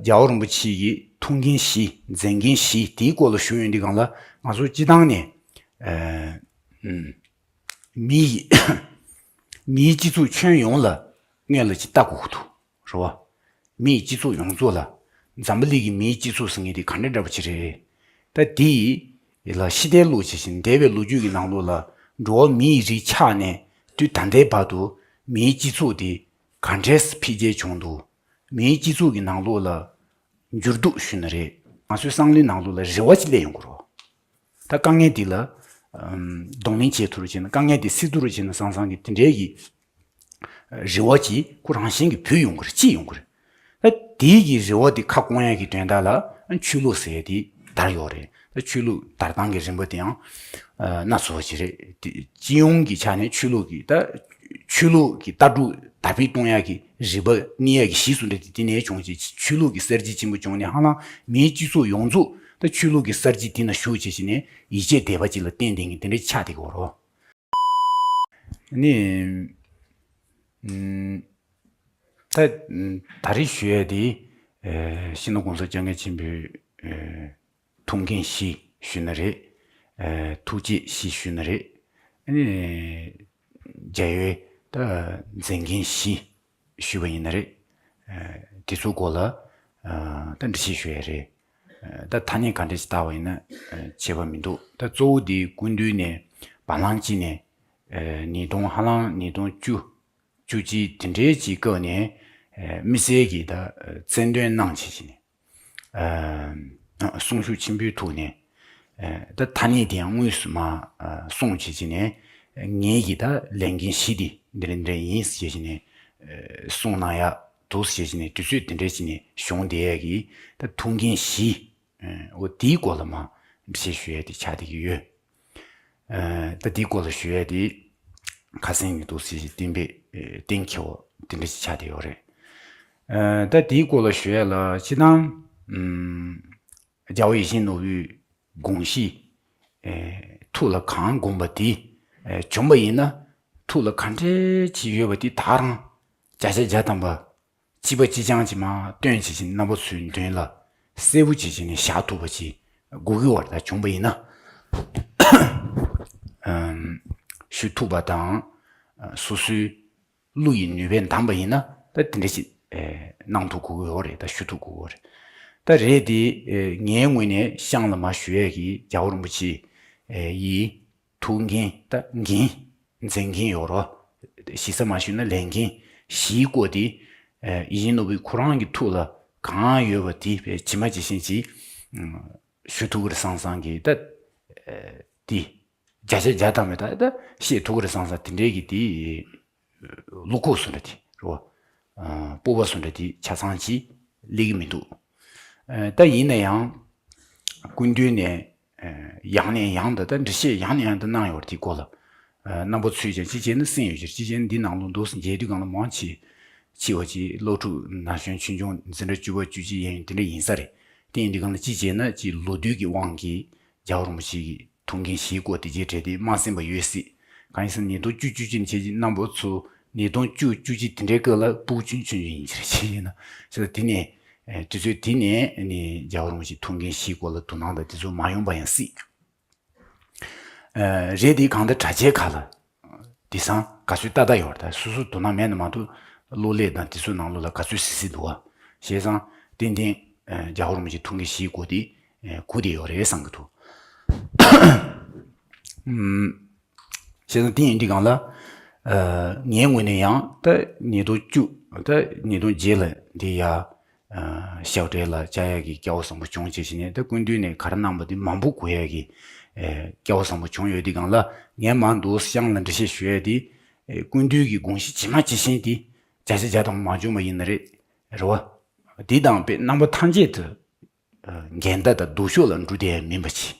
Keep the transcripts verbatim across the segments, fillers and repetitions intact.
རྒྱལ་བ་རིན་པོ་ཆེ་གི་ཐུགས་འགན་བཞི་མཛད་འགན་བཞི་དེའི་སྐོར་ལ་ཞུ་ཡོང་དུས་སྒང་ལ་ང་ཚོ་སྤྱི་བཏང་ནས་ཨ་ཨུམ་མིའི་མིའི་སྤྱི་ཚོགས་ཁྱོན་ཡོངས་ལ་སྔོན་ལ་ཅིག་ལྟ་དགོས་ཀྱི་འདུག་རེད་བ། མིའི་སྤྱི་ཚོགས་ཡོངས་རྫོགས་ལ་འཛམ་བུ་གླིང་གི་མིའི་སྤྱི་ཚོགས་ཟེར་མཁན་དེ་ག་འདྲ་འདྲ་པོ་ཅིག་རེད། ད་དེ་ལ་ཕྱི་ལྟར་ལོག་བྱས་ཤིང་འདས་པའི་ལོ་རྒྱུས་ཀྱི་ནང་ལོགས་ལ་འགྲོ་བ་མིའི་རིགས་ཆགས་ནས་དུས་ད་ལྟའི་བར་དུ་མིའི་སྤྱི་ཚོགས་དེ་ག་འདྲས་འཕེལ་རྒྱས་བྱུང་འདུག་མིའི་སྤྱི་ཚོགས་ཀྱི་ནང་ལོགས་ལ་འགྱུར་ལྡོག་ཞུས་ན་རེད། ང་ཚོའི་བསམ་བློའི་ནང་ལོགས་ལ་རེ་བ་ཅིག་སླེབས་ཡོང་གི་རེད། ད་དཀའ་ངལ་འདི་ལ་ཨམ་གདོང་ལེན་བྱེད་ཐུབ་རེ་བྱས་ན། དཀའ་ངལ་འདི་སེལ་ཐུབ་རེ་བྱས་ན་བསམ་བསམ་གྱི་དེ་འདྲའི་གི་རེ་བ་ཅིག་ཁོ་རང་བཞིན་གྱིས་བུད་ཡོང་གི་རེད། སྐྱེས་ཡོང་གི་རེད། ད་དེའི་གི་རེ་བ་དེ་ཁ་སྐོང་ཡ་གི་དོན་དག་ལ་ཆོས་ལུགས་ཟེར་ཡ་དེ་དར་ཡོད་རེད། ད་ཆོས་ལུགས་དར་སྟངས་ཀྱི་རིམ་པ་དེ་ཡང་ཨ་སྣ་ཚོགས་ཅིག་རེད། དེ་སྤྱི་ཡོངས་ཀྱི་ཆ་ནས་ཆོས་ལུགས་ཀྱི་ད་ཆོས་ལུགས་ཀྱི་ལྟ་གྲུབ་དར་སྤེལ་གཏོང་ཡ་གི་རིམ་པ་གཉིས་ཡ་གི་གཞི་སུ་འདྲ་དེ་དེ་ནས་བྱུང་ཅིག་ཆོས་ལུགས་ཀྱི་གསར་བརྗེ་ཆེན་པོ་བྱུང་ནས་ཧ་ལམ་མིའི་སྤྱི་ཚོགས་ཡོངས་རྫོགས་ད་ཆོས་ལུགས་ཀྱི་གསར་བརྗེ་དེ་ན་ཞུགས་བྱས་བྱས་ནས་ཡིད་ཆེས་དད་པ་ཅིག་ལ་བརྟེན་བསྡད་མཁན་དེ་འདྲ་ཆགས་བསྡད་ཀྱི་ཡོད་རེད། ནི། ཨུམ། ད་ད་རེས་ཞུ་ཡས་དེ། ཨེ་སྤྱི་ནོར་༸གོང་ས་༸སྐྱབས་མགོན་ཆེན་པོའི་ཨེ་ཐུགས་འགན་བཞི་ཞུས་ན་རེད། ཨེ་ཐུགས་བསྐྱེད་བཞི་ཞུས་ན་རེད། ཨ་ནི་རྒྱལ་བའི་ད་མཛད་འགན་བཞི་ཞུས་པ་ཡིན་ན་རེད། ཨེ་དེ་ཚོའི་སྐོར་ལ་ཨ་ད་འགྲེལ་བཤད་ཞུ་ཡས་རེད། ཨ་ད་ཐ་སྙད་ག་འདྲ་ཞིག་བཏགས་པ་ཡིན་ན་ཨ་ཁྱད་པར་མི་འདུག་ད་གཙོ་བོ་དེ་སྐུ་མདུན་ནས་བར་ལམ་གཅིག་ནས་ཨ་ཉིས་སྟོང་ཧ་ལམ་ཉིས་སྟོང་བཅུ་བཅུ་གཅིག་དེ་འདྲའི་ཅིག་སྐབས་ནས་ཨ་དམིགས་བསལ་གྱི་ད་ཨ་རྩལ་འདོན་གནང་བྱས་བྱས་ནས་ཨ་གསུང་ཤུགས་ཆེན་པོའི་ཐོག་ནས་ཨ་ད་ཐ་སྙད་དེ་ཡང་དངོས་སུ་མར་ཨ་གསུངས་བྱས་བྱས་ནས་ཨ་ངེད་ཀྱི་ད་ལས་འགན་བཞི་དེ་འདི་འདྲ་འདི་འདྲ་ཡིན་ཟེར་བྱས་ནས་ཨ་གསུངས་གནང་ཡག་འདུག་ཟེར་བྱས་ནས་དུས་ཚོད་དེ་འདྲ་བྱས་ནས་བྱུང་བསྡད་ཡག་གི་ད་ཐུགས་འགན་བཞི། ཨ་འོ་དེའི་སྐོར་ལ་མར་འགྲེལ་བཤད་ཞུ་ཡག་དེ་ཆགས་བསྡད་ཀྱི་ཡོད། ཨ་ད་དེའི་སྐོར་ལ་ཞུ་ཡག་དེ་ཁ་སང་ནས་འདུག་ཟེར་བཞིན་གཏན་འབེབས་ཨེ་གཏན་འཁེལ་བ་དེ་འདྲ་ཞིག་ཆགས་བསྡད་ཡོད་རེད། ཨ་ད་དེའི་སྐོར་ལ་ཞུ་ཡག་ལ་སྤྱིར་བཏང་ཨུམ་རྒྱལ་བ་ཡིད་བཞིན་ནོར་བུའི་དགོངས་གཞི་ཨེ་ཐུགས་ལ་གང་དགོངས་པ་དེ་ཨེ་བྱུང་བ་ཡིན་ན་ཐུགས་ལ་ག་འདྲ་ཅིག་ཡོད་པ་དེ་ད་རང་བརྒྱ་ཆ་བརྒྱ་ཐམ་པ་གཅིག་པ་གཅིག་རྐྱང་གཅིག་མར་སྟོན་བྱེད་ཀྱི་རྣམ་པ་ཚོའི་མདུན་ལ་གསལ་པོ་བྱེད་ཀྱི་ནས་བཞག་ཐུབ་པ་ཅིག་དགོས་ཀྱི་བར་ད་བྱུང་བ་ཡིན་ན། ཨམ་ཞུ་ཐུབ་པ་དང་། སོ་སོའི་བློ་ཡི་ནུས་པས་འདང་པ་ཡིན་ན་ད་དེ་འདྲ་ཞིག་ཨེ་གནང་ཐུབ་དགོས་ཀྱི་ཡོད་རེད། ད་ཞུ་ཐུབ་དགོས་ཀྱི་ཡོད་རེད། ད་རེད་དེ་ཨེ་ངའི་ངོས་ནས་གཤམ་ལ་མར་ཞུ་ཡས་ཀྱི་རྒྱལ་བ་རིན་པོ་ཆེ་ཨེ་ཡི་ཐུགས་འགན་ད་འགན་མཛད་འགན་ཡོད་རོ། ཞེ་ས་མ་ཞུས་ན་ལས་འགན་བཞིའི་སྐོར་དེ་ཨེ་ཡིད་བཞིན་ནོར་བུའི་ཁོ་རང་གི་ཐུགས་ལ་གང་ཡོད་པ་དེ་ཇི་མ་ཇི་བཞིན་གྱིས་ཨ་ཞུ་ཐུབ་ཀྱི་རེད་བསམ་བསམ་གྱི་ད་ཨེ་དེ་བརྒྱ་ཆ་བརྒྱ་ཐམ་པ་ད་ད་བཤད་ཐུབ་ཀྱི་རེད་བསམ་བསམ་དེ་འདྲའི་གི་དེ་བློ་ཁོག་སུ་འདྲ་དེ་རེད་བ། ཨ་སྤོབས་པ་སུ་འདྲ་དེ་ཆ་ཚང་ཅིག་སླེབས་ཀྱི་མི་འདུག་ཨ་ད་ཡིན་ན་ཡང་སྐུ་མདུན་ནས་ཨ་ཡང་ནས་ཡང་དུ་ད་འགྲེལ་བཤད་ཡང་ནས་ཡང་དུ་གནང་ཡོད་རེད། དེའི་སྐོར་ལ་ཨ་རྣམ་པ་ཚོས་ཀྱང་གཅིག་བྱས་ན་གསན་ཡོད་ཀྱི་རེད། གཅིག་བྱས་ན་འདི་ནང་ལོགས་འདུག་སེ་མཇལ་དུས་སྒང་ལ་མང་ཆེ་ཆེ་བ་ཅིག་སློབ་ཕྲུག་ན་གཞོན་ཆུང་ཆུང་འཛིན་གྲྭ་བཅུ་པ་བཅུ་གཅིག་ཡན་ཡོད་དེ་འདྲ་ཡིན་ས་རེད། དེ་ཡིན་དུས་སྒང་ལ་གཅིག་བྱས་ན་ཅིག་ལོ་དུས་ཀྱི་དབང་གིས་རྒྱལ་བ་རིན་པོ་ཆེ་གི་ཐུགས་འགན་བཞེས་སྐོར་དེ་རྗེས་དྲན་དེ་མ་གསན་པ་ཡོད་སྲིད། གང་ཡིན་ཟེར་ན་ཉིས་སྟོང་བཅུ་བཅུ་གཅིག་ནས་བྱས་ཀྱི་རྣམ་པ་ཚོ་ཉིས་སྟོང་བཅུ་བཅུ་གཅིག་དེ་འདྲའི་སྐབས་ལ་སྤུ་གུ་ཆུང་ཆུང་ཡིན་གྱི་རེད། བྱས་ཡིན་ན་བྱས་ཙང་དེ་ནས་ཨེ་དུས་ཚོད་དེ་ནས་ནི་རྒྱལ་བ་རིན་པོ་ཆེའི་ཐུགས་འགན་བཞེས་སྐོར་ལ་དོ་སྣང་དང་དེ་ཚོ་མ་ཡོང་པ་ཡང་སྲིད། ཨེ་རེད་དེ་གང་ལྟར་གྲྭ་ཆས་ཁག་ལ་དེང་སང་ག་ཚོད་ལྟ་ལྟ་ཡོད་རེད། ད་སོ་སོ་དོ་སྣང་མེད་ན་མ་གཏོགས་གློག་ཀླད་དང་དེ་ཚོའི་ནང་ལོགས་ལ་ག་ཚོད་སི་སི་འདུག་བ། བྱས་ཙང་ཏན་ཏན་ཨེ་རྒྱལ་བ་རིན་པོ་ཆེའི་ཐུགས་འགན་བཞེས་སྐོར་དེ་ཨེ་གོ་བསྡད་ཡོད་རེད་བསམ་གྱི་འདུག་ཨུམ། བྱས་ཙང་དེ་ཡིན་དུས་སྒང་ལ། ཨ་ངའི་ངོས་ནས་ཡང་ད་ཉིས་སྟོང་བཅུ་ད་ཉིས་སྟོང་བརྒྱད་ལ་འདི་ཡ། ཨ་ཞབས་གྲལ་ལ་བཅར་ཡག་གི་སྐལ་བ་བཟང་པོ་བྱུང་བྱས་བྱས་ནས་ད་སྐུ་མདུན་ནས་ག་རེ་གནང་པ་འདི་མང་པོ་གོ་ཡག་གི་ཨེ་སྐལ་བ་བཟང་པོ་བྱུང་ཡོད་དུས་སྒང་ལ་ངས་མར་འདུག་གཤམ་ལ་འགྲེལ་བཤད་ཞུ་ཡག་འདི་ཨེ་སྐུ་མདུན་གྱི་དགོངས་གཞི་ཇི་མ་ཇི་བཞིན་འདི་བརྒྱ་ཆ་བརྒྱ་དང་མ་བྱུང་བ་ཡིན་ན་རེད། རེད་བ། འདི་དང་དཔེ་རྣམ་པ་ཐམས་ཅད་དུ། ཨ་འགལ་ཟླ་དང་སྡུག་ཤོས་ལ་འགྲོ་བསྡད་ཡ་མིན་པ་ཅིག་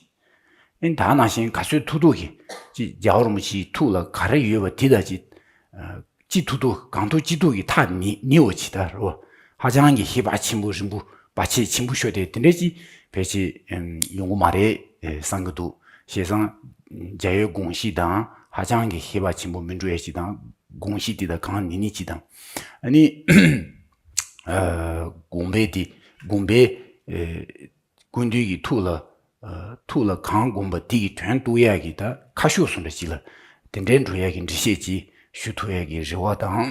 ཨེ་ད་ནང་བཞིན་ག་ཚོད་ཐུབ་ཐུབ་ཀྱིས་ཅིག་རྒྱལ་བ་རིན་པོ་ཆེའི་ཐུགས་ལ་ག་རེ་ཡོད་པ་དེ་དང་ཅིག་ཨ་ཅི་ཐུབ་ཐུབ་གང་ཐུབ་ཅི་ཐུབ་ཀྱིས་ཐག་ཉེ་ཉེ་བ་ཅིག་ད་རེད་བ། ཧ་ཅང་གི་ཧེ་བག་ཆེན་པོ་རིང་པོ་བར་ཆད་ཆེན་པོ་ཤོར་ཏེ་དེ་འདྲ་ཅིག་ཕལ་ཆེར་ཨེམ་ཡོང་གི་མ་རེད་ཨེ་བསམ་གྱི་འདུག་བྱས་ཙང་རྒྱལ་བའི་དགོངས་གཞི་དང་ཧ་ཅང་གི་ཧེ་བག་ཆེན་པོ་མི་འགྲོ་ཡ་ཅིག་དང་དགོངས་གཞི་དེ་དང་གང་ཉེ་ཉེ་ཅིག་དང་ཨ་ནི། ཨ་དགོངས་པ་དེ་ དགོངས་པའི་ཨེ་སྐུ་མདུན་གྱི་ཐུགས་ལ་ཨ་ཐུགས་ལ་གང་དགོངས་པ་དེ་གི་དོན་གཏུག་ཡག་གི་ད་ཁ་ཤོག་བཟོ་འདྲ་ཅིག་ལ་དེ་འདྲའི་འགྲོ་ཡག་གི་འགྲེལ་བཤད་ཅིག་ཞུ་ཐུབ་ཡག་གི་རེ་བ་དང་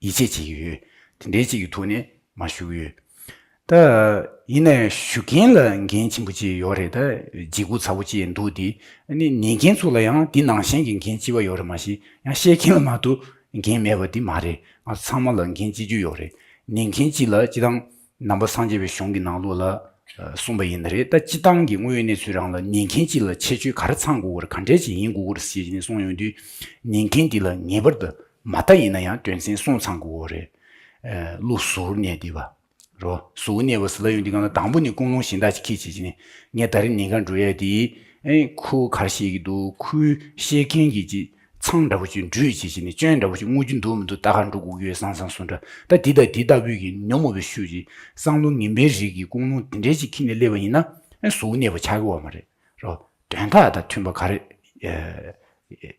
ཡིད་ཆེས་བྱེད་ཀྱི་ཡོད། དེ་འདྲའི་ཅིག་གི་ཐོག་ནས་མར་ཞུ་གི་ཡོད། ད་ཡིན་ནའི་ཞུ་མཁན་ལ་འགན་ཆེན་པོ་ཅིག་ཡོད་རེད། ད་ལྗིད་ཁོག་ཚ་པོ་ཅིག་འདུག་དེ་ཨ་ནི་ཉན་མཁན་ཚོ་ལ་ཡང་དེ་ནང་བཞིན་གྱི་འགན་ལྕི་བ་ཡོད་རེད། མ་གཞི་ཡང་བཤད་མཁན་ལ་མ་གཏོགས་འགན་མེད་པ་དེ་མ་རེད། ང་ཚོ་ཚང་མ་ལ་འགན་ལྕི་རྒྱུ་ཡོད་རེད། ཉན་མཁན་གཅིག་ལ་སྤྱིར་བཏང་ནང་པ་སངས་རྒྱས་པའི་གཞུང་གི་ནང་ལོགས་ལ་ཨ་གསུངས་པ་ཡིན་ན་རེད། ད་སྤྱིར་བཏང་གི་དངོས་ཡོད་གནས་ཚུལ་རང་ལ་ཉན་མཁན་གཅིག་ལ་ཁྱད་ཆོས་ག་རེ་ཚང་དགོས་ཀྱི་རེད། ག་འདྲས་ཅིག་ཡིན་དགོས་ཀྱི་རེད་ཟེར་བྱས་ནས་གསུངས་ཡོང་དུས། ཉན་མཁན་དེ་ལ་ངེས་པར་དུ་མ་མཐའ་ཡིན་ན་ཡང་དོན་ཚན་གསུམ་ཚང་དགོས་ཀྱི་རེད། ཨ་གླུ་གཟུགས་གནས་བསྡུས་པ། རོ། གཟུགས་གནས་པ་ཟེར་ལབ་ཡོང་དུས་སྒང་ལ་དང་པོ་ནི་ཀུན་སློང་གཞན་དག་ཅིག་ཁྱེར་བྱས་བྱས་ནས་ངས་ད་རིང་ཉན་གར་འགྲོ་ཡས་དེ་ཨེ་ཁོ་ག་རེ་བཤད་ཀྱི་འདུག་ཁོའི་བཤད་མཁན་གྱི་ཅིག་མཚང་འདྲ་པོ་ཅིག་འབྲུས་བྱས་བྱས་ནས་སྐྱོན་འདྲ་པོ་ཅིག་བསྔོ་རྒྱུ་འདུག་མི་འདུག་ལྟ་གར་འགྲོ་དགོས་ཀྱི་ཡོད་བསམ་བསམ་སོང་འདྲ། ད་འདི་དང་འདི་ལྟ་བུའི་གི་ཉོན་མོངས་པའི་ཤུགས་ཀྱིས་བསམ་བློ་ངན་པའི་རིགས་ཀྱི་ཀུན་སློང་དེ་འདྲའི་ཅིག་ཁྱེར་ནས་སླེབས་པ་ཡིན་ན་ཨེ་གཟུགས་གནས་པ་ཆགས་ཀྱི་ཡོད་མ་རེད། རོ། དོན་དག་དང་མཐུན་པ་ག་རེ་ཨེ་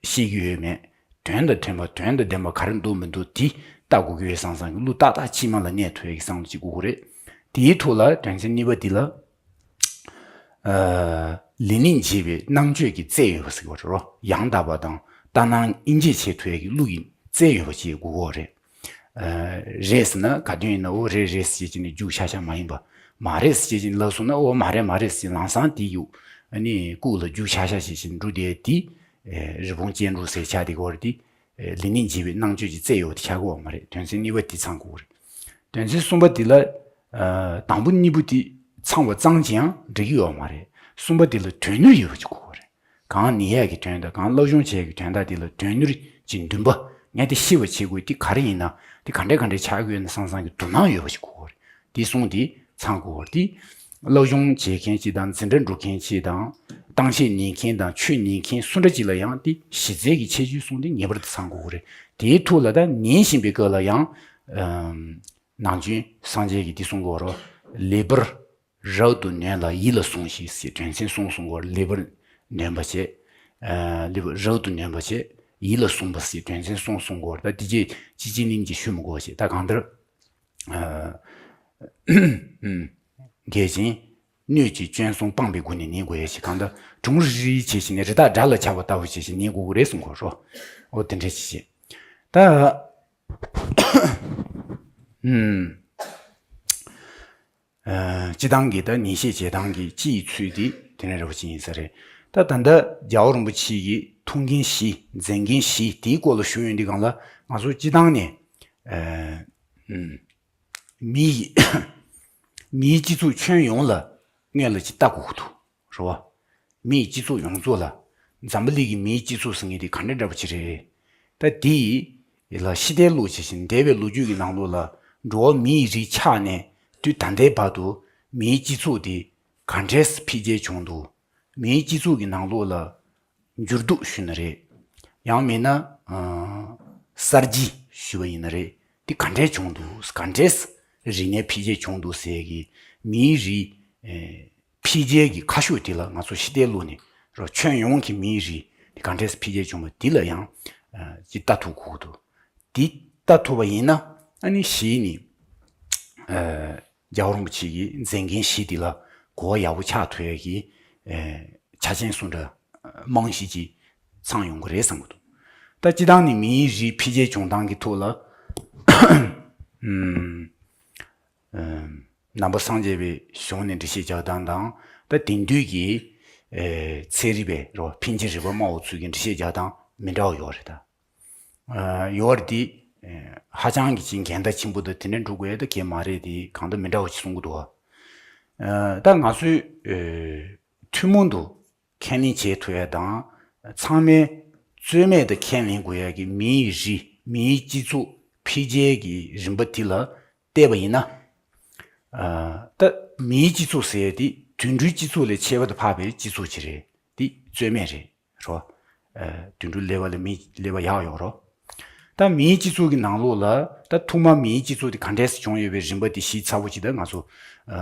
ཤེས་ཀྱི་ཡོད་མེད། དོན་དང་མཐུན་པ་དོན་དང་ལྡན་པ་ག་རེ་འདུག་མི་འདུག་དེ་ལྟ་དགོས་ཀྱི་ཡོད་བསམ་བསམ་གྱི་གླུ་ཏག་ཏག་ཕྱི་མ་ལ་གནས་ཐུབ་ཡག་གི་བསམ་བློ་ཅིག་དགོས་ཀྱི་རེད། དེའི་ཐོག་ལ་དོན་ཚན་གཉིས་པ་འདི་ལ། ཨ་ལས་ནི་འབྱེད་པའི་རྣམ་དཔྱོད་ཀྱི་རྩལ་ཡོད་པ་ཟེར་གྱི་ཡོད་རེད། ཡང་དག་པ་དང་ལྟར་སྣང་དབྱེ་འབྱེད་བྱེད་ཐུབ་ཡག་གི་གླུ་ཡི་རྩལ་ཡོད་པ་ཅིག་དགོས་ཀྱི་རེད། ཨ་རེད་ཟེར་ན་ག་དོན་ཡིན་ན་འོ་རེད་རེད་ཟེར་བྱས་ནས་རྒྱུགས་ཤག་ཤག་མ་ཡིན་པ། མ་རེད་ཟེར་བྱས་ནས་ལབ་སོང་ན་འོ་མ་རེད་མ་རེད་ཟེར་ལམ་སང་དེ་ཡུག་ཨ་ནི་ལྐུགས་ལ་རྒྱུགས་ཤག་ཤག་བྱས་བྱས་ནས་འགྲོ་བསྡད་དེ། ཨེ་རི་བོང་ཅལ་འདྲོགས་ཟེར་ཆགས་དེ་གོ་རེད་དེ། ཨེ་ལས་ནི་འབྱེད་པའི་རྣམ་དཔྱོད་ཀྱི་རྩལ་ཡོད་དེ་ཆགས་ཀྱི་ཡོད་མ་རེད། དོན་ཚན་གཉིས་པ་དེ་ཚང་དགོས་རེད། དོན་ཚན་གསུམ་པ་དེ་ལ། ཨ་དང་པོ་གཉིས་པོ་དེ་ཚང་བ་ཙམ་གྱིས་ཡང་འགྲིག་གི་ཡོད་མ་རེད། གསུམ་པ་དེ་ལ་དོན་སྣོད་ཡོད་པ་ཅིག་དགོས་རེད། གང་ཉན་ཡག་གི་དོན་དང་གང་སློབ་སྦྱོང་བྱེད་ཡག་གི་དོན་དག་དེ་ལ་དོན་སྣོད་ཀྱི་འདུན་པ། ངས་དེ་ཤེས་པ་བྱེད་དགོས་དེ་ག་རེ་ཡིན་ན་དེ་ག་འདྲས་ག་འདྲས་ཆགས་ཀྱི་ཡོད་ན་བསམ་བསམ་གྱི་དོ་སྣང་ཡོད་པ་ཅིག་དགོས་རེད། དེ་གསུམ་དེ་ཚང་དགོས་པ་དེ། སློབ་སྦྱོང་བྱེད་མཁན་གཅིག་དང་འཛིན་གྲྭ་འགྲོ་མཁན་གཅིག་དང་གཏམ་བཤད་ཉན་མཁན་དང་ཆོས་ཉན་མཁན་སུ་འདྲ་གཅིག་ལ་ཡང་དེ་གཞི་རྩའི་གི་ཁྱད་ཆོས་གསུམ་དེ་ངེས་པར་དུ་ཚང་དགོས་ཀྱི་རེད། དེའི་ཐོག་ལ་ད་ཉན་བཞིན་པའི་སྐབས་ལ་ཡང་ཨམ་ནམ་རྒྱུན་སངས་རྒྱས་ཀྱིས་འདི་གསུང་གི་ཡོད་རེད། ལེགས་པར་རབ་ཏུ་ཉོན་ལ་ཡིད་ལ་ཟུངས་ཤིག་ཟེར་དོན་ཚན་གསུམ་གསུང་གི་ཡོད་རེད། ལེགས་པར་ཉོན་པ་བྱས། ཨ་ལེགས་པར་རབ་ཏུ་ཉོན་པ་བྱས། ཡིད་ལ་ཟུངས་པ་ཟེར་དོན་ཚན་གསུམ་གསུང་གི་ཡོད་རེད། ད་འདི་རྗེས་ཅི་ཅི་ནིང་གཅིག་ཞུ་མི་དགོས་པ་བྱས། ད་གང་ལྟར། ཨ་ཨུམ། འགལ་ཞིང་། སྣོད་ཀྱི་སྐྱོན་གསུམ་སྤངས་པའི་སྒོ་ནས་ཉན་དགོས་ཡ་ཞིག་གང་ལྟར་གྲུང་རིག་བྱས་ཤིང་ནས་རི་དྭགས་དགྲ་ལ་ཆགས་པ་ལྟ་བུ་བྱས་ཤིང་ཉན་དགོས་ཀྱི་རེད་གསུང་གོ་རོ། འོ་དེ་འདྲ་ཞིག་བྱས། ད། ཨུམ། ཨ་སྤྱི་བཏང་གི་ད་ཉན་བཤད་བྱེད་སྟངས་ཀྱི་སྤྱི་ཡི་ཚུལ་འདི་དེ་འདྲ་རེད་པ་ཅིག་ཡིན་ས་རེད། ད་ད་ལྟ་རྒྱལ་བ་རིན་པོ་ཆེ་གི་ཐུགས་འགན་བཞི་མཛད་འགན་བཞི་དེའི་སྐོར་ལ་ཞུ་ཡོང་དུས་སྒང་ལ་ང་ཚོ་སྤྱི་བཏང་ནས་ཨ་ཨུམ། མི་ཡི་མིའི་སྤྱི་ཚོགས་ཁྱོན་ཡོངས་ལ་སྔོན་ལ་ཅིག་ལྟ་དགོས་ཀྱི་འདུག་རེད་བ། མིའི་སྤྱི་ཚོགས་ཡོངས་རྫོགས་ལ་འཛམ་བུ་གླིང་གི་མིའི་སྤྱི་ཚོགས་ཟེར་མཁན་དེ་ག་འདྲ་འདྲ་པོ་ཅིག་རེད། ད་དེ་ལ་ཕྱི་བལྟས་བློ་བྱས་ཤིང་འདས་པའི་ལོ་རྒྱུས་ཀྱི་ནང་ལོགས་ལ་འགྲོ་བ་མིའི་རིགས་ཆགས་ནས་དུས་ད་ལྟའི་བར་དུ་མིའི་སྤྱི་ཚོགས་དེ་ག་འདྲས་འཕེལ་རྒྱས་བྱུང་འདུག་མིའི་སྤྱི་ཚོགས་ཀྱི་ནང་ལོགས་ལ་འགྱུར་ལྡོག་ཞུས་ན་རེད། ཡང་མིན་ན་ཨ་གསར་བརྗེ་ཞུས་པ་ཡིན་ན་རེད། དེ་ག་འདྲས་བྱུང་འདུག་ག་འདྲས་རིག་གནས་འཕེལ་རྒྱས་བྱུང་འདུག་ཟེར་གི་མིའི་རིགས་ཨེ་འཕེལ་རྒྱས་ཀྱི་ཁ་ཕྱོགས་དེ་ལ་ང་ཚོ་ཕྱི་བལྟས་བློ་ནས་རོ་ཁྱོན་ཡོངས་ཀྱི་མིའི་རིགས་དེ་ག་འདྲས་འཕེལ་རྒྱས་བྱུང་བ་དེ་ལ་ཡང་ཨ་ཅིག་ལྟ་ཐུབ་དགོས་ཀྱི་འདུག་དེ་ལྟ་ཐུབ་པ་ཡིན་ན་ཨ་ནི་གཞི་ནས་ཨ་རྒྱལ་བ་རིན་པོ་ཆེ་གི་མཛད་འགན་བཞི་དེ་ལ་གོ་བ་ཡག་པོ་ཆགས་ཐུབ་ཡ་གི་ཨེ་ཆ་རྐྱེན་སུ་འདྲ་རྨང་གཞི་ཅིག་ཚང་ཡོང་གི་རེད་བསམ་གི་འདུག་ད་སྤྱི་བཏང་ནས་མིའི་རིགས་འཕེལ་རྒྱས་བྱུང་སྟངས་ཀྱི་ཐོག་ལ་ཨམ་ཨམ་ནང་པ་སངས་རྒྱས་པའི་གཞུང་ནས་འགྲེལ་བཤད་རྒྱག་སྟངས་དང་ད་དེང་དུས་ཀྱི་ཨེ་ཚན་རིག་པའི་རོ་འཕེན་བྱེད་རིག་པ་སྨྲ་བ་ཚོས་ཀྱི་འགྲེལ་བཤད་རྒྱག་སྟངས་མི་འདྲ་བ་ཡོད་རེད་ད། ཨ་ཡོད་རེད་དེ། ཨ་ཧ་ཅང་གི་ཅིག་འགལ་ཟླ་ཆེན་པོ་དང་དེ་འདྲ་འགྲོ་དགོས་ཡ་ད་གལ་མ་རེད་དེ་གང་ལྟར་མི་འདྲ་བ་ཅིག་གསུང་གི་འདུག་ཨ་ད་ང་ཚོས་ཨ་ཐུན་མོང་དུ་ཁས་ལེན་བྱེད་ཐུབ་ཡ་དང་ཚང་མས་རྩོད་མེད་དུ་ཁས་ལེན་དགོས་ཡ་གི་མིའི་རིགས་མིའི་སྤྱི་ཚོགས་འཕེལ་རྒྱས་ཀྱི་རིམ་པ་དེ་ལ་བལྟས་པ་ཡིན་ན། ཨ་ད་མིའི་སྤྱི་ཚོགས་ཟེར་ཡ་དེ་དུད་འགྲོའི་སྤྱི་ཚོགས་ལས་ཆེ་བ་དུ་འཕགས་པའི་སྤྱི་ཚོགས་ཅིག་རེད་དེ་རྩོད་མེད་རེད། རོ། ཨ་དུད་འགྲོ་ཀླད་པ་ལས་མི་ཀླད་པ་ཡག་ཡོད་རོ། ད་མིའི་སྤྱི་ཚོགས་ཀྱི་ནང་ལོགས་ལ་ད་ཐོག་མ་མིའི་སྤྱི་ཚོགས་དེ་ག་འདྲས་སེ་བྱུང་ཡོད་པའི་རིམ་པ་དེ་ཞིབ་ཚགས་པོ་ཅིག་ད་ང་ཚོ་ཨ་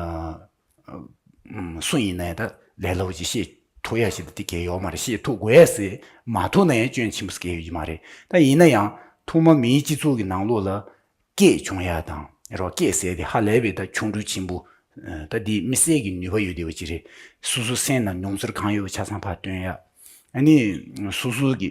ཨ་སུ་ཡིན་ན་ཡང་ད་ལས་སླ་པོ་ཅིག་ཤེས་ཐུབ་ཡ་ཞིག་ད་དེ་གལ་ཡོད་མ་རེད། ཤེས་ཐུབ་དགོས་ཡ་ཟེར་མ་ཐུབ་ན་ཡང་སྐྱོན་ཆེན་པོ་ཟེར་གལ་ཡོད་ཀྱི་མ་རེད། ད་ཡིན་ན་ཡང་ཐོག་མ་མིའི་སྤྱི་ཚོགས་ཀྱི་ནང་ལོགས་ལ་སྐད་བྱུང་ཡ་དང་རོ་སྐད་ཟེར་དེ་ཧ་ལས་པའི་ད་ཆུང་འབྲིང་ཆེན་པོ་ ད་འདི་དམིགས་བསལ་གྱི་ནུས་པ་ཡོད་བསྡད་པ་ཅིག་རེད། སོ་སོའི་སེམས་ནང་མྱོང་ཚོར་གང་ཡོད་པ་ཆ་ཚང་ཕར་སྟོན་ཡ། ཨ་ནི་སོ་སོ་གི་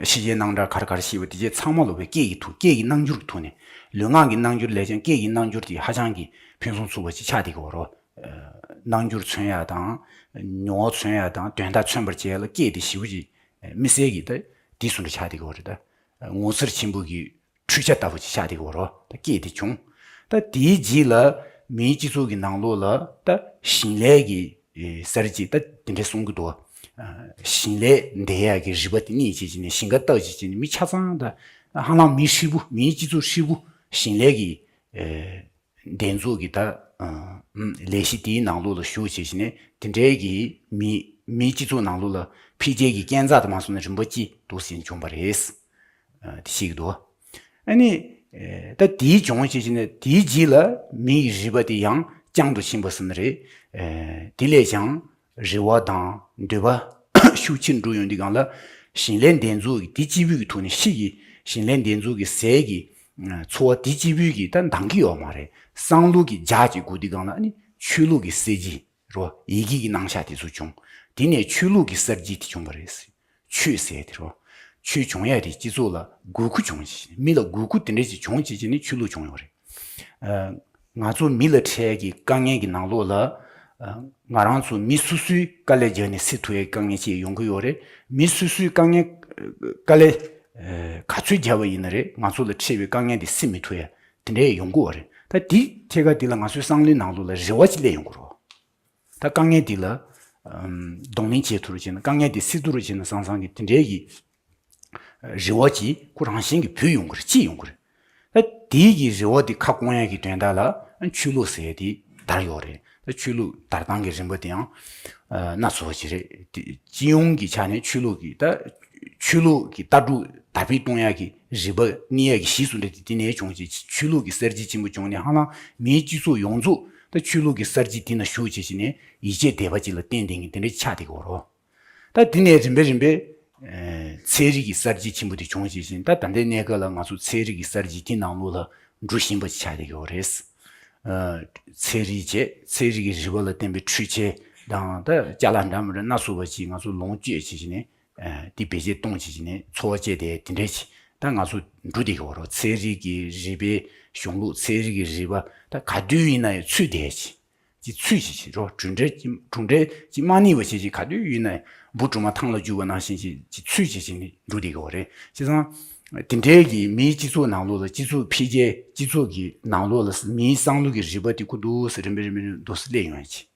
ཤེས་བྱའི་རྣམ་གྲངས་ག་རེ་ག་རེ་ཤེས་པ་དེ་རྗེས་ཚང་མ་ལོ་བའི་སྐད་ཀྱི་ཐོག་སྐད་ཀྱི་རྣམ་འགྱུར་གྱི་ཐོག་ནས། ལུས་ངག་གི་རྣམ་འགྱུར་ལས་ཀྱང་སྐད་ཀྱི་རྣམ་འགྱུར་དེ་ཧ་ཅང་གི་ཕུན་སུམ་ཚོགས་པ་ཅིག་ཆགས་བསྡད་ཀྱི་ཡོད་རེད། རྣམ་འགྱུར་མཚོན་ཡ་དང་། མྱོང་བ་མཚོན་ཡ་དང་དོན་དག་མཚོན་པར་བྱེད་ཡ་ལ་སྐད་དེ་ཞེ་པོ་ཅིག་དམིགས་བསལ་གྱི་ད་དེ་བཟོ་འདྲ་ཆགས་བསྡད་ཀྱི་ཡོད་རེད་ད། ངོ་མཚར་ཆེན་པོ་གི་འཕྲུལ་ཆ་ལྟ་བུ་ཅིག་ཆགས་བསྡད་ཀྱི་ཡོད་རེད། ད་སྐད་དེ་བྱུང་། ད་དེའི་རྗེས་ལ་མིའི་སྤྱི་ཚོགས་ཀྱི་ནང་ལོགས་ལ་ད་ཞིང་ལས་ཀྱི་ཨེ་གསར་བརྗེ་ད་དེ་འདྲ་གསུང་གི་འདུག་ཨ་ཞིང་ལས་འདེབས་ཡག་གི་རིག་པ་དེ་རྙེད་བྱས་བྱས་ནས་ཞིང་ཁ་བཏབ་བྱས་བྱས་ནས་མི་ཆ་ཚང་ད་ཧ་ལམ་མི་ཧྲིལ་པོ་མིའི་སྤྱི་ཚོགས་ཧྲིལ་པོ་ཞིང་ལས་ཀྱི་ཨེ་འདེབས་འཛུགས་ཀྱི་ད་ཨ་ལས་གཞི་དེའི་ནང་ལོགས་ལ་ཞུགས་བྱས་བྱས་ནས་དེ་འདྲའི་གི་མི་མིའི་སྤྱི་ཚོགས་ནང་ལོགས་ལ་འཕེལ་རྒྱས་ཀྱི་སྐས་འཛེག་དུ་མ་སོང་ན་རིམ་པ་གཅིག་འདུག་ཟེར་བྱུང་བ་རེད། ཨ་དེ་ཤེས་ཀྱི་འདུག་ཨ་ནི། ཨེ་ད་དེའི་སྦྱོང་བྱེད་ཀྱི་ནི་དེའི་རྗེས་ལ་མི་ཡི་རིག་པ་དེ་ཡང་རྐྱང་དུ་ཕྱིན་པ་ཟེར་ནི་རེད། ཨེ་དེ་ལས་ཀྱང་རེ་བ་དང་འདོད་པ་ཤུགས་ཆེར་འགྲོ་ཡོང་དུས་སྒང་ལ་ཞིང་ལས་འདེབས་འཛུགས་ཀྱི་དེ་གཅིག་པུའི་གི་ཐོག་ནས་ཕྱི་གི་ཞིང་ལས་འདེབས་འཛུགས་ཀྱི་ཟས་ཀྱི་འཚོ་བ་དེ་གཅིག་པུའི་གི་ད་འདང་གི་ཡོད་མ་རེད། བསམ་བློ་གི་རྒྱ་ཅིག་སྒུག་དུས་སྒང་ལ་ཨ་ནི་ཆོས་ལུགས་ཀྱི་གསར་བརྗེ་རོ་ཡི་གེ་གི་རྣམ་གཞག་དེ་ཚོ་བྱུང་། དེ་ནས་ཆོས་ལུགས་ཀྱི་གསར་བརྗེ་དེ་བྱུང་བ་རེད། ཆོས་ཟེར་དེ་རོ། ཆོས་བྱུང་ཡ་དེ་སྤྱི་ཚོགས་ལ་དགོས་མཁོ་བྱུང་བྱས་ནས་མི་ལ་དགོས་མཁོ་དེ་འདྲ་ཞིག་བྱུང་བྱས་བྱས་ནས་ཆོས་ལུགས་བྱུང་ཡོད་རེད། ཨ་ང་ཚོ་མི་ལ་འཕྲད་ཀྱི་དཀའ་ངལ་གྱི་ནང་ལོགས་ལ་ཨ་ང་རང་ཚོ་མི་སོ་སོའི་དཀའ་ལས་རྒྱག་ནས་སེལ་ཐུབ་ཡ་དཀའ་ངལ་ཅིག་ཡོང་གི་ཡོད་རེད། མི་སོ་སོའི་དཀའ་ངལ་དཀའ་ལས་ཨ་ག་ཚོད་རྒྱབ་པ་ཡིན་ན་རེད། ང་ཚོ་ལ་འཕྲད་པའི་དཀའ་ངལ་དེ་སེལ་མི་ཐུབ་ཡ་དེ་འདྲ་ཡོང་གི་ཡོད་རེད། ད་དེ་ཐད་ཀ་དེ་ལ་ང་ཚོའི་བསམ་བློའི་ནང་ལོགས་ལ་རེ་བ་ཅིག་སླེབས་ཡོང་གི་རེད། ད་དཀའ་ངལ་འདི་ལ་ཨམ་གདོང་ལེན་བྱེད་ཐུབ་རུ་བྱས་ན། དཀའ་ངལ་འདི་སེལ་ཐུབ་རུ་བྱས་ན་བསམ་བསམ་གྱི་དེ་འདྲའི་གི་རེ་བ་ཅིག་ཁོ་རང་བཞིན་གྱིས་བུད་ཡོང་གི་རེད། སྐྱེས་ཡོང་གི་རེད། ད་དེའི་གི་རེ་བ་འདི་ཁ་སྐོང་ཡ་གི་དོན་དག་ལ་ཆོས་ལུགས་ཟེར་ཡ་དེ་དར་ཡོད་རེད། ད་ཆོས་ལུགས་དར་སྟངས་ཀྱི་རིམ་པ་དེ་ཡང་སྣ་ཚོགས་ཅིག་རེད། དེ་སྤྱི་ཡོངས་ཀྱི་ཆ་ནས་ཆོས་ལུགས་ཀྱི་ད་ཆོས་ལུགས་ཀྱི་ལྟ་གྲུབ་དར་སྤེལ་གཏོང་ཡ་གི་རིག་པ་གནས་ཡ་གི་གཞི་སུ་འདྲ་དེ་དེ་ནས་བྱུང་བྱས་ཆོས་ལུགས་ཀྱི་གསར་བརྗེ་ཆེན་པོ་བྱུང་ནས་ཧ་ལམ་མིའི་སྤྱི་ཚོགས་ཡོངས་རྫོགས་ད་ཆོས་ལུགས་ཀྱི་གསར་བརྗེ་དེ་ན་ཞུགས་བྱས་བྱས་ནས་ཡིད་ཆེས་དད་པ་ཅིག་ལ་བརྟེན་བསྡད་མཁན་དེ་འདྲ་ཆགས་བསྡད་ཀྱི་ཡོད་རེད། ད་དེ་ནས་རིམ་པས་རིམ་པས་ཚན་རིག་གི་གསར་བརྗེ་ཆེན་པོ་དེ་བྱུང་བྱས་བྱས་ད་ད་ལྟའི་གནས་སྐབས་ལ་ང་ཚོ་ཚན་རིག་གི་གསར་བརྗེ་དེ་ནང་ལོགས་ལ་འགྲོ་བཞིན་པ་ཅིག་ཆགས་བསྡད་ཀྱི་ཡོད་རེད། ཚན་རིག་བྱས་ཚན་རིག་གི་རིག་པ་ལ་བརྟེན་པའི་འཕྲུལ་ཆས་དང་ད་ཅ་ལག་འདྲ་མི་འདྲ་སྣ་ཚོགས་པ་ཅིག་ང་ཚོ་ལོངས་སྤྱོད་བྱས་བྱས་ནས། ཨ་དེ་བེད་སྤྱོད་གཏོང་བྱེད་ཀྱི་ནས་འཚོ་བ་སྐྱེལ་དེ་དེ་འདྲས་ཀྱི་ད་ང་ཚོ་འགྲོ་བསྡད་ཀྱི་ཡོད་རེད། ཚན་རིག་གི་རིག་པའི་གཞུང་ལུགས་ཚན་རིག་གི་རིག་པ་ད་ག་དུས་ཡིན་ན་ཡང་ཚུད་བསྡད་ཀྱི་ཅི་ཚུད་བྱེད་ཀྱི་རོ། གྲུབ་འབྲས་ཀྱི་གྲུབ་འབྲས་ཀྱི་མ་རྙེད་པ་བྱེད་ཀྱི་ག་དུས་ཡིན་ན་ཡང་འབུ་གྲུབ་མ་ཐང་ལ་རྒྱུག་པ་ནང་བཞིན་ཅི་ཅི་ཚུད་བྱེད་ཀྱི་ནི་འགྲོ་བསྡད་ཀྱི་ཡོད་རེད། བྱས་ཙང་དེ་འདྲས་ཀྱི་མིའི་སྤྱི་ཚོགས་ནང་ལོགས་ལ་སྤྱི་ཚོགས་འཕེལ་རྒྱས་སྤྱི་ཚོགས་ཀྱི་ནང་ལོགས་ལ་མིའི་བསམ་བློ་གི་རིག་པ་དེ་ཁུ་འདུག་སེ་རིམ་པས་རིམ་པས་རིམ་པས་འདུག་སེ་སླེབས་ཡོང་ཡ་ཅི།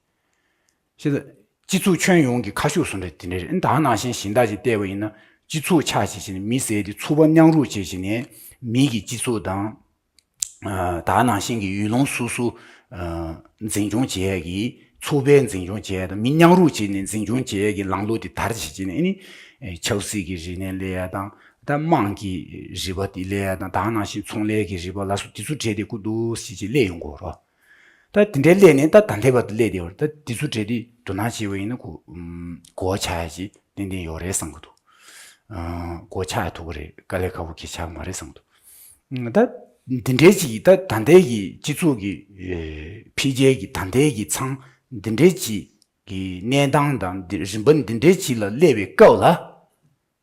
ཞེས། སྤྱི་ཚོགས་ཁྱོན་ཡོངས་ཀྱི་ཁ་ཕྱོགས་སུ་འདྲ་དེ་འདྲ་རེད། ད་ནང་བཞིན་གཞན་དག་ཅིག་བལྟས་པ་ཡིན་ན་སྤྱི་ཚོགས་ཆགས་བྱས་བྱས་ནས་མི་ཟེར་དེ་ཚོགས་པ་མཉམ་རུབ་བྱས་བྱས་ནས་མི་གི་སྤྱི་ཚོགས་དང་། ཨ་ད་ནང་བཞིན་གྱི་ཡུལ་ལུང་སོ་སོ་ཨ་འཛིན་སྐྱོང་བྱེད་ཡས་ཀྱི་ཚོགས་པའི་འཛིན་སྐྱོང་བྱེད་ཡས་དང་མི་མཉམ་རུབ་བྱས་ནས་འཛིན་སྐྱོང་བྱེད་ཡས་ཀྱི་ལམ་ལུགས་དེ་དར་བྱས་བྱས་ནས་ཨ་ནི་ཆབ་སྲིད་ཀྱི་རིག་གནས་སླེབས་ཡས་དང་ད་དམངས་ཀྱི་རིག་པ་དེ་སླེབས་ཡས་དང་ད་ནང་བཞིན་ཚོང་ལས་ཀྱི་རིག་པ་ལ་སོགས་དེ་ཚོ་གྲས་དེ་ཁུ་འདུག་སེ་ཅིག་སླེབས་ཡོང་གི་ཡོད་རེད། ད་དེ་འདྲའི་སླེབས་ནས་ད་ད་ལྟའི་བར་དུ་སླེབས་བསྡད་ཡོད་རེད། ད་དེ་ཚོ་གྲས་དེ་དོ་སྣང་བྱས་པ་ཡིན་ན་གོ་ཨམ་གོ་བ་ཆགས་ཡ་ཅིག་ཏན་ཏན་ཡོད་རེད་བསམ་གྱི་འདུག་ཨ་གོ་བ་ཆགས་ཡ་ཐུབ་ཀྱི་རེད། དཀའ་ལས་ཁག་པོ་གི་ཆགས་མ་རེད་བསམ་གྱི་འདུག་ཨ་ད་འདི་འདྲའི་ཅིག་ད་ད་ལྟའི་གི་སྤྱི་ཚོགས་ཀྱི་ཨེ་འཕེལ་རྒྱས་ཀྱི་ད་ལྟའི་གི་མཚམས་འདི་འདྲའི་ཅིག་གི་གནས་སྟངས་དང་འདི་རིམ་པ་འདི་འདྲའི་ཅིག་ལ་སླེབས་པའི་སྐབས་ལ།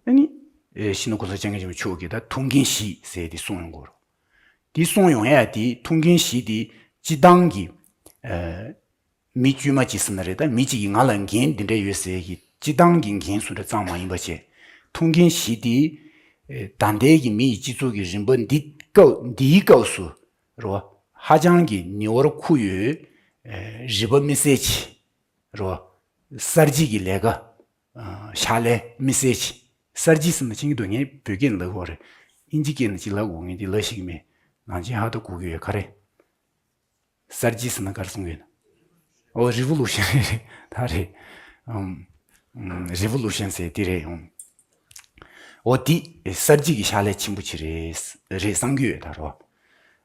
ཨ་ནི། ཨེ་སྤྱི་ནོར་གོང་ས་སྐྱབས་མགོན་ཆེན་པོ་མཆོག་གིས་ད་ཐུགས་འགན་བཞི་ཟེར་དེ་གསུངས་ཡོང་གི་ཡོད་རེད། དེ་གསུངས་ཡོང་ཡ་དེ་ཐུགས་འགན་བཞི་དེ་སྤྱི་བཏང་གི་ཨ་མི་དཀྱུས་མ་གཅིག་ཟེར་ན་རེད། ད་མི་གཅིག་གིས་ང་ལ་འགན་འདི་འདྲ་ཡོད་ཟེར་གི་སྤྱི་བཏང་གི་འགན་སུ་འདྲ་གཙང་མ་ཡིན་པ་བྱས། ཐུགས་འགན་བཞི་དེ་ཨེ་ད་ལྟའི་གི་མི་ཡི་སྤྱི་ཚོགས་ཀྱི་རིམ་པ་འདི་སྐབས་འདིའི་སྐབས་སུ་རེད་བ། ཧ་ཅང་གི་ཉེ་བར་འཁུར་ཡོད། ཨེ་རིག་པ་དམིགས་བསལ་གྱི་རེད་བ། གསར་བརྗེ་གི་ལས་ཀ་ཨ་ཕྱག་ལས་དམིགས་བསལ་གྱི་གསར་བརྗེ་ཟེར་ན་ཤེས་ཀྱི་འདུག་ངས་བོད་སྐད་ལབ་དགོས་རེད། ཨིན་ཇི་སྐད་ནང་ཅིག་ལབ་དགོས། ངས་འདི་ལབ་ཤེས་ཀྱི་མེད། ནང་ཆེན་ཧ་ད་གོ་གི་ཡོད་ག་རེ། གསར་བརྗེ་ཟེར་ན་ག་རེ་གསུང་གི་ཡོད་ན། ཨོ་རི་ཝོ་ལུ་ཤན་རེད་རེད་ད་རེད། ཨམ་ཨམ་རི་ཝོ་ལུ་ཤན་ཟེར་དེ་རེད་ཨང་། ཨོ་འདི་གསར་བརྗེ་གི་ཕྱག་ལས་ཆེན་པོ་ཅིག་རེད་རེད་བསམ་གྱི་ཡོད་ད་རོ།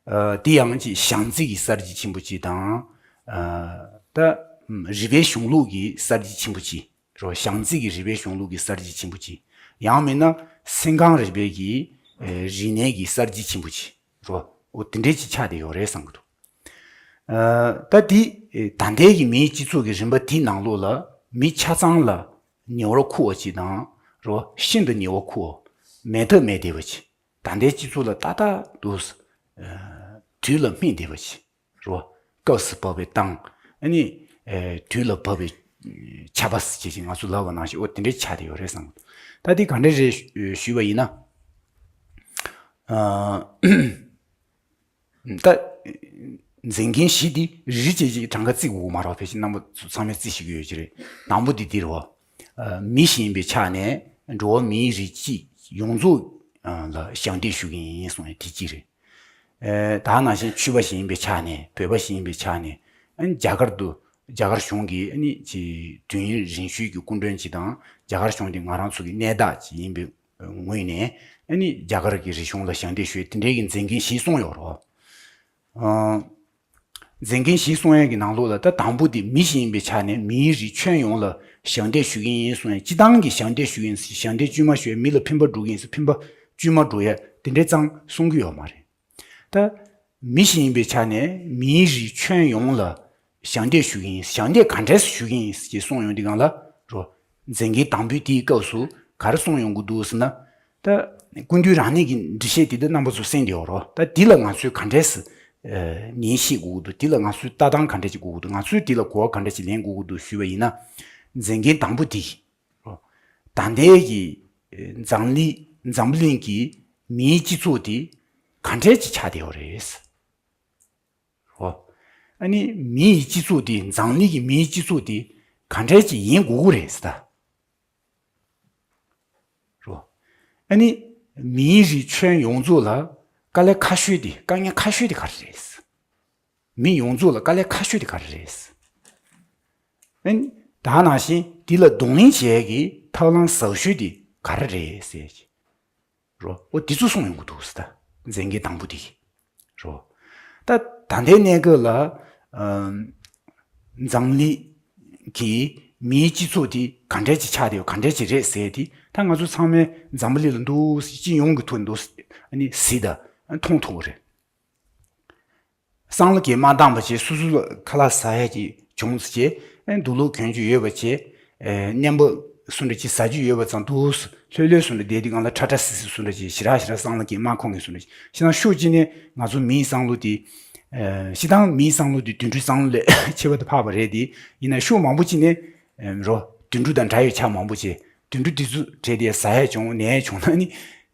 ཨ་འདི་ཡང་ཅིག་བྱམས་བརྩེ་གི་གསར་བརྗེ་ཆེན་པོ་ཅིག་དང་། ཨ་ད་རིག་པའི་གཞུང་ལུགས་ཀྱི་གསར་བརྗེ་ཆེན་པོ་ཅིག་རོ། བྱམས་བརྩེ་གི་རིག་པའི་གཞུང་ལུགས་ཀྱི་གསར་བརྗེ་ཆེན་པོ་ཅིག་ཡང་མིན་ན་སེམས་ཁམས་རིག་པའི་གི་ཨེ་རིག་གནས་ཀྱི་གསར་བརྗེ་ཆེན་པོ་ཅིག་རོ། འོ་དེ་འདྲའི་ཅིག་ཆགས་བསྡད་ཡོད་རེད་བསམ་གྱི་འདུག་ཨ། ད་འདི་ད་ལྟའི་གི་མིའི་སྤྱི་ཚོགས་ཀྱི་རིམ་པ་དེའི་ནང་ལོགས་ལ་མི་ཆ་ཚང་ལ་ཉེ་བར་མཁོ་བ་ཅིག་དང་རོ། ཤིན་ཏུ་ཉེ་བར་མཁོ་བ། མེད་ཐབས་མེད་བསྡད་པ་ཅིག་ད་ལྟའི་སྤྱི་ཚོགས་ལ་ཏག་ཏག་ཏུ་ཨ། དུས་ལ་སྨིན་བསྡད་པ་ཅིག་རོ། སྐབས་སུ་བབས་པའི་གཏམ། ཨ་ནི་ཨེ། དུས་ལ་བབས་པའི་ཆར་པ་ཟེར་བྱས་ཅིག་ང་ཚོ་ལབ་པ་ནང་བཞིན་འོ་དེ་འདྲའི་ཆགས་བསྡད་ཡོད་རེད་བསམ། ད་འདི་ག་འདྲ་རེད་ཞུས་པ་ཡིན་ན། ཨ། ད་མཛེས་རྒྱན་བཞི་འདི་རེ་རེ་བྱས་ཅིག་གྲངས་ཀ་བརྩི་དགོས་མ་རེད། ཕལ་ཆེར་རྣམ་པ་ཚོ་ཚང་མས་བརྩི་ཤེས་ཀྱི་ཡོད་ཀྱི་རེད། དང་པོ་འདི་འདི་རེད་བ། ཨ། མི་ཞིག་ཡིན་པའི་ཆ་ནས་འགྲོ་བ་མིའི་རིགས་སྤྱི་ཡོངས་རྫོགས་ལ་ཞབས་འདེགས་ཞུ་གི་ཡིན་གསུངས་ཡ་དེ་གཅིག་རེད། ཨེ། ད་ནང་བཞིན་ཆོས་པ་ཞིག་ཡིན་པའི་ཆ་ནས། བོད་པ་ཞིག་ཡིན་པའི་ཆ་ནས། ཨ་ནི་རྒྱ་གར་དུ་རྒྱ་གར་གཞུང་གིས་ཨ་ནི་ཅིག་དུས་ཡུན་རིང་ཤོས་ཀྱི་སྐུ་མགྲོན་ཅིག་དང་། རྒྱ་གར་གཞུང་འདི་ང་རང་ཚོ་གི་གནས་བདག་ཅིག་ཡིན་པའི་ངོས་ནས་ཨ་ནི་རྒྱ་གར་གྱི་རིག་གཞུང་ལ་ཞབས་འདེགས་ཞུ་ཡ་དེ་འདྲའི་གི་མཛེས་རྒྱན་བཞི་གསུངས་ཡོད་རེད། ཨ། མཛེས་རྒྱན་བཞི་གསུང་ཡས་ཀྱི་ནང་ལོགས་ལ་ད་དང་པོ་དེ་མི་ཞིག་ཡིན་པའི་ཆ་ནས་མིའི་རིགས་ཁྱོན་ཡོངས་ལ་ཞབས་འདེགས་ཞུ་གི་ཡིན་གསུང་ཡས། སྤྱི་བཏང་གི་ཞབས་འདེགས་ཞུ་གི་ཡིན། ཞབས་འདེགས་བཅོས་མ་ཞུ་ཡས། མི་ལ་ཕན་པ་འགྲོ་གི་ཡིན་ཟེར། ཕན་པ་བཅོས་མ་འགྲོ་ཡས་དེ་འདྲའི་ཙང་གསུང་གི་ཡོད་མ་རེད། ད་མི་ཞིག་ཡིན་པའི་ཆ་ནས་མིའི་རིགས་ཁྱོན་ཡོངས་ལ་ཞབས་འདེགས་ཞུ་གི་ཡིན། ཞབས་འདེགས་ག་འདྲས་ཞུ་གི་ཡིན་ཞེས་གསུང་ཡོང་དུས་སྒང་ལ་རོ། མཛད་འགན་དང་པོའི་དེའི་སྐབས་སུ་ག་རེ་གསུངས་ཡོང་གི་འདུག་ཟེར་ན། ད་ཀུན་འདུས་རང་ཉིད་ཀྱི་འགྲེལ་བཤད་དེ་ད་རྣམ་པ་ཚོ་གསན་བསྡད་ཡོད་རོ། ད་འདི་ལ་ང་ཚོས་ག་འདྲས་སེ་ཉན་ཤེས་དགོས་ཀྱི་འདུག་འདི་ལ་ང་ཚོས་ལྟ་སྟངས་ག་འདྲས་ཅིག་དགོས་ཀྱི་འདུག་ང་ཚོས་འདི་ལ་གོ་བ་ག་འདྲས་ཅིག་ལེན་དགོས་ཀྱི་འདུག་ཞུས་པ་ཡིན་ན། མཛད་འགན་དང་པོ་དེ་རོ། ད་ལྟའི་གི་འཛམ་གླིང་འཛམ་བུ་གླིང་གི་མིའི་སྤྱི་ཚོགས་དེ་ག་འདྲས་ཅིག་ཆགས་བསྡད་ཡོད་རེད། རོ། ཨ་ནི་མིའི་སྤྱི་ཚོགས་དེ། འཛམ་གླིང་གི་མིའི་སྤྱི་ཚོགས་དེ་ག་འདྲས་ཅིག་ཡིན་དགོས་ཀྱི་རེད་ཟེར་ད། རོ། ཨ་ནི་མིའི་རིགས་ཁྱོན་ཡོངས་རྫོགས་ལ་དཀའ་ལས་ཁག་ཤོས་དེ། དཀའ་ངལ་ཁག་ཤོས་དེ་ག་རེ་རེད། མི་ཡོངས་རྫོགས་ལ་དཀའ་ལས་ཁག་ཤོས་དེ་ག་རེ་རེད། ཨ་ནི་ད་ནང་བཞིན་འདི་ལ་གདོང་ལེན་བྱེད་ཡས་ཀྱི་ཐབས་ལམ་ཟབ་ཤོས་དེ་ག་རེ་རེད་ཟེར། རོ། འོ་དེ་ཚོ་གསུངས་ཡོང་གི་འདུག་ཟེར་ད། མཛད་འགན་དང་པོ་དེ། རོ། ད་ད་ལྟའི་གནས་སྐབས་ལ་ཨམ། འཛམ་གླིང་གི་མིའི་སྤྱི་ཚོགས་དེ་ག་འདྲས་ཅིག་ཆགས་བསྡད་ཡོད། ག་འདྲས་ཅིག་རེད་ཟེར་དེ་ད་ང་ཚོ་ཚང་མས་འཛམ་བུ་གླིང་ལ་འདུག་སྤྱི་ཡོངས་ཀྱི་ཐོག་འདུག་ཨ་ནི་གཟིགས་དང་མཐོང་ཐུབ་པ་རེད། སང་ལོ་གེ་མ་བཏང་བ་བྱས། སོ་སོ་ལ་ཁ་ལག་ཟ་ཡ་ཅིག་བྱུང་ཚེ་བྱས། ཨེ་འདུག་ལོག་གྱོན་རྒྱུ་ཡོད་པ་བྱས། ཨེ་མཉམ་པ་སུ་འདྲ་ཅིག་ཟ་རྒྱུ་ཡོད་པ་ཙང་འདུག་སེ་ལྷོད་ལྷོད་སུ་འདྲ་བསྡད་དུས་སྒང་ལ་ཁྲ་ཁྲ་སིལ་སིལ་སུ་འདྲ་ཅིག་ཞེ་དྲག་ཞེ་དྲག་སང་ལོ་གེ་མ་ཁོང་གི་སུ་འདྲ་ཅིག་ཤི་ན་ཤོག་ཅིག་ནས་ང་ཚོ་མིའི་སང་ལོ་དེ། ཨེ་སྤྱིར་བཏང་མིའི་སང་ལོ་དེ་དུད་འགྲོའི་སང་ལོ་ལས་ཆེ་བ་དེ་འཕགས་པ་རེད་དེ། ཡིན་ན་ཤོག་མང་པོ་ཅིག་ནས་ཨེ་རོ། དུད་འགྲོ་དང་འདྲ་བའི་ཆ་མང་པོ་བྱས། དུད་འགྲོ་དེ་ཚོ་བྲེལ་ཏེ་ཟ་ཡ་བྱུང་ནས་བྱུང་ན་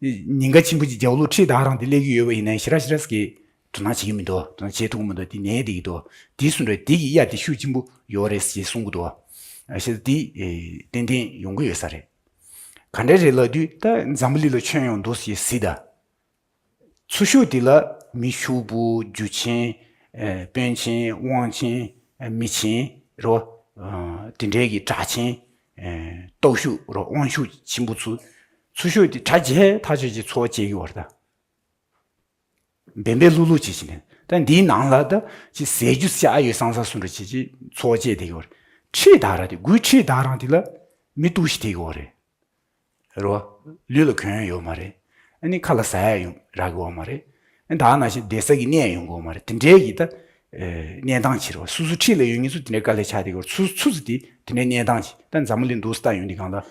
ནི། ཉེན་ཁ་ཆེན་པོ་ཅིག་རྒྱབ་ལོགས་ཁྲིད་བདག་རང་དེ་སླེབས་ཀྱི་ཡོད་པ་ཡིན་ན་ཞེ་དྲག་ཞེ་དྲག་གི་དོ་སྣང་བྱེད་ཀྱི་མི་འདུག་དོ་སྣང་བྱེད་ཐུབ་ཀྱི་མི་འདུག་དེ་ནས་བསྡད་ཀྱི་འདུག་དེ་སུ་འདྲ་དེ་གི་ཡ་དེ་ཤུགས་ཆེན་པོ་ཡོད་རེད་ཞེས་གསུང་གི་འདུག་ཨ་ཤེས་དེ་ཏན་ཏན་ཡོང་གི་ཡོད་ས་རེད། ག་འདྲ་རེད་ལབ་དུས་ད་འཛམ་བུ་གླིང་ལ་ཁྱོན་ཡོངས་འདུག་ཞེས་གཟིགས་ད། ཚུར་ཤོག་དེ་ལ་མི་ཕྱུག་པོ། རྒྱུ་ཆེན། ཨེ་དཔོན་ཆེན། དབང་ཆེན། ཨེ་མི་ཆེན་རོ། ཨ་དེ་འདྲའི་གི་དྲག་ཆེན། ཨེ་སྟོབས་ཤུགས་རོ། དབང་ཤུགས་ཆེན་པོ་ཚོ། ཚུར་ཤོག་དེ་གྲ་རྒྱས་ཐག་ཆོད་ཀྱི་འཚོ་བ་སྐྱེལ་གྱི་ཡོད་རེད་ད། འབེན་པའི་ལྷུག་ལྷུག་བྱེད་བཞིན་ནས་ད་འདིའི་ནང་ལ་ད་ཅི་ཟས་རྒྱུ་ཟ་ཡ་ཡོད་བསམ་བསམ་སུ་འདྲ་བྱེད་ཀྱི་འཚོ་བ་སྐྱེལ་བསྡད་ཀྱི་ཡོད་རེད། ཁྲིད་བདག་རང་དེ། སྒོས་ཁྲིད་བདག་རང་དེ་ལ་མི་གཏུག་ཤི་བསྡད་ཀྱི་ཡོད་རེད། རོ། ལུས་ལ་གྱོན་ཡ་ཡོད་མ་རེད། ཨ་ནི་ཁ་ལག་ཟ་ཡ་ཡོང་རག་གི་ཡོད་མ་རེད། ཨ་ནི་ད་ནང་བཞིན་བསྡད་ས་གི་གནས་ཡོང་གི་ཡོད་མ་རེད། དེ་འདྲའི་གི་ད་ཨེ་གནས་སྟངས་ཅིག་རེད་བ། སོ་སོ་འཁྲིས་ལ་ཡོད་མཁན་ཚོ་དེ་འདྲའི་དཀའ་ལས་ཆགས་བསྡད་ཀྱི་ཡོད་རེད། ཚུར་ཚུར་ཚུར་དེ་དེ་འདྲའི་གནས་སྟངས་ཅིག་ད་འཛམ་བུ་གླིང་འདུག་སེ་ལྟ་ཡོང་དུས་སྒང་ལ།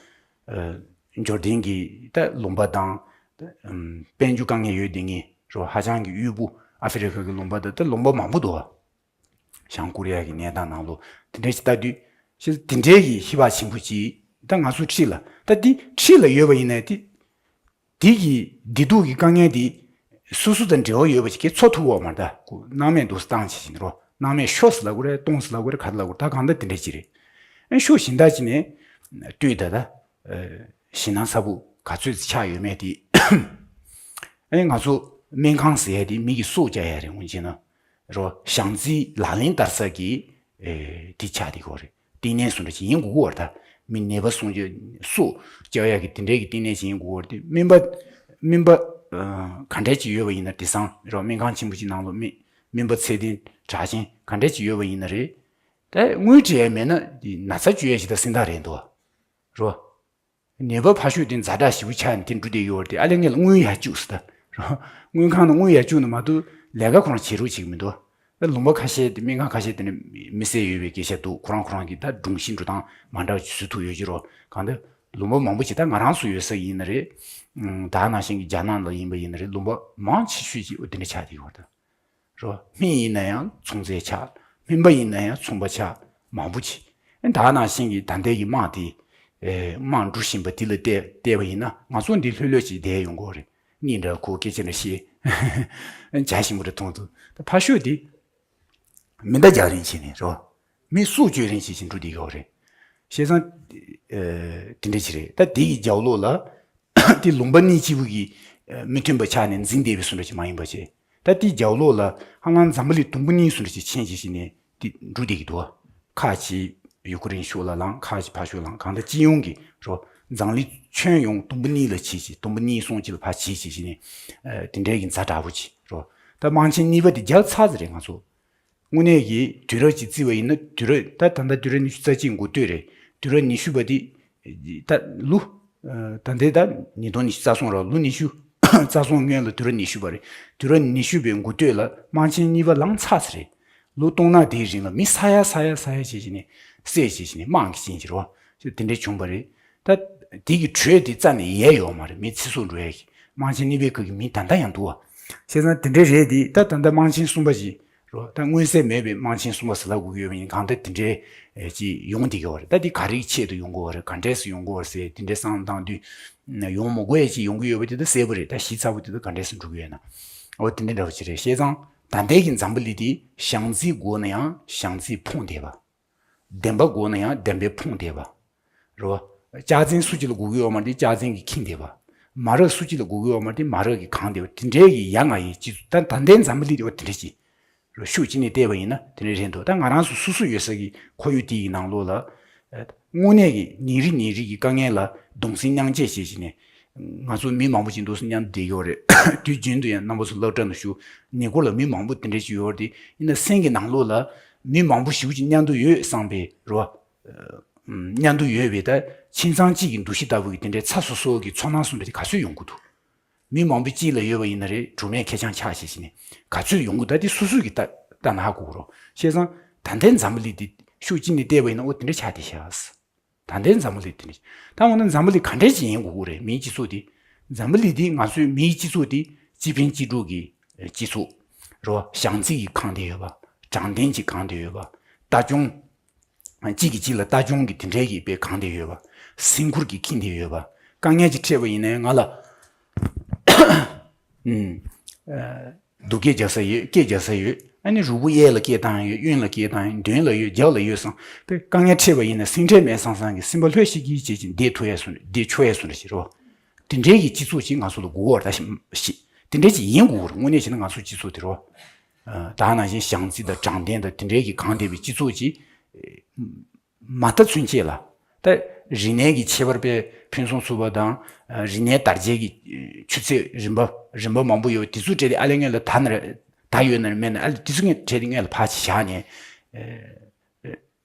ཨེ་འབྱོར་ལྡན་གྱི་ད་ལུང་པ་དང་། ད་ཨམ་དཔལ་འབྱོར་དཀའ་ངལ་ཡོད་བསྡད་མཁན་རེད་བ། ཧ་ཅང་གི་དབུལ་པོ། ཨ་ཧྥེ་རི་ཁ་གི་ལུང་པ་དང་ད་ལུང་པ་མང་པོ་འདུག་བ། བྱང་ཀོ་རི་ཡ་གི་གནས་སྟངས་ནང་ལོགས་དེ་འདྲ་ཞིག་ལྟ་དུས། ཤེས་དེ་འདྲའི་གི་ཧེ་བག་ཆེན་པོ་ཅིག་ད་ང་ཚོ་འཁྲིས་ལ། ད་འདི་འཁྲིས་ལ་ཡོད་པ་ཡིན་ན་དེ། དེ་གི་བདེ་སྡུག་གི་དཀའ་ངལ་དེ་སོ་སོ་དང་འབྲེལ་བ་ཡོད་པ་ཞིག་གིས་ཚོར་ཐུབ་ཀྱི་ཡོད་མ་རེད་ད། ཁོ་སྣང་མེད་འདུག་སེ་བཏང་བྱས་བཞིན་རོ། སྣང་མེད་ཤོར་ཟེར་ལབ་དགོས་རེད། གཏོང་ཟེར་ལབ་དགོས་རེད། ག་རེ་ལབ་དགོས་རེད། ད་གང་ལྟར་དེ་འདྲ་ཅིག་རེད། ཨ་ཤོག་གཞན་དག་ཅིག་ནས་ལྟོས་ད། ད་ཨ་ཞེད་སྣང་ཚ་པོ་ག་ཚོད་ཅིག་ཆགས་ཡོད་མེད་དེ། ཨ་ནི་ང་ཚོ་སྨན་ཁང་ཟེར་ཡ་དེ་མི་གི་སྲོག་སྐྱོབ་ཡ་རེད། འོན་ཀྱང་ན་རོ། བྱམས་བརྩེའི་ལག་ལེན་བསྟར་ས་གི་ཨེ་དེ་ཆགས་བསྡད་ཀྱི་ཡོད་རེད། བསྟི་གནས་སུ་འདྲ་ཅིག་ཡིན་དགོས་ཀྱི་ཡོད་རེད་ད། མི་ནད་པ་སྲུང་སྐྱོབ། སྲོག་སྐྱོབ་ཡ་གི་དེ་འདྲའི་གི་བསྟི་གནས་ཅིག་ཡིན་དགོས་ཀྱི་ཡོད་རེད་དེ། སྨན་པ། སྨན་པ་ཨ་ག་འདྲས་ཅིག་ཡོད་པ་ཡིན་ན། དེང་སང་རོ། སྨན་ཁང་ཆེན་པོ་ཅིག་ནང་ལོགས་སྨན་སྨན་པ་ཚད་ལྡན་དྲག་ཅན་ག་འདྲས་ཅིག་ཡོད་པ་ཡིན་ན་རེད། ད་དངུལ་སྤྲད་ཡ་མེད་ན་དེ་ན་ཚ་བཅོས་ཡ་ཞིག་ད་སེམས་ཐག་རེད་འདུག་རོ། ནད་པ་ཕར་ཞོག་དེ་ཛ་དྲག་ཞེ་པོ་ཆགས་ནས་དེ་འགྲོ་བསྡད་ཡོད་རེད་དེ། ཨ་ལས་ངས་ལ་དངུལ་ཡར་བཅུག་ཟེར་ད། རོ། དངུལ་ཁང་ནང་དངུལ་ཡར་བཅུག་ན་མ་གཏོགས་ལས་ཀ་ཁོ་རང་བྱེད་རོགས་བྱེད་ཀྱི་མི་འདུག་ད་ལུང་པ་ཁ་ཤས་དེ་སྨན་ཁང་ཁ་ཤས་དེ་ནས་མི་བསད་ཡོད་པའི་སྐད་ཆ་འདུག་ཁོ་རང་ཁོ་རང་གི་ད་སྒྲུང་གཤིས་འགྲོ་སྟངས་མ་འདྲ་བ་ཅིག་བཟོ་ཐུབ་ཡོད་ཀྱི་རོ། གང་ལྟར་ལུང་པ་མང་པོ་ཅིག་ད་ང་རང་ཚོ་ཡོད་ས་ཡིན་ན་རེད། ཨུམ། ད་ནང་བཞིན་གྱི་རྒྱ་ནག་ལ་ཡིན་པ་ཡིན་ན་རེད། ལུང་པ་མང་ཆེ་ཤོས་ཅིག་འོ་དེ་འདྲ་ཆགས་བསྡད་ཡོད་རེད། རོ། སྨན་ཡིན་ན་ཡང་ཚོང་རྫས་ཆགས། སྨན་པ་ཡིན་ན་ཡང་ཚོང་པ་ཆགས། མང་པོ་ཅིག་ཨེ། ད་ནང་བཞིན་གྱི་ད་ལྟའི་གི་དམག་དེ། ཨེ། དམག་འགྲོ་བཞིན་པ་དེ་ལ་བལྟས་བལྟས་པ་ཡིན་ན་ང་ཚོ་འདི་ལྷོད་ལྷོད་ཅིག་བསྡད་ཡོང་གི་རེད། གཉིད་འདྲ་ཁུག་སྐད་ཆ་འདྲ་བཤད། བྱ་ཞིམ་པོ་འདྲ་མཐོང་འདུག་ད་ཕར་ཕྱོགས་དེ་མེ་མདའ་རྒྱག་རིན་བྱས་ནས་རོ། མི་སྲོག་གཅོད་རིན་བྱས་ཅིག་འགྲོ་བསྡད་ཡོད་རེད། བྱས་ཙང་། ཨེ། དེ་འདྲ་ཅིག་རེད། ད་དེ་གི་རྒྱབ་ལོགས་ལ། དེ་ལུང་པ་གཉིས་གཅིག་པུ་གི་མི་མཐུན་པ་ཆགས་ནས་འཛིང་བསྡད་པའི་བཟོ་འདྲ་ཅིག་མ་ཡིན་པ་བྱས། ད་དེའི་རྒྱབ་ལོགས་ལ་ཧ་ལམ་འཛམ་བུ་གླིང་དུམ་བུ་གཉིས་བཟོ་འདྲ་ཅིག་ཕྱིན་བྱས་བྱས་ནས་དེ་འགྲོ་བསྡད་ཀྱི་འདུག་ཁ་ཅིག་ཡུ་ཀེ་རེན་ཕྱོགས་ལ་ལངས། ཁ་ཅིག་ཕར་ཕྱོགས་ལངས། གང་ལྟར་སྤྱི་ཡོངས་ཀྱི་རོ། འཛམ་གླིང་ཁྱོན་ཡོངས་དུམ་བུ་གཉིས་ལ་ཕྱེ་བྱས། དུམ་བུ་གཉིས་གསུམ་ཅིག་ལ་ཕར་ཕྱེ་བྱས་བྱས་ནས། ཨ། དེ་འདྲའི་གི་ཛ་དྲག་པོ་ཅིག་རོ། ད་དམག་ཆེན་གཉིས་པ་དེ་རྒྱག་ཚར་ཟིན་རེད་ང་ཚོ། དངོས་གནས་ཀྱི་དུས་རབས་ཅིག་བརྩིས་པ་ཡིན་ན། དུས་རབས་ད་ད་ལྟ་དུས་རབས་ཉི་ཤུ་རྩ་གཅིག་འགོ་སྟོད་རེད། དུས་རབས་ཉི་ཤུ་པ་དེ་ད་ལོ། ད་ལྟའི་ད་ཉིས་སྟོང་ཉི་ཤུ་རྩ་གསུམ་རེད། ལོ་ཉི་ཤུ་རྩ་གསུམ་སྔོན་ལ་དུས་རབས་ཉི་ཤུ་པ་རེད། དུས་རབས་ཉི་ཤུ་པའི་འགོ་སྟོད་ལ་དམག་ཆེན་གཉིས་པ་ལངས་ཚར་ཟིན་རེད། ལོ་སྟོང་ཕྲག་དེའི་རིང་ལ་མི་ས་ཡ་ས་ཡ་ས་ཡ་བྱས་བྱས་ནས་བསད་བྱས་བྱས་ནས་དམག་གི་རྐྱེན་གྱིས་རེད་བ། དེ་འདྲ་བྱུང་བ་རེད། ད་དེ་གི་དྲོད་དེ་རྩ་ནས་ཡལ་ཡོད་མ་རེད། མི་ཚེ་སྲོག་འགྲོ་ཡ་གི། དམག་ཆེན་གཉིས་པའི་སྐབས་ཀྱི་མི་ད་ལྟ་ཡང་འདུག་བ། བྱས་ཙང་དེ་འདྲ་རེད་དེ། ད་ད་ལྟ་དམག་ཆེན་གསུམ་པ་ཞིག་རོ། ད་མངོན་གསལ་མེད་པའི་དམག་ཆེན་གསུམ་པ་ཟེར་ལབ་དགོས་ཀྱི་ཡོད་པ་ཡིན། གང་ལྟར་དེ་འདྲའི་ཅིག་ཡོང་བསྡད་ཀྱི་ཡོད་རེད། ད་དེ་ག་རེའི་ཆེད་དུ་ཡོང་གི་ཡོད་རེད། ག་འདྲས་སུ་ཡོང་གི་ཡོད་རེད་ཟེར་དེ་འདྲའི་བསམ་བློ་བཏང་དུས། ཡོང་མི་དགོས་ཡ་ཅིག་ཡོང་གི་ཡོད་པ་དེ་ད་གསལ་པོ་རེད། ད་ཞིབ་ཚགས་པོ་དེ་ད་ག་འདྲས་སུ་འགྲོ་གི་ཡོད་ན། འོ་དེ་འདྲ་འདྲ་བོ་ཅིག་རེད། བྱས་ཙང་ད་ལྟའི་གི་འཛམ་བུ་གླིང་དེ་བྱང་རྩེའི་མགོ་ན་ཡང་བྱང་རྩེས་ཕོངས་བསྡད་པ། བདེན་པ་མགོ་ན་ཡང་བདེན་པས་ཕོངས་བསྡད་པ། རེད་བ། ལྕགས་ཚན་སུ་གཅིག་ལ་དགོས་ཀྱི་ཡོད་མ་རེད། ལྕགས་ཚན་གྱིས་ཁེངས་བསྡད་པ། མ་རག་སུ་གཅིག་ལ་དགོས་ཀྱི་ཡོད་མ་རེད། མ་རག་གིས་གང་བསྡད་པ། དེ་འདྲའི་གི་ཡ་ང་ཡི་སྤྱི་ཚོགས། ད་ད་ལྟའི་འཛམ་བུ་གླིང་དེ་བ་དེ་འདྲ་ཅིག་རེད། ཤུགས་གཅིག་ནས་བལྟས་པ་ཡིན་ན་དེ་འདྲ་རེད་འདུག་ད་ང་རང་ཚོ་སོ་སོ་ཡོད་ས་གི་ཁོར་ཡུག་དེ་ཡི་ནང་ལོགས་ལ། ཨ། དངོས་གནས་ཀྱི་ཉིན་རེ་ཉིན་རེ་གི་དཀའ་ངལ་ལ་གདུང་སེམས་མཉམ་སྐྱེད་བྱེད་བྱས་ནས། ང་ཚོ་མི་མང་པོ་ཅིག་འདུག་སེ་མཉམ་དུ་བསྡད་ཡོད་རེད། དུས་རྒྱུན་དུ་ཡང་རྣམ་པ་ཚོ་སློབ་གྲྭ་ནང་བཞུགས། ཉེ་འཁོར་ལ་མི་མང་པོ་དེ་འདྲ་ཞིག་ཡོད་རེད། དེ་ཡིན་ན་སེམས་ཀྱི་ནང་ལོགས་ལ་མི་མང་པོ་ཞེ་པོ་ཅིག་མཉམ་དུ་ཡོད་བསམ་པའི་རེད་བ། མཉམ་དུ་ཡོད་པའི་ད་ཁྱིམ་ཚང་གཅིག་གི་འདུ་ཤེས་ལྟ་བུ་གི་དེ་འདྲའི་ཚ་སོ་སོ་གི་ཚོར་སྣང་གསུམ་པ་དེ་ག་ཚོད་ཡོང་གི་འདུག་མི་མང་པོ་གཅིག་ལ་ཡོད་པ་ཡིན་ན་རེད། གྲོགས་མེད་ཁེར་རྐྱང་ཆགས་བྱས་བྱས་ནས་ག་ཚོད་ཡོང་གི། ད་དེ་སོ་སོ་གི་ལྟ་ལྟ་ན་ཧ་གོ་གི་རོ། བྱས་ཙང་ད་ལྟའི་འཛམ་བུ་གླིང་འདི་ཤུགས་གཅིག་ནས་བལྟས་པ་ཡིན་ན་འོ་དེ་འདྲ་ཆགས་བསྡད་ཤག་ད་ལྟའི་འཛམ་བུ་གླིང་དེ་འདྲ། ད་འོ་ན་འཛམ་བུ་གླིང་ག་འདྲས་ཅིག་ཡིན་དགོས་ཀྱི་རེད། མིའི་སྤྱི་ཚོགས་དེ། འཛམ་བུ་གླིང་འདི་ང་ཚོའི་མིའི་སྤྱི་ཚོགས་དེ་སྤྱི་ཕན་སྤྱི་སྒྲུབ་ཀྱི་སྤྱི་ཚོགས་རེད་བ། བྱམས་བརྩེ་གིས་གང་བསྡད་ཡོད་པ། དྲང་བདེན་གྱིས་གང་བསྡད་ཡོད་པ། ལྟ་སྐྱོང་། གཅིག་གིས་གཅིག་ལ་ལྟ་སྐྱོང་གི་དེ་འདྲའི་གི་དཔེ་གང་བསྡད་ཡོད་པ། སེམས་ཁུར་གྱིས་ཁེངས་བསྡད་ཡོད་པ། དཀའ་ངལ་ཅིག་འཕྲད་པ་ཡིན་ན་ཡང་ང་ལ། ཨུམ། ཨ། སྡུག་སྐད་རྒྱག་ས་ཡོད། སྐད་རྒྱག་ས་ཡོད། ཨ་ནི་རུས་པ་གཡས་ལ་སྐད་བཏང་ཡོད། གཡོན་ལ་སྐད་བཏང་ཡོད། མདུན་ལ་ཡོད། རྒྱབ་ལ་ཡོད་བསམ་པའི་དཀའ་ངལ་འཕྲད་པ་ཡིན་ན་སེམས་ཁྲལ་མེད་བསམ་བསམ་གྱི་སེམས་པ་ལྷོད་ཤིག་གིས་བྱེད་ཅིང་བསྡད་ཐུབ་ཡས་སུ་བསྡད་ཆོག་ཡས་སུ་རེད་ཞེས་རོ། དེ་འདྲའི་གི་སྤྱི་ཚོགས་ཅིག་ང་ཚོ་ལ་དགོས་པར་ད་ཤི་ཤི། དེ་འདྲའི་ཅིག་ཡིན་དགོས་པར་དངོས་གནས་བྱས་ན་ང་ཚོའི་སྤྱི་ཚོགས་དེ་རོ། ཨ། ད་ནང་བཞིན་བྱམས་བརྩེ་དང་དྲང་བདེན་དང་དེ་འདྲའི་གི་གང་བསྡད་པའི་སྤྱི་ཚོགས་ཅིག་མ་མཐའ་ཚུན་ཆད་ལ། ད་རིག་གནས་ཀྱི་ཁྱད་པར་དཔེ་ཕུན་སུམ་ཚོགས་པ་དང་། རིག་གནས་དར་རྒྱས་ཀྱི་ཆུ་ཚད་རིམ་པ་རིམ་པ་མང་པོ་ཡོད། དེ་ཚོ་གྲས་དེ་ཨ་ལས་སྔོན་ལ་དར་ན་རེད། དར་ཡོད་ན་རེད། མེད་ན་ཨ་ལས་དེ་ཚོ་གྲས་དེ་སྔོན་ལ་ཕར་ཅིག་བཞག་ནས།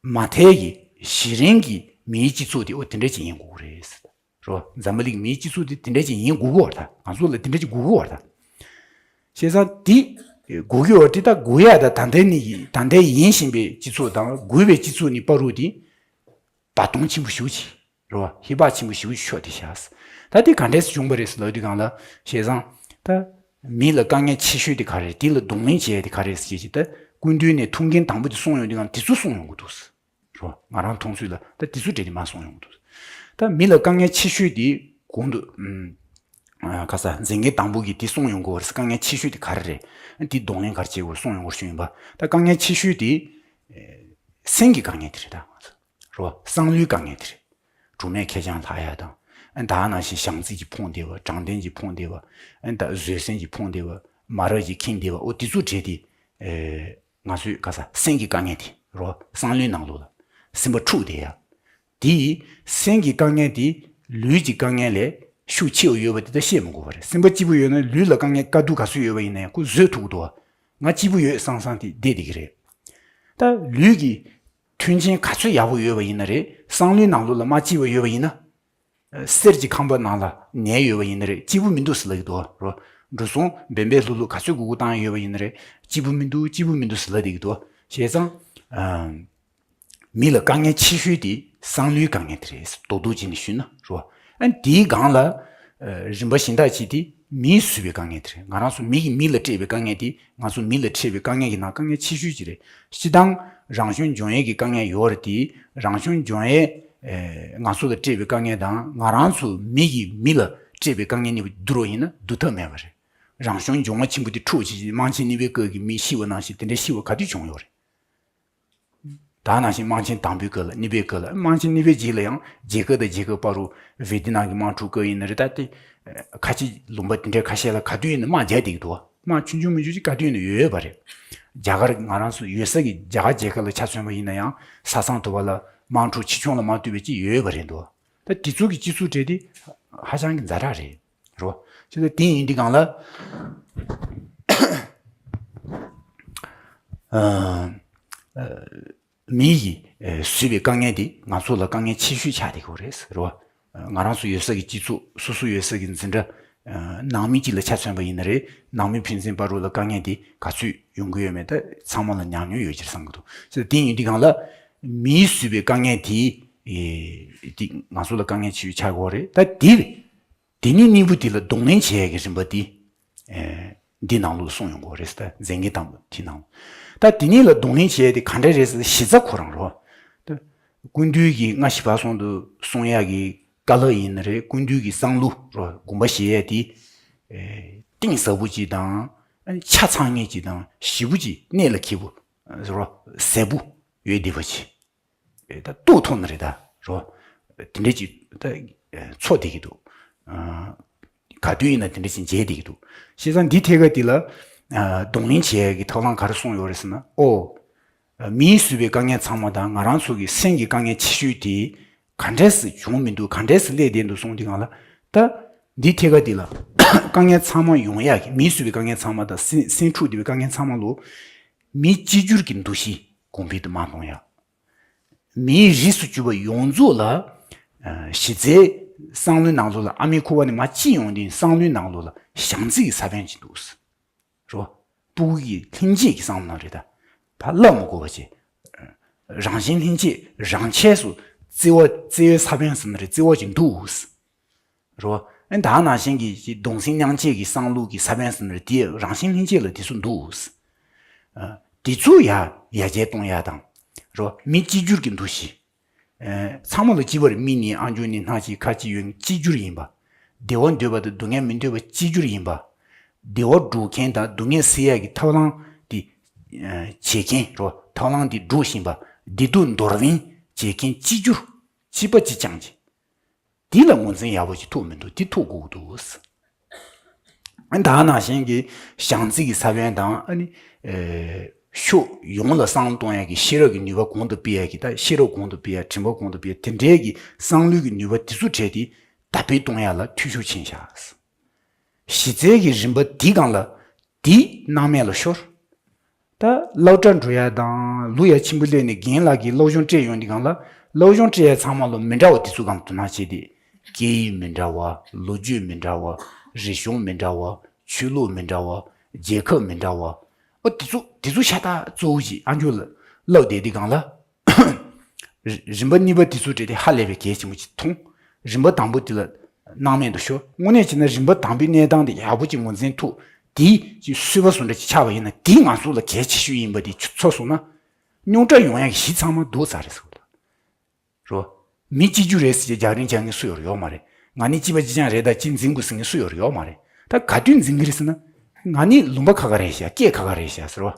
མ་མཐའི་གི་གཞི་རིམ་གྱི་མིའི་སྤྱི་ཚོགས་དེ་འོ་དེ་འདྲ་ཅིག་ཡིན་དགོས་ཀྱི་རེད། རོ། འཛམ་བུ་གླིང་མིའི་སྤྱི་ཚོགས་དེ་དེ་འདྲ་ཅིག་ཡིན་དགོས་ཀྱི་ཡོད་རེད། ད་ང་ཚོ་ལ་དེ་འདྲ་ཅིག་དགོས་ཀྱི་ཡོད་རེད། ད་བྱས་ཙང་དེ་དགོས་ཀྱི་ཡོད་རེད། ད་དགོས་ཡ་ད་ད་ལྟའི་ནི་ད་ལྟའི་ཡིན་བཞིན་པའི་སྤྱི་ཚོགས་དང་དགོས་པའི་སྤྱི་ཚོགས་གཉིས་བར་དུ་དེ་བར་སྟོང་ཆེན་པོ་ཞེ་པོ་ཅིག་རེད་བ། ཧེ་བག་ཆེན་པོ་ཞེ་པོ་ཅིག་ཤོར་བསྡད་ཤག་ད་དེ་ག་འདྲས་སེ་བྱུང་བ་རེད་ཟེར་ལབ་དུས་སྒང་ལ། བྱས་ཙང་ད་མི་ལ་དཀའ་ངལ་ཆེ་ཤོས་དེ་ག་རེ་རེད། དེ་ལ་གདོང་ལེན་བྱེད་ཡ་དེ་ག་རེ་རེད་ཟེར་བྱས་ཅིག་ད་སྐུ་མདུན་ནས་ཐུགས་འགན་དང་པོ་དེ་གསུངས་ཡོང་དུས་སྒང་དེ་ཚོ་གསུངས་ཡོང་གི་འདུག་ཟེར། རོ། ང་རང་མཐོང་ཚུལ་ལ་ད་དེ་ཚོ་གྲས་དེ་མར་གསུངས་ཡོང་གི་འདུག་ད་མི་ལ་དཀའ་ངལ་ཆེ་ཤོས་དེ་གོང་དུ་ཨུམ། ཨ། ག་ས་མཛད་འགན་དང་པོ་གི་དེ་གསུངས་ཡོང་གི་ཡོད་རེད། དཀའ་ངལ་ཆེ་ཤོས་དེ་ག་རེ་རེད། དེ་གདོང་ལེན་ག་རེ་བྱེད་དགོས་གསུངས་ཡོང་གི་ཡོད་པ། ད་དཀའ་ངལ་ཆེ་ཤོས་དེ་ཨེ། སེམས་ཀྱི་དཀའ་ངལ་དེ་རེད། ད་ང་ཚོ་རོ། བསམ་བློའི་དཀའ་ངལ་དེ་རེད། གྲོགས་མེད་ཁེར་རྐྱང་ལྷག་ཡ་དང་། ཨ། ད་ནང་བཞིན་བྱམས་བརྩེ་གིས་ཕོངས་བསྡད་པ། དྲང་བདེན་གྱིས་ཕོངས་བསྡད་པ། ཨ། ད་བཟོད་བསྲན་གྱིས་ཕོངས་བསྡད་པ། མ་རབས་ཀྱིས་ཁེངས་བསྡད་པ། འོ་དེ་ཚོ་གྲས་དེ་ཨེ། ང་ཚོའི་ག་ས་སེམས་ཀྱི་དཀའ་ངལ་དེ་རོ། བསམ་བློའི་ནང་ལོགས་ལ་སེམས་པ་འཁྲུགས་བསྡད་ཡ། དེ་ཡི་སེམས་ཀྱི་དཀའ་ངལ་དེ་ལུས་ཀྱི་དཀའ་ངལ་ལས་ཤུགས་ཆེ་བ་ཡོད་པ་དེ་ད་བཤད་མི་དགོས་པ་རེད། སེམས་པ་སྐྱིད་པོ་ཡོད་ན་ལུས་ལ་དཀའ་ངལ་དཀའ་སྡུག་ག་ཚོད་ཡོད་པ་ཡིན་ན་ཡང་ཁོ་བཟོད་ཐུབ་ཀྱི་འདུག་ང་སྐྱིད་པོ་ཡོད་བསམ་བསམ་དེ་བསྡད་བསྡད་ཀྱི་རེད། ད་ལུས་ཀྱི་མཐུན་རྐྱེན་ག་ཚོད་ཡག་པོ་ཡོད་པ་ཡིན་ན་རེད། བསམ་བློའི་ནང་ལོགས་ལ་མ་སྐྱིད་པ་ཡོད་པ་ཡིན་ན། གསེར་གྱི་ཁང་པ་ནང་ལ་ནད་ཡོད་པ་ཡིན་ན་རེད། སྐྱིད་པོ་མི་འདུག་ཟེར་ལབ་ཀྱི་འདུག་རོ། འགྲོ་སོང་འབེན་པའི་ལྷུག་ལྷུག་ག་ཚོད་དགོས་དགོས་བཏང་ཡོད་པ་ཡིན་ན་རེད། སྐྱིད་པོ་མི་འདུག་སྐྱིད་པོ་མི་འདུག་ཟེར་ལབ་བསྡད་ཀྱི་འདུག་བྱས་ཙང་། ཨ། མི་ལ་དཀའ་ངལ་ཆེ་ཤོས་དེ་བསམ་བློའི་དཀའ་ངལ་དེ་རེད། རྡོག་རྡོག་བྱས་ནས་ཞུས་ན་རོ། ཨ་ནི་དེའི་སྒང་ལ། ཨ། རིམ་པ་གཞན་དག་ཅིག་དེ་མིས་བཟོས་པའི་དཀའ་ངལ་དེ་རེད། ང་རང་ཚོ་མི་གིས་མི་ལ་སྤྲད་པའི་དཀའ་ངལ་དེ་ང་ཚོ་མི་ལ་འཕྲད་པའི་དཀའ་ངལ་གྱི་ནང་དཀའ་ངལ་ཆེ་ཤོས་ཅིག་རེད། སྤྱིར་བཏང་རང་བྱུང་འབྱུང་ཡས་ཀྱི་དཀའ་ངལ་ཡོད་རེད་དེ། རང་བྱུང་འབྱུང་ཡས་ཨེ་ང་ཚོ་ལ་སྤྲད་པའི་དཀའ་ངལ་དང་ང་རང་ཚོ་མི་གིས་མི་ལ་སྤྲད་པའི་དཀའ་ངལ་གཉིས་པོ་བསྡུར་བ་ཡིན་ན་བསྡུར་ཐབས་མེད་པ་རེད། རང་བྱུང་འབྱུང་བ་ཆེན་པོ་དེ་འཁྲུག་བྱེད་ཀྱི་དམག་ཆེན་གཉིས་པའི་སྐབས་ཀྱི་མི་ཤི་བ་ནང་བཞིན་དེ་འདྲའི་ཤི་བ་ག་དུས་བྱུང་ཡོད་རེད། ད་ནང་བཞིན་དམག་ཆེན་དང་པོའི་སྐབས་ལ་གཉིས་པའི་སྐབས་ལ་དམག་ཆེན་གཉིས་པའི་རྗེས་ལ་ཡང་རྒྱལ་ཁབ་དང་རྒྱལ་ཁབ་བར་རུ་ཝེ་ཏི་ནམ་གྱི་དམག་འཁྲུག་སྐབས་ཡིན་ན་རེད། ད་དེ་ཁ་ཆེ་ལུང་པ་དེ་འདྲའི་ཁ་ཤས་ལ་ག་དུས་ཡིན་ན་དམག་རྒྱག་བསྡད་ཀྱི་འདུག་དམག་ཆུང་ཆུང་མི་ཆུང་ཅིག་ག་དུས་ཡིན་ན་ཡོད་ཡོད་པ་རེད། རྒྱ་གར་ང་རང་ཚོ་ཡོད་ས་གི་རྒྱ་གར་རྒྱལ་ཁབ་ལ་ཆ་མཚོན་པ་ཡིན་ན་ཡང་ས་མཚམས་དུ་བ་ལ་དམག་འཁྲུག་ཆེ་ཆུང་ལ་མ་ལྟོས་པའི་ཅིག་ཡོད་ཡོད་པ་རེད་འདུག་ད་དེ་ཚོ་གི་སྤྱི་ཚོགས་གྲས་དེ་ཧ་ཅང་གི་ཛ་དྲག་རེད། རོ། ཁྱེད་ཚོ་དེ་ཡིན་དུས་སྒང་ལ། ཨ། ཨ། མི་ཡིས་ཨ་བཟོས་པའི་དཀའ་ངལ་དེ་ང་ཚོ་ལ་དཀའ་ངལ་ཆེ་ཤོས་ཆགས་བསྡད་ཀྱི་ཡོད་རེད། རོ། ང་རང་ཚོ་ཡོད་ས་གི་སྤྱི་ཚོགས་སོ་སོ་ཡོད་ས་གི་འཛིན་གྲྭ། ཨ། ནང་མི་གཅིག་ལ་ཆ་མཚོན་པ་ཡིན་ན་རེད། ནང་མི་ཕན་ཚུན་བར་རུ་ལ་དཀའ་ངལ་དེ་ག་ཚོད་ཡོང་གི་ཡོད་མེད་ད་ཚང་མ་ལ་ཉམས་མྱོང་ཡོད་ཅེས་བསམ་གྱི་འདུག་ཁྱེད་ཚོ་དེ་ཡིན་དུས་སྒང་ལ་མིས་བཟོས་པའི་དཀའ་ངལ་དེ་ཨེ་དེ་ང་ཚོ་ལ་དཀའ་ངལ་ཆེ་ཤོས་ཆགས་ཀྱི་ཡོད་རེད། ད་དེ། དེ་ནས་གཉིས་པོ་དེ་ལ་གདོང་ལེན་བྱེད་ཡག་གི་རིམ་པ་དེ། ཨེ། འདི་ནང་ལོགས་ལ་གསུངས་ཡོང་གི་རེད་ཟེར། མཛད་འགན་དང་པོ་དེ་ནང་ལོགས། ད་དེ་གཉིས་ལ་གདོང་ལེན་བྱེད་ཡག་དེ་ག་འདྲ་རེད་ཟེར་ན་གཞི་རྩ་ཁོ་རང་རོ། ད་སྐུ་མདུན་གྱིས་སྔ་ཕྱི་བར་གསུམ་དུ་གསུང་ཡག་གི་བཀའ་སློབ་ཡིན་ན་རེད། སྐུ་མདུན་གྱི་བསམ་བློ་རོ། དགོངས་པ་བཞེས་ཡག་དེ། ཨེ། གཏིང་ཟབ་པོ་ཅིག་དང་། ཨ་ནི་ཆ་ཚང་ངེས་ཅིག་དང་ཞིབ་པོ་ཅིག་གནད་ལ་འཁེལ་པོ་རོ། གསལ་པོ་ཡོད་བསྡད་པ་ཅིག་ད་རྟོགས་ཐུབ་ནི་རེད་ད་རོ། དེ་འདྲ་ཅིག་ད་ཚོར་བསྡད་ཀྱི་འདུག་ཨ། ག་དུས་ཡིན་ན་དེ་འདྲ་ཅིག་མཇལ་བསྡད་ཀྱི་འདུག་བྱས་ཙང་འདི་ཐད་ཀ་འདི་ལ་ཨ་གདོང་ལེན་བྱེད་ཡག་གི་ཐབས་ལམ་ག་རེ་གསུངས་ཡོད་རེད་ཟེར་ན། ཨོ། མིས་བཟོས་པའི་དཀའ་ངལ་ཚང་མ་དང་ང་རང་ཚོ་གི་སེམས་ཀྱི་དཀའ་ངལ་ཆེ་ཤོས་དེ་ག་འདྲས་སེ་བྱུང་མི་འདུག་ག་འདྲས་སེ་སླེབས་བསྡད་འདུག་གསུངས་དུས་སྒང་ལ། ད་འདི་ཐད་ཀ་འདི་ལ་དཀའ་ངལ་ཚང་མ་ཡོང་ཡག་གི། མིས་བཟོས་པའི་དཀའ་ངལ་ཚང་མ་དང་སེམས་སེམས་འཁྲུག་བསྡད་པའི་དཀའ་ངལ་ཚང་མ་ལོ། མི་གཅིག་གྱུར་གྱི་འདུ་ཤེས་གོང་འཕེལ་དུ་མ་གཏོང་ཡག་མིའི་རིས་སུ་གྱུར་པ་ཡོངས་རྫོགས་ལ། ཨ། གཞི་རྩའི་བསམ་བློའི་ནང་ལོགས་ལ་ཨ་མའི་ཁུ་བ་ནས་མར་ཅི་ཡོང་དུས་བསམ་བློའི་ནང་ལོགས་ལ་བྱམས་བརྩེ་གི་ས་བོན་ཅིག་འདུག་རོ། སྤུ་གུ་གི་ལྷན་སྐྱེས་ཀྱི་བསམ་བློ་རེད་ད། ཕར་བསླབ་མི་དགོས་པ་བྱས། རང་བཞིན་ལྷན་སྐྱེས་རང་ཆས་སུ་བརྩེ་བ་བརྩེ་བའི་ས་བོན་ཟེར་ན་རེད། བརྩེ་བ་ཅིག་འདུག་རོ། ཨ་ནི་ད་ནང་བཞིན་གྱི་གདུང་སེམས་མཉམ་སྐྱེད་ཀྱི་བསམ་བློ་གི་ས་བོན་ཟེར་ན་རེད། དེ་རང་བཞིན་ལྷན་སྐྱེས་ལ་དེ་ཚོ་འདུག་ཨ། དེ་ཚོ་ཡར་ཡར་རྒྱས་གཏོང་ཡག་དང་། རོ། མི་གཅིག་གྱུར་གྱི་འདུ་ཤེས། ཨ། ཚང་མ་ལ་གཅིག་པ་རེད། མིག་ནི་ཨང་ཅུང་ནི་སྣ་གཅིག་ཁ་གཅིག་ཡོད། གཅིག་གྱུར་ཡིན་པ། བདེ་བ་འདོད་པ་དང་སྡུག་བསྔལ་མི་འདོད་པ་གཅིག་གྱུར་ཡིན་པ། བདེ་བ་སྒྲུབ་མཁན་དང་སྡུག་བསྔལ་སེལ་ཡག་གི་ཐབས་ལམ་དེ་བྱེད་མཁན། རོ། ཐབས་ལམ་དེ་སྒྲུབ་བཞིན་པ། བདེ་སྡུག་འདོར་ལེན་བྱེད་མཁན་གཅིག་གྱུར། གཅིག་པ་གཅིག་རྐྱང་གཅིག་འདི་ལ་ངོས་འཛིན་ཡག་པོ་ཅིག་ཐུབ་མི་འདུག་འདི་ཐུབ་དགོས་ཀྱི་འདུག་ཨ། ད་ནང་བཞིན་གྱི་བྱམས་བརྩེ་གི་ས་བོན་དང་། ཨ་ནི། ཨེ། ཕྱོགས་ཡོངས་ལ་བསམ་བློ་གཏོང་ཡག་གི་ཤེས་རབ་ཀྱི་ནུས་པ་གོང་དུ་སྤེལ་ཡག་གི། ད་ཤེས་རབ་གོང་དུ་སྤེལ་ཡག་དྲན་པ་གོང་དུ་སྤེལ་ཡག་དེ་འདྲའི་གི་བསམ་བློའི་གི་ནུས་པ་དེ་ཚོ་བྲལ་ཏེ་དར་སྤེལ་གཏོང་ཡག་ལ་འཐུས་ཤོར་ཕྱིན་ཤག་གཞི་རྩའི་གི་རིམ་པ་འདི་སྒང་ལ་འདི་སྣང་མེད་ལ་ཤོར། ད་སློབ་གྲྭ་འགྲོ་ཡག་དང་ལོ་ཡ་ཆེན་པོ་སླེབས་ནས་རྒན་ལགས་ཀྱིས་སློབ་སྦྱོང་སྤྲད་ཡོང་དུས་སྒང་ལ། སློབ་སྦྱོང་སྤྲད་ཡག་ཚང་མ་ལོ་མི་འདྲ་བ་དེ་ཚོ་སྒང་དུ་སྣང་བྱས་ཏེ། སྐད་ཡིག་མི་འདྲ་བ། ལོ་རྒྱུས་མི་འདྲ་བ། རིག་གཞུང་མི་འདྲ་བ། ཆོས་ལུགས་མི་འདྲ་བ། རྒྱལ་ཁབ་མི་འདྲ་བ། ཨོ། དེ་ཚོ་དེ་ཚོ་ཤ་སྟག་གཙོ་བོ་ཞིག་ཨ་མཆོག་ལ་བསླབ་བསྡད་དུས་སྒང་ལ། རི་རིམ་པ་གཉིས་པ་དེ་ཚོ་སྤྲད་དེ་ཧ་ལས་པའི་གལ་ཆེན་པོ་ཅིག་མཐོང་། རིམ་པ་དང་པོ་དེ་ལ་སྣང་མེད་དུ་ཤོར། དངོས་གནས་བྱས་ན་རིམ་པ་དང་པོའི་གནས་སྟངས་དེ་ཡག་པོ་ཅིག་ངོས་འཛིན་ཐུབ། དེ་ཅིག་སོས་པ་བཟོ་འདྲ་ཅིག་ཆགས་པ་ཡིན་ན། དེ་ང་ཚོ་ལ་གལ་ཆེ་ཤོས་ཡིན་པ་དེ་ཚོར་སོང་ན། རྙོག་དྲ་ཡོང་ཡག་གི་གཞི་ཚང་མ་ལྡོག་ཚར་རེད་ཟེར་བ་ལ། རོ། མི་གཅིག་གྱུར་རེད་ཟེར་གྱི་རྒྱང་རིང་རྒྱག་མཁན་སུ་ཡོད་རེད། ཡོད་མ་རེད། ང་ནི་གཅིག་པ་གཅིག་རྐྱང་རེད། ད་གཅིག་འཛིན་དགོས་ཟེར་མཁན་སུ་ཡོད་རེད། ཡོད་མ་རེད། ད་ག་དུས་འཛིན་གྱི་རེད་ཟེར་ན། ང་ནི་ལུང་པ་ཁ་ཁ་རེད་ཤག་སྐད་ཁ་ཁ་རེད་ཤག་ཟེར་བ།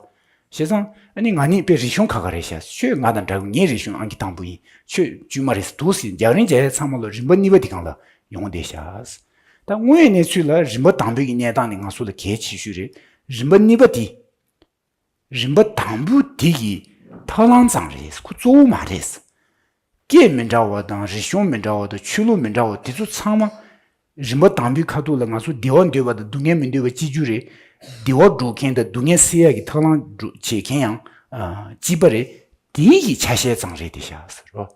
བྱས་ཙང་ཨ་ནི་ང་ནི་དཔེ་རིག་གཞུང་ཁ་ཁ་རེད་ཤག་ཁྱོད་ང་དང་འདྲ་གི། ངའི་རིག་གཞུང་ཨང་ཀི་དང་པོ་ཡིན། ཁྱོད་དཀྱུས་མ་རེད་ཟེར་འདུག་ཟེར་རྒྱང་རིང་རྒྱག་ཡག་ཚང་མ་ལ་རིམ་པ་གཉིས་པ་དེ་སྒང་ལ་ཡོང་བསྡད་ཤག་ད་དངོས་ཡོད་གནས་ཚུལ་ལ་རིམ་པ་དང་པོའི་གི་གནས་སྟངས་ནི་ང་ཚོ་ལ་གལ་ཆེ་ཤོས་རེད། རིམ་པ་གཉིས་པ་དེ། རིམ་པ་དང་པོ་དེ་གི་ཐབས་ལམ་ཙམ་རེད། ཁོ་གཙོ་བོ་མ་རེད། སྐད་མི་འདྲ་བ་དང་། རིག་གཞུང་མི་འདྲ་བ་དང་། ཆོས་ལུགས་མི་འདྲ་བ་དེ་ཚོ་ཚང་མ། རིམ་པ་དང་པོའི་ཁ་ཐུག་ལ་ང་ཚོ་བདེ་བ་འདོད་པ་དང་སྡུག་བསྔལ་མི་འདོད་པ་གཅིག་གྱུར་རེད། བདེ་བ་སྒྲུབ་མཁན་དང་སྡུག་བསྔལ་སེལ་ཡག་གི་ཐབས་ལམ་སྒྲུབ་བྱེད་མཁན་ཡང་གཅིག་པ་རེད། དེའི་གི་ཆ་ཤས་ཙམ་རེད་དེ་ཤག་ཟེར་རོ།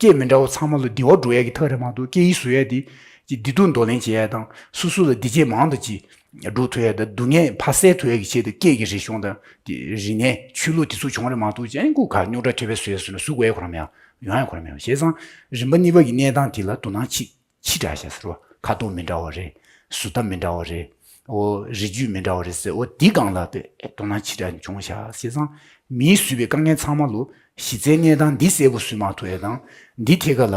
སྐད་མི་འདྲ་བ་ཚང་མ་ལ་བདེ་བ་སྒྲུབ་ཡག་གི་ཐབས་རེད་མ་གཏོགས། སྐད་ཡིག་བཟོ་ཡག་དེ་ཅིག་བདེ་སྡུག་འདོར་ལེན་བྱེད་ཡག་དང་། སོ་སོ་ལ་བདེ་སྐྱིད་མང་དུ་ཅིག་ སྒྲུབ་ཐུབ་ཡ་དང་སྡུག་བསྔལ་ཕར་སེལ་ཐུབ་ཡ་གི་ཆེད་དུ་སྐད་ཀྱི་རིག་གཞུང་དང་དེ་རིག་གནས་ཆོས་ལུགས་དེ་ཚོ་བྱུང་རེད་མ་གཏོགས་ཅན་ཀུ་ག་རྙོག་དྲ་ཐེབས་པའི་བཟོས་སོང་ན་སུ་དགོས་ཡ་ཁོ་རང་མེད་ཡ་ཡོང་ཡ་ཁོ་རང་མེད་ཡ། བྱས་ཙང་རིམ་པ་གཉིས་པ་གི་གནས་སྟངས་དེ་ལ་དོ་སྣང་ཆེ་ཆེ་དྲགས་ཤག་ཟེར་བ། ཁ་དོག་མི་འདྲ་བ་རེད། ཟུར་ལྟ་མི་འདྲ་བ་རེད། འོ་རིགས་རྒྱུད་མི་འདྲ་བ་རེད་ཟེར། འོ་འདི་སྒང་ལ་དཔེ་དོ་སྣང་ཆེ་དྲགས་བྱུང་ཤག། བྱས་ཙང་མིས་བཟོས་པའི་དཀའ་ངལ་ཚང་མ་ལོ་གཞི་རྩའི་གནས་སྟངས་འདི་གསལ་པོ་བཟོས་མ་ཐུབ་ཡ་དང་འདི་ཐད་ཀ་ལ་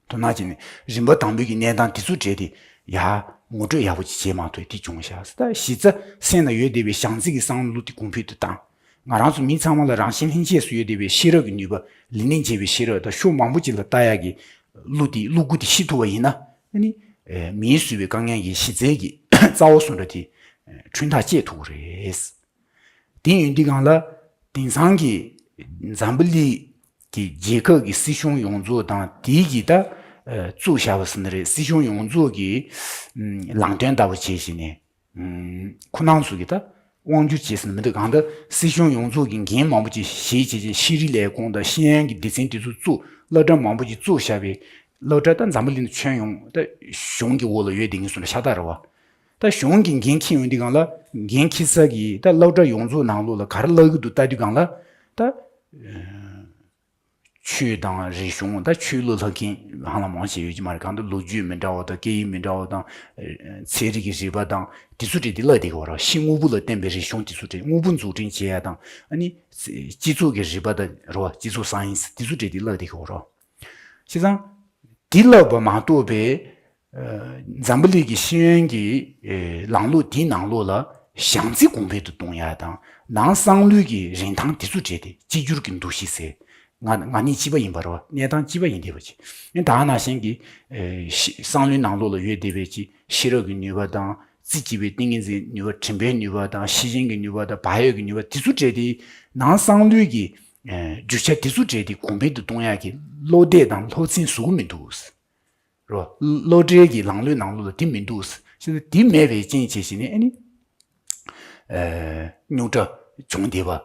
དོ་སྣང་བྱས་ནས་རིམ་པ་དང་པོའི་གི་གནས་སྟངས་འདི་ཚོ་བྲལ་ཏེ་ཡ་ངོ་སྤྲོད་ཡག་པོ་ཅིག་བྱས་མ་ཐུབ་ཡ་དེ་བྱུང་ཤག། ད་གཞི་རྩ་སེམས་ལ་ཡོད་བསྡད་པའི་བྱང་རྩེ་གི་བསམ་བློ་དེ་གོང་འཕེལ་དུ་བཏང་། ང་རང་ཚོ་མི་ཚང་མ་ལ་རང་བཞིན་ལྷན་སྐྱེས་སུ་ཡོད་བསྡད་པའི་ཤེས་རབ་ཀྱི་ནུས་པ། ལས་ནི་བྱེད་པའི་ཤེས་རབ་དང་ཕྱོགས་མང་པོ་ཅིག་ལ་ལྟ་ཡག་གི་བློ་དེ་བློ་སྒོ་དེ་ཕྱེ་ཐུབ་པ་ཡིན་ན་ཨ་ནི་ཨེ་མིས་བཟོས་པའི་དཀའ་ངལ་གྱི་གཞི་རྩའི་གི་རྩ་བ་སུ་འདྲ་དེ་ཨེ་ཁྲུན་ཐག་བཅད་ཐུབ་ཀྱི་རེད། དེ་ཡིན་དུས་སྒང་ལ་དེང་སང་གི་འཛམ་བུ་གླིང་གི་རྒྱལ་ཁབ་ཀྱི་སྲིད་གཞུང་ཡོངས་རྫོགས་དང་དེའི་གི་ད་ཨེ་བཙུགས་བཞག་པ་ཟེར་ན་རེད། སྲིད་གཞུང་ཡོངས་རྫོགས་ཀྱི་ཨམ་ལམ་སྟོན་ལྟ་བུ་བྱས་བྱས་ནས། ཁོ་རང་ཚོ་གི་ད་དབང་སྒྱུར་བྱས་ཟིན་མི་འདུག། གང་ལྟར་སྲིད་གཞུང་ཡོངས་རྫོགས་ཀྱི་འགན་མང་པོ་ཅིག་བཞེས་བྱས་ཅིང་ཤེས་རིག་ལས་ཁུངས་དང་ཤེས་ཡོན་གྱི་སྡེ་ཚན་དེ་ཚོ་བཙུགས། སློབ་གྲྭ་མང་པོ་ཅིག་བཙུགས་བཞག་པའི་སློབ་གྲྭ་ད་འཛམ་བུ་གླིང་ནང་ཁྱོན་ཡོངས་ད་གཞུང་གི་འོག་ལ་ཡོད་བསྡད་མཁན་སོང་ན་ཤ་སྟག་རེད་བ། ད་གཞུང་གི་འགན་འཁྱེར་ཡོང་དུས་སྒང་ལ་འགན་འཁྱེར་ས་གི་ད་སློབ་གྲྭ་ཡོངས་རྫོགས་ནང་ལོགས་ལ་ག་རེ་བསླབ་ཀྱི་འདུག་ལྟ་དུས་སྒང་ལ་ད། ཆོས་དང་རིག་གཞུང་ད་ཆོས་ལུགས་ལྷག་མཁན་ཧ་ལམ་མང་ཆེ་ཡོད་ཀྱི་མ་རེད། གང་ལྟར་ལོ་རྒྱུས་མི་འདྲ་བ་དང་སྐད་ཡིག་མི་འདྲ་བ་དང་། ཨ་ཚན་རིག་གི་རིག་པ་དང་དེ་ཚོ་བྲིས་ཏེ་བསླབ་བསྡད་ཀྱི་ཡོད་རེད། ཕྱི་དངོས་པོ་ལ་བརྟེན་པའི་རིག་གཞུང་དེ་ཚོ་བྲིས། དངོས་པོ་འཛུགས་སྐྲུན་བྱེད་ཡ་དང་ཨ་ནི་སྤྱི་ཚོགས་ཀྱི་རིག་པ་དང་རེད་བ། སྤྱི་ཚོགས་སའེན་སི་དེ་ཚོ་བྲིས་ཏེ་བསླབ་བསྡད་ཀྱི་ཡོད་རེད། བྱས་ཙང་དེ་བསླབ་པ་མ་གཏོགས་པའི་ཨ་འཛམ་བུ་གླིང་གི་ཤེས་ཡོན་གྱི་ཨེ་ལམ་ལུགས་དེའི་ནང་ལོགས་ལ་བྱང་རྩེ་གོང་འཕེལ་དུ་གཏོང་ཡ་དང་ནང་གསང་ལུས་ཀྱི་རིན་ཐང་དེ་ཚོ་བྲལ་ཏེ་གཅིག་གྱུར་གྱི་འདུ་ཤེས་ཟེར། ང་ང་གཉིས་གཅིག་པ་ཡིན་པ་རེད་བ། གནས་སྟངས་གཅིག་པ་ཡིན་བསྡད་པ་ཅིག། ཨེ་ད་ནང་བཞིན་གྱི་ཨེ་ཤེ་གསང་ལུས་ནང་ལོགས་ལ་ཡོད་བསྡད་པའི་ཅིག་ཤེས་རབ་ཀྱི་ནུས་པ་དང་རྩིས་བྱེད་པའི་ཏིང་ངེ་འཛིན་ནུས་པ། དྲན་པའི་ནུས་པ་དང་ཤེས་བཞིན་གྱི་ནུས་པ་དང་བག་ཡོད་ཀྱི་ནུས་པ་དེ་ཚོ་བྲལ་ཏེ་ནང་གསང་ལུས་ཀྱི་ཨེ་རྒྱུ་ཆ་དེ་ཚོ་བྲལ་ཏེ་གོང་འཕེལ་དུ་གཏོང་ཡ་གི་བློ་གཏད་དང་སློབ་ཚན་བཟོ་གི་མི་འདུག། རོ། སློབ་གྲྭའི་གི་ལམ་ལུགས་ནང་ལོགས་ལ་དེ་མི་འདུག། ཞེས་དེ་མེད་པའི་རྐྱེན་བྱས་ཤིག་ནས་ཨ་ནི། ཨེ་རྙོག་དྲ་བྱུང་བསྡད་པ་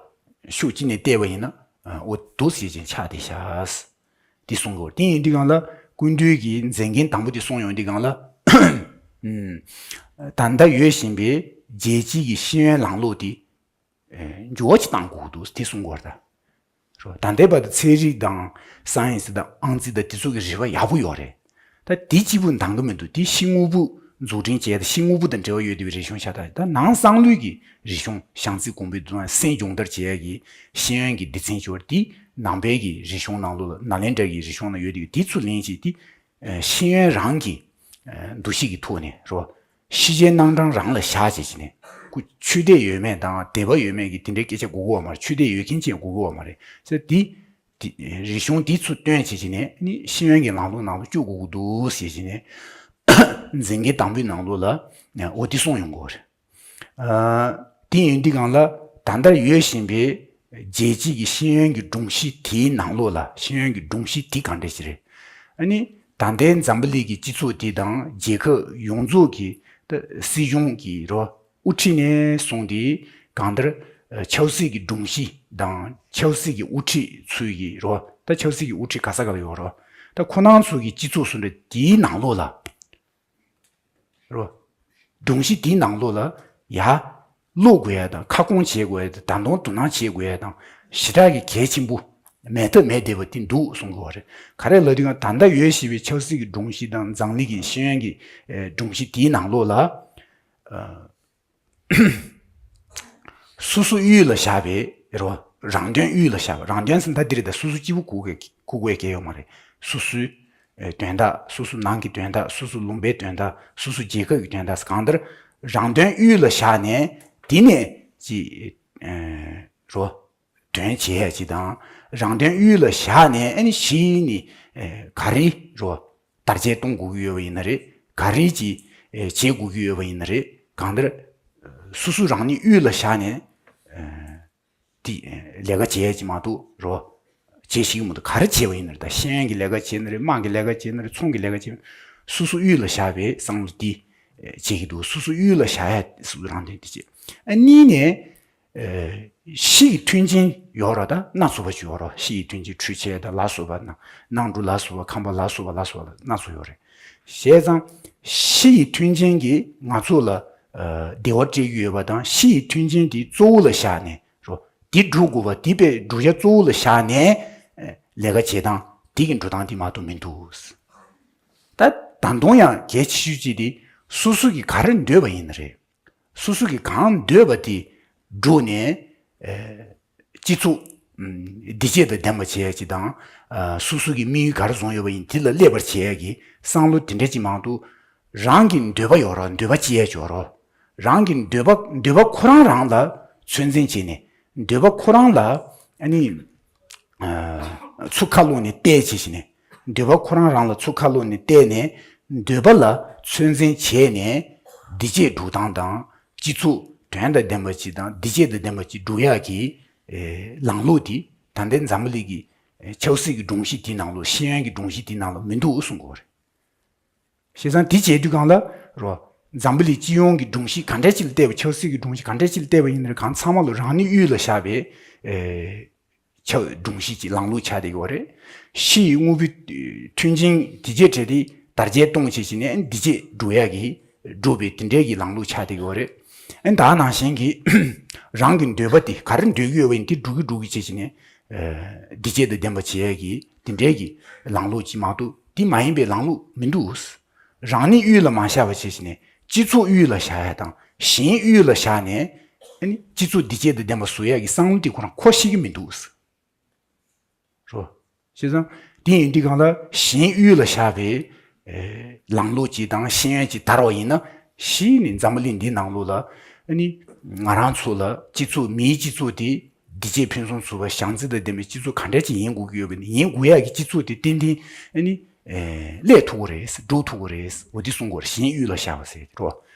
ཕྱོགས་གཅིག་ནས་བལྟས་པ་ཡིན་ན་ཨ་འོ་འདུག་ཟེར་ཅིག་ཆགས་བསྡད་ཤག། དེ་གསུང་གི་ཡོད། དེ་ཡིན་དུས་སྒང་ལ་སྐུ་མདུན་གྱི་མཛད་འགན་དང་པོ་དེ་གསུང་ཡོང་དུས་སྒང་ལ། ཨུམ། ད་ལྟ་ཡོད་བཞིན་པའི་རྒྱལ་སྤྱིའི་གི་ཤེས་ཡོན་ལམ་ལུགས་དེ། ཨེ་འགྱུར་བ་ཅིག་བཏང་དགོས་འདུག་དེ་གསུང་གི་ཡོད་རེད་ད། རོ། ད་ལྟའི་བར་དུ་ཚན་རིག་དང་སའེན་སི་དང་ཨང་རྩིས་དང་དེ་ཚོ་གི་རིག་པ་ཡག་པོ་ཡོད་རེད། ད་དེ་གཅིག་པུ་འདང་གི་མི་འདུག། དེ་ཕྱི་དངོས་པོ་འཛུགས་སྐྲུན་བྱས་ད་ཕྱི་དངོས་པོ་དང་འབྲེལ་བ་ཡོད་བསྡད་པའི་རིག་གཞུང་ཤ་སྟག་ད་ནང་གསང་ལུས་ཀྱི་རིག་གཞུང་བྱང་རྩེ་གོང་འཕེལ་དུ་གཏོང་ཡ་སེམས་སྦྱོང་བརྡར་བྱེད་ཡ་གི་ཤེས་ཡོན་གྱི་སྡེ་ཚན་ཅིག་ཡོད་རེད། དེ་ནང་པའི་གི་རིག་གཞུང་ནང་ལོགས་ལ་ནཱ་ལེནྡྲ་གི་རིག་གཞུང་ནང་ཡོད་བསྡད་པའི་དེ་ཚུར་ལེན་བྱས་དེ། ཨ་ཤེས་ཡོན་རང་གི་ཨ་འདུ་ཤེས་ཀྱི་ཐོག་ནས་རོ། ཤེས་བྱའི་རྣམ་གྲངས་རང་ལ་བཞག་བྱས་བྱས་ནས་ཁོ་ཆོས་དད་ཡོད་མེད་དང་དད་པ་ཡོད་མེད་ཀྱི་དེ་འདྲའི་སྐད་ཆ་གོ་གི་ཡོད་མ་རེད། ཆོས་དད་ཡོད་མཁན་ཅིག་གོ་གི་ཡོད་མ་རེད་ཟེར། དེ་དེ་རིག་གཞུང་དེ་ཚུར་བཏོན་བྱས་བྱས་ནས་ནི་ཤེས་ཡོན་གྱི་ལམ་ལུགས་ནང་ལ་བསྐྱོད་དགོས་ཀྱི་འདུག་ཟེར་བྱས་ནས་མཛད་འགན་དང་པོའི་ནང་ལོགས་ལ་འོ་དེ་གསུངས་ཡོང་གི་ཡོད་རེད། ཨ་དེ་ཡིན་དུས་སྒང་ལ་ད་ལྟ་ཡོད་བཞིན་པའི་རྒྱལ་སྤྱིའི་གི་ཤེས་ཡོན་གྱི་སྒྲོམ་གཞི་དེའི་ནང་ལོགས་ལ་ཤེས་ཡོན་གྱི་སྒྲོམ་གཞི་དེ་གང་འདྲ་ཞིག་རེད། ཨ་ནི་ད་ལྟའི་འཛམ་བུ་གླིང་གི་སྤྱི་ཚོགས་དེ་དང་རྒྱལ་ཁབ་ཡོངས་རྫོགས་ཀྱི་ད་སྲིད་གཞུང་གི་རོ་དབུ་ཁྲིད་ནས་བཟུང་སྟེ་གང་ལྟར་ཨ་ཆབ་སྲིད་ཀྱི་སྒྲོམ་གཞི་དང་ཆབ་སྲིད་ཀྱི་དབུ་ཁྲིད་ཚོས་ཀྱི་རོ་ད་ཆབ་སྲིད་ཀྱི་དབུ་ཁྲིད་ག་ས་ག་ལ་ཡོད་རོ་ད་ཁོ་རང་ཚོ་གི་སྤྱི་ཚོགས་སུ་འདྲ་དེའི་ནང་ལོགས་ལ། རོ། སྒྲོམ་གཞི་དེའི་ནང་ལོགས་ལ་ཡ། ཀློག་དགོས་ཡ་དང་ཁ་སྐོང་བྱེད་དགོས་ཡ་དང་ད་དུང་དོ་སྣང་བྱེད་དགོས་ཡ་དང་ཞེ་དྲག་གི་གལ་ཆེན་པོ་མེད་ཐབས་མེད་བསྡད་པ་དེ་འདུག་གསུང་གི་ཡོད་རེད། ག་རེ་ལབ་དུས་ད་ལྟ་ཡོད་བཞིན་པའི་ཆབ་སྲིད་ཀྱི་སྒྲོམ་གཞི་དང་འཛམ་གླིང་གི་ཤེས་ཡོན་གྱི་ཨེ་སྒྲོམ་གཞི་དེའི་ནང་ལོགས་ལ་ཨ། སོ་སོ་དབུས་ལ་བཞག་པའི་རོ། རང་དོན་དབུས་ལ་བཞག་པ། རང་དོན་ཟེར་ད་འདི་རེད་ད། སོ་སོ་གཅིག་པུ་གོ་གི་གོ་དགོས་ཀྱི་ཡོད་མ་རེད། སོ་སོའི་ཨེ་དོན་དག་སོ་སོ་ནང་གི་དོན་དག་སོ་སོ་ལུང་པའི་དོན་དག་སོ་སོ་རྒྱལ་ཁབ་ཀྱི་དོན་དག་གང་ལྟར་རང་དོན་དབུས་ལ་བཞག་ནས་དེ་ནས་ཅི་ཨེ་རོ། དོན་བྱེད་ཡ་ཅིག་དང་། རང་དོན་དབུས་ལ་བཞག་ནས་ཨ་ནི་གཞི་ནི་ཨེ་ག་རེ་རོ། དར་རྒྱས་གཏོང་དགོས་ཀྱི་ཡོད་པ་ཡིན་ན་རེད། ག་རེ་ཅིག་ཨེ་བྱེད་དགོས་ཀྱི་ཡོད་པ་ཡིན་ན་རེད། གང་ལྟར་སོ་སོ་རང་ཉིད་དབུས་ལ་བཞག་ནས་ཨེ་དེ་ཨེ་ལས་ཀ་བྱེད་ཡ་ཅིག་མ་གཏོགས་རོ། བྱེད་ཤེས་ཀྱི་མི་འདུག། ག་རེ་བྱེད་པ་ཡིན་ན་རེད། ད་ཤེས་ཡོན་གྱི་ལས་ཀ་བྱེད་ན་རེད། དམངས་ཀྱི་ལས་ཀ་བྱེད་ན་རེད། ཚོང་གི་ལས་ཀ་བྱེད་ན་རེད། སོ་སོ་དབུས་ལ་བཞག་པའི་བསམ་བློ་འདི་ཨེ་བྱེད་ཀྱི་འདུག། སོ་སོ་དབུས་ལ་བཞག་ཡ་སོ་སོ་རང་དོན་འདི་བྱེད། ཨ་གཉིས་ནས། ཨེ་ཕྱི་ཡི་མཐུན་རྐྱེན་ཡོད་རེད་ད། སྣ་ཚོགས་པ་ཅིག་ཡོད་རེད། ཕྱི་ཡི་མཐུན་རྐྱེན་འཕྲུལ་ཆས་དང་ལ་སོགས་པ་ནང་ནང་འགྲོ་ལ་སོགས་པ་ཁང་པ་ལ་སོགས་པ་ལ་སོགས་པ་སྣ་ཚོགས་ཡོད་རེད། བྱས་ཙང་ གཞི་ཡི་མཐུན་རྐྱེན་གྱིས་ང་ཚོ་ལ་ཨ་བདེ་བ་སྤྲད་ཀྱི་ཡོད་པ་དང་། གཞི་ཡི་མཐུན་རྐྱེན་དེ་གཙོ་བོ་ལ་བཞག་ནས་རོ། དེ་སྒྲུབ་དགོས་པ་དེ་དཔེ་བསྒྲུབ་བྱ་གཙོ་བོ་ལ་བཞག་ནས་ཨ་ལས་ཀ་བྱེད་སྟངས་དེ་གི་འགྲོ་སྟངས་དེ་མ་གཏོགས་མི་འདུག་ད་ད་དུང་ཡང་གལ་ཆེ་ཤོས་གཅིག་དེ་སོ་སོ་གིས་ག་རེ་འདོད་པ་ཡིན་ན་རེད། སོ་སོ་གིས་གང་འདོད་པ་དེ་བསྒྲུབས་ནས་ཨེ་སྤྱི་ཚོགས་ཨམ་བདེ་སྐྱིད་དང་ལྡན་པ་བྱེད་ཡ་གཅིག་དང་། ཨ་སོ་སོ་གི་དམིགས་ཡུལ་ག་རེ་བཟུང་ཡོད་པ་ཡིན་དེ་ལ་སླེབས་པར་བྱེད་ཡ་གི་བསམ་བློ་དེ་འདྲ་གཅིག་མ་གཏོགས། རང་གི་འདོད་པ་ཡོད་རོགས། འདོད་པ་ཅི་ཡ་ཅོག་རོགས། རང་གི་འདོད་པ་འདོད་པ་ཁོ་རང་རང་ལ་ཚོད་འཛིན་བྱས་ནས། འདོད་པ་ཁོ་རང་ལ་ཨ་ནི་ཨ་ཚུར་ཁ་ལོག་ནས་བལྟས་བྱས་ཤིག་ནས། འདོད་པ་ཁོ་རང་རང་ལ་ཚུར་ཁ་ལོག་ནས་བལྟས་ནས། འདོད་པ་ལ་ཚོད་འཛིན་བྱས་ནས་བདེ་སྐྱིད་སྒྲུབ་སྟངས་དང་། སྤྱི་ཚོགས་དོན་དང་ལྡན་པ་ཅིག་དང་བདེ་སྐྱིད་དང་ལྡན་པ་ཅིག་སྒྲུབ་ཡག་གི་ཨེ་ལམ་ལུགས་དེ་ད་ལྟའི་འཛམ་བུ་གླིང་གི་ཨེ་ཆབ་སྲིད་ཀྱི་སྒྲོམ་གཞི་དེའི་ནང་ལོགས། ཤེས་ཡོན་གྱི་སྒྲོམ་གཞི་དེའི་ནང་ལོགས་མི་འདུག་གསུང་གི་ཡོད་རེད། བྱས་ཙང་དེ་བྱེད་དུས་སྒང་ལ་རོ། འཛམ་བུ་གླིང་སྤྱི་ཡོངས་ཀྱི་སྒྲོམ་གཞི་ག་འདྲ་ཅིག་ལ་བལྟས་པ། ཆབ་སྲིད་ཀྱི་སྒྲོམ་གཞི་ག་འདྲ་ཅིག་ལ་བལྟས་པ་ཡིན་ན་རེད། གང་ཚང་མ་ལོ་རང་ནུས་དབུས་ལ་བཞག་པའི་ཨེ་ཆབ་སྒྲོམ་གཞི་ཅིག་ལམ་ལུགས་ཆགས་བསྡད་ཀྱི་ཡོད་རེད། ཕྱི་ཡི་དངོས་པོའི་མཐུན་རྐྱེན་དེ་རྗེས་བྲལ་ཏེ་དར་རྒྱས་གཏོང་བྱེད་ཀྱི་ནས་བདེ་སྐྱིད་སྒྲུབ་ཡག་གི་སྒྲུབ་པའི་དེ་འདྲའི་གི་ལམ་ལུགས་ཆགས་བསྡད་ཀྱི་ཡོད་རེད། ཨ་ནི་ད་ནང་བཞིན་གྱི་རང་གི་འདོད་པ་དེ་ག་རེ་འདོད་ཀྱི་ཡོད་པ་ཡིན་དེ་སྒྲུབ་ཀྱི་སྒྲུབ་ཀྱི་བྱེད་ཀྱི་ནས་བདེ་སྐྱིད་དང་ལྡན་པ་བྱེད་ཡག་གི་དེ་འདྲའི་གི་ལམ་ལུགས་ཅིག་མ་གཏོགས་དེ་མ་ཡིན་པའི་ལམ་ལུགས་མི་འདུག་རང་ནུས་དབུས་ལ་མ་བཞག་པ་བྱས་ཤིག་ནས་སྤྱི་ཚོགས་དབུས་ལ་བཞག་ཡ་དང་། གཞན་དབུས་ལ་བཞག་ནས་ཨ་ནི་སྤྱི་ཚོགས་བདེ་སྐྱིད་དང་ལྡན་པ་བཟོ་ཡ་གི་བསམ་བློ་དེ་ཁོ་རང་འཁོར་ཤེས་ཀྱི་མི་འདུག་རོ། བྱས་ཙང་དེ་ཡིན་དུས་སྒང་ལ་གཞན་དབུས་ལ་བཞག་པའི་ཨེ་ལམ་ལུགས་ཅིག་དང་ཤེས་ཡོན་ཅིག་དར་བ་ཡིན་ན། གཞི་ནས་འཛམ་བུ་གླིང་འདིའི་ནང་ལོགས་ལ་ཨ་ནི་ང་རང་ཚོ་ལ་སྤྱི་ཚོགས་མིའི་སྤྱི་ཚོགས་དེ་བདེ་སྐྱིད་ཕུན་སུམ་ཚོགས་པ་བྱམས་བརྩེ་དང་ལྡན་པའི་སྤྱི་ཚོགས་ག་འདྲ་ཅིག་ཡིན་དགོས་ཀྱི་ཡོད་པ་ཡིན་ན། ཡིན་དགོས་ཡག་གི་སྤྱི་ཚོགས་དེ་ཏན་ཏན་ཨ་ནི་ཨེ་སླེབས་ཐུབ་ཀྱི་རེད། འགྲོ་ཐུབ་ཀྱི་རེད། འོ་དེ་གསུང་དགོས་རེད། གཞན་དབུས་ལ་བཞག་པ་ཟེར་རོ།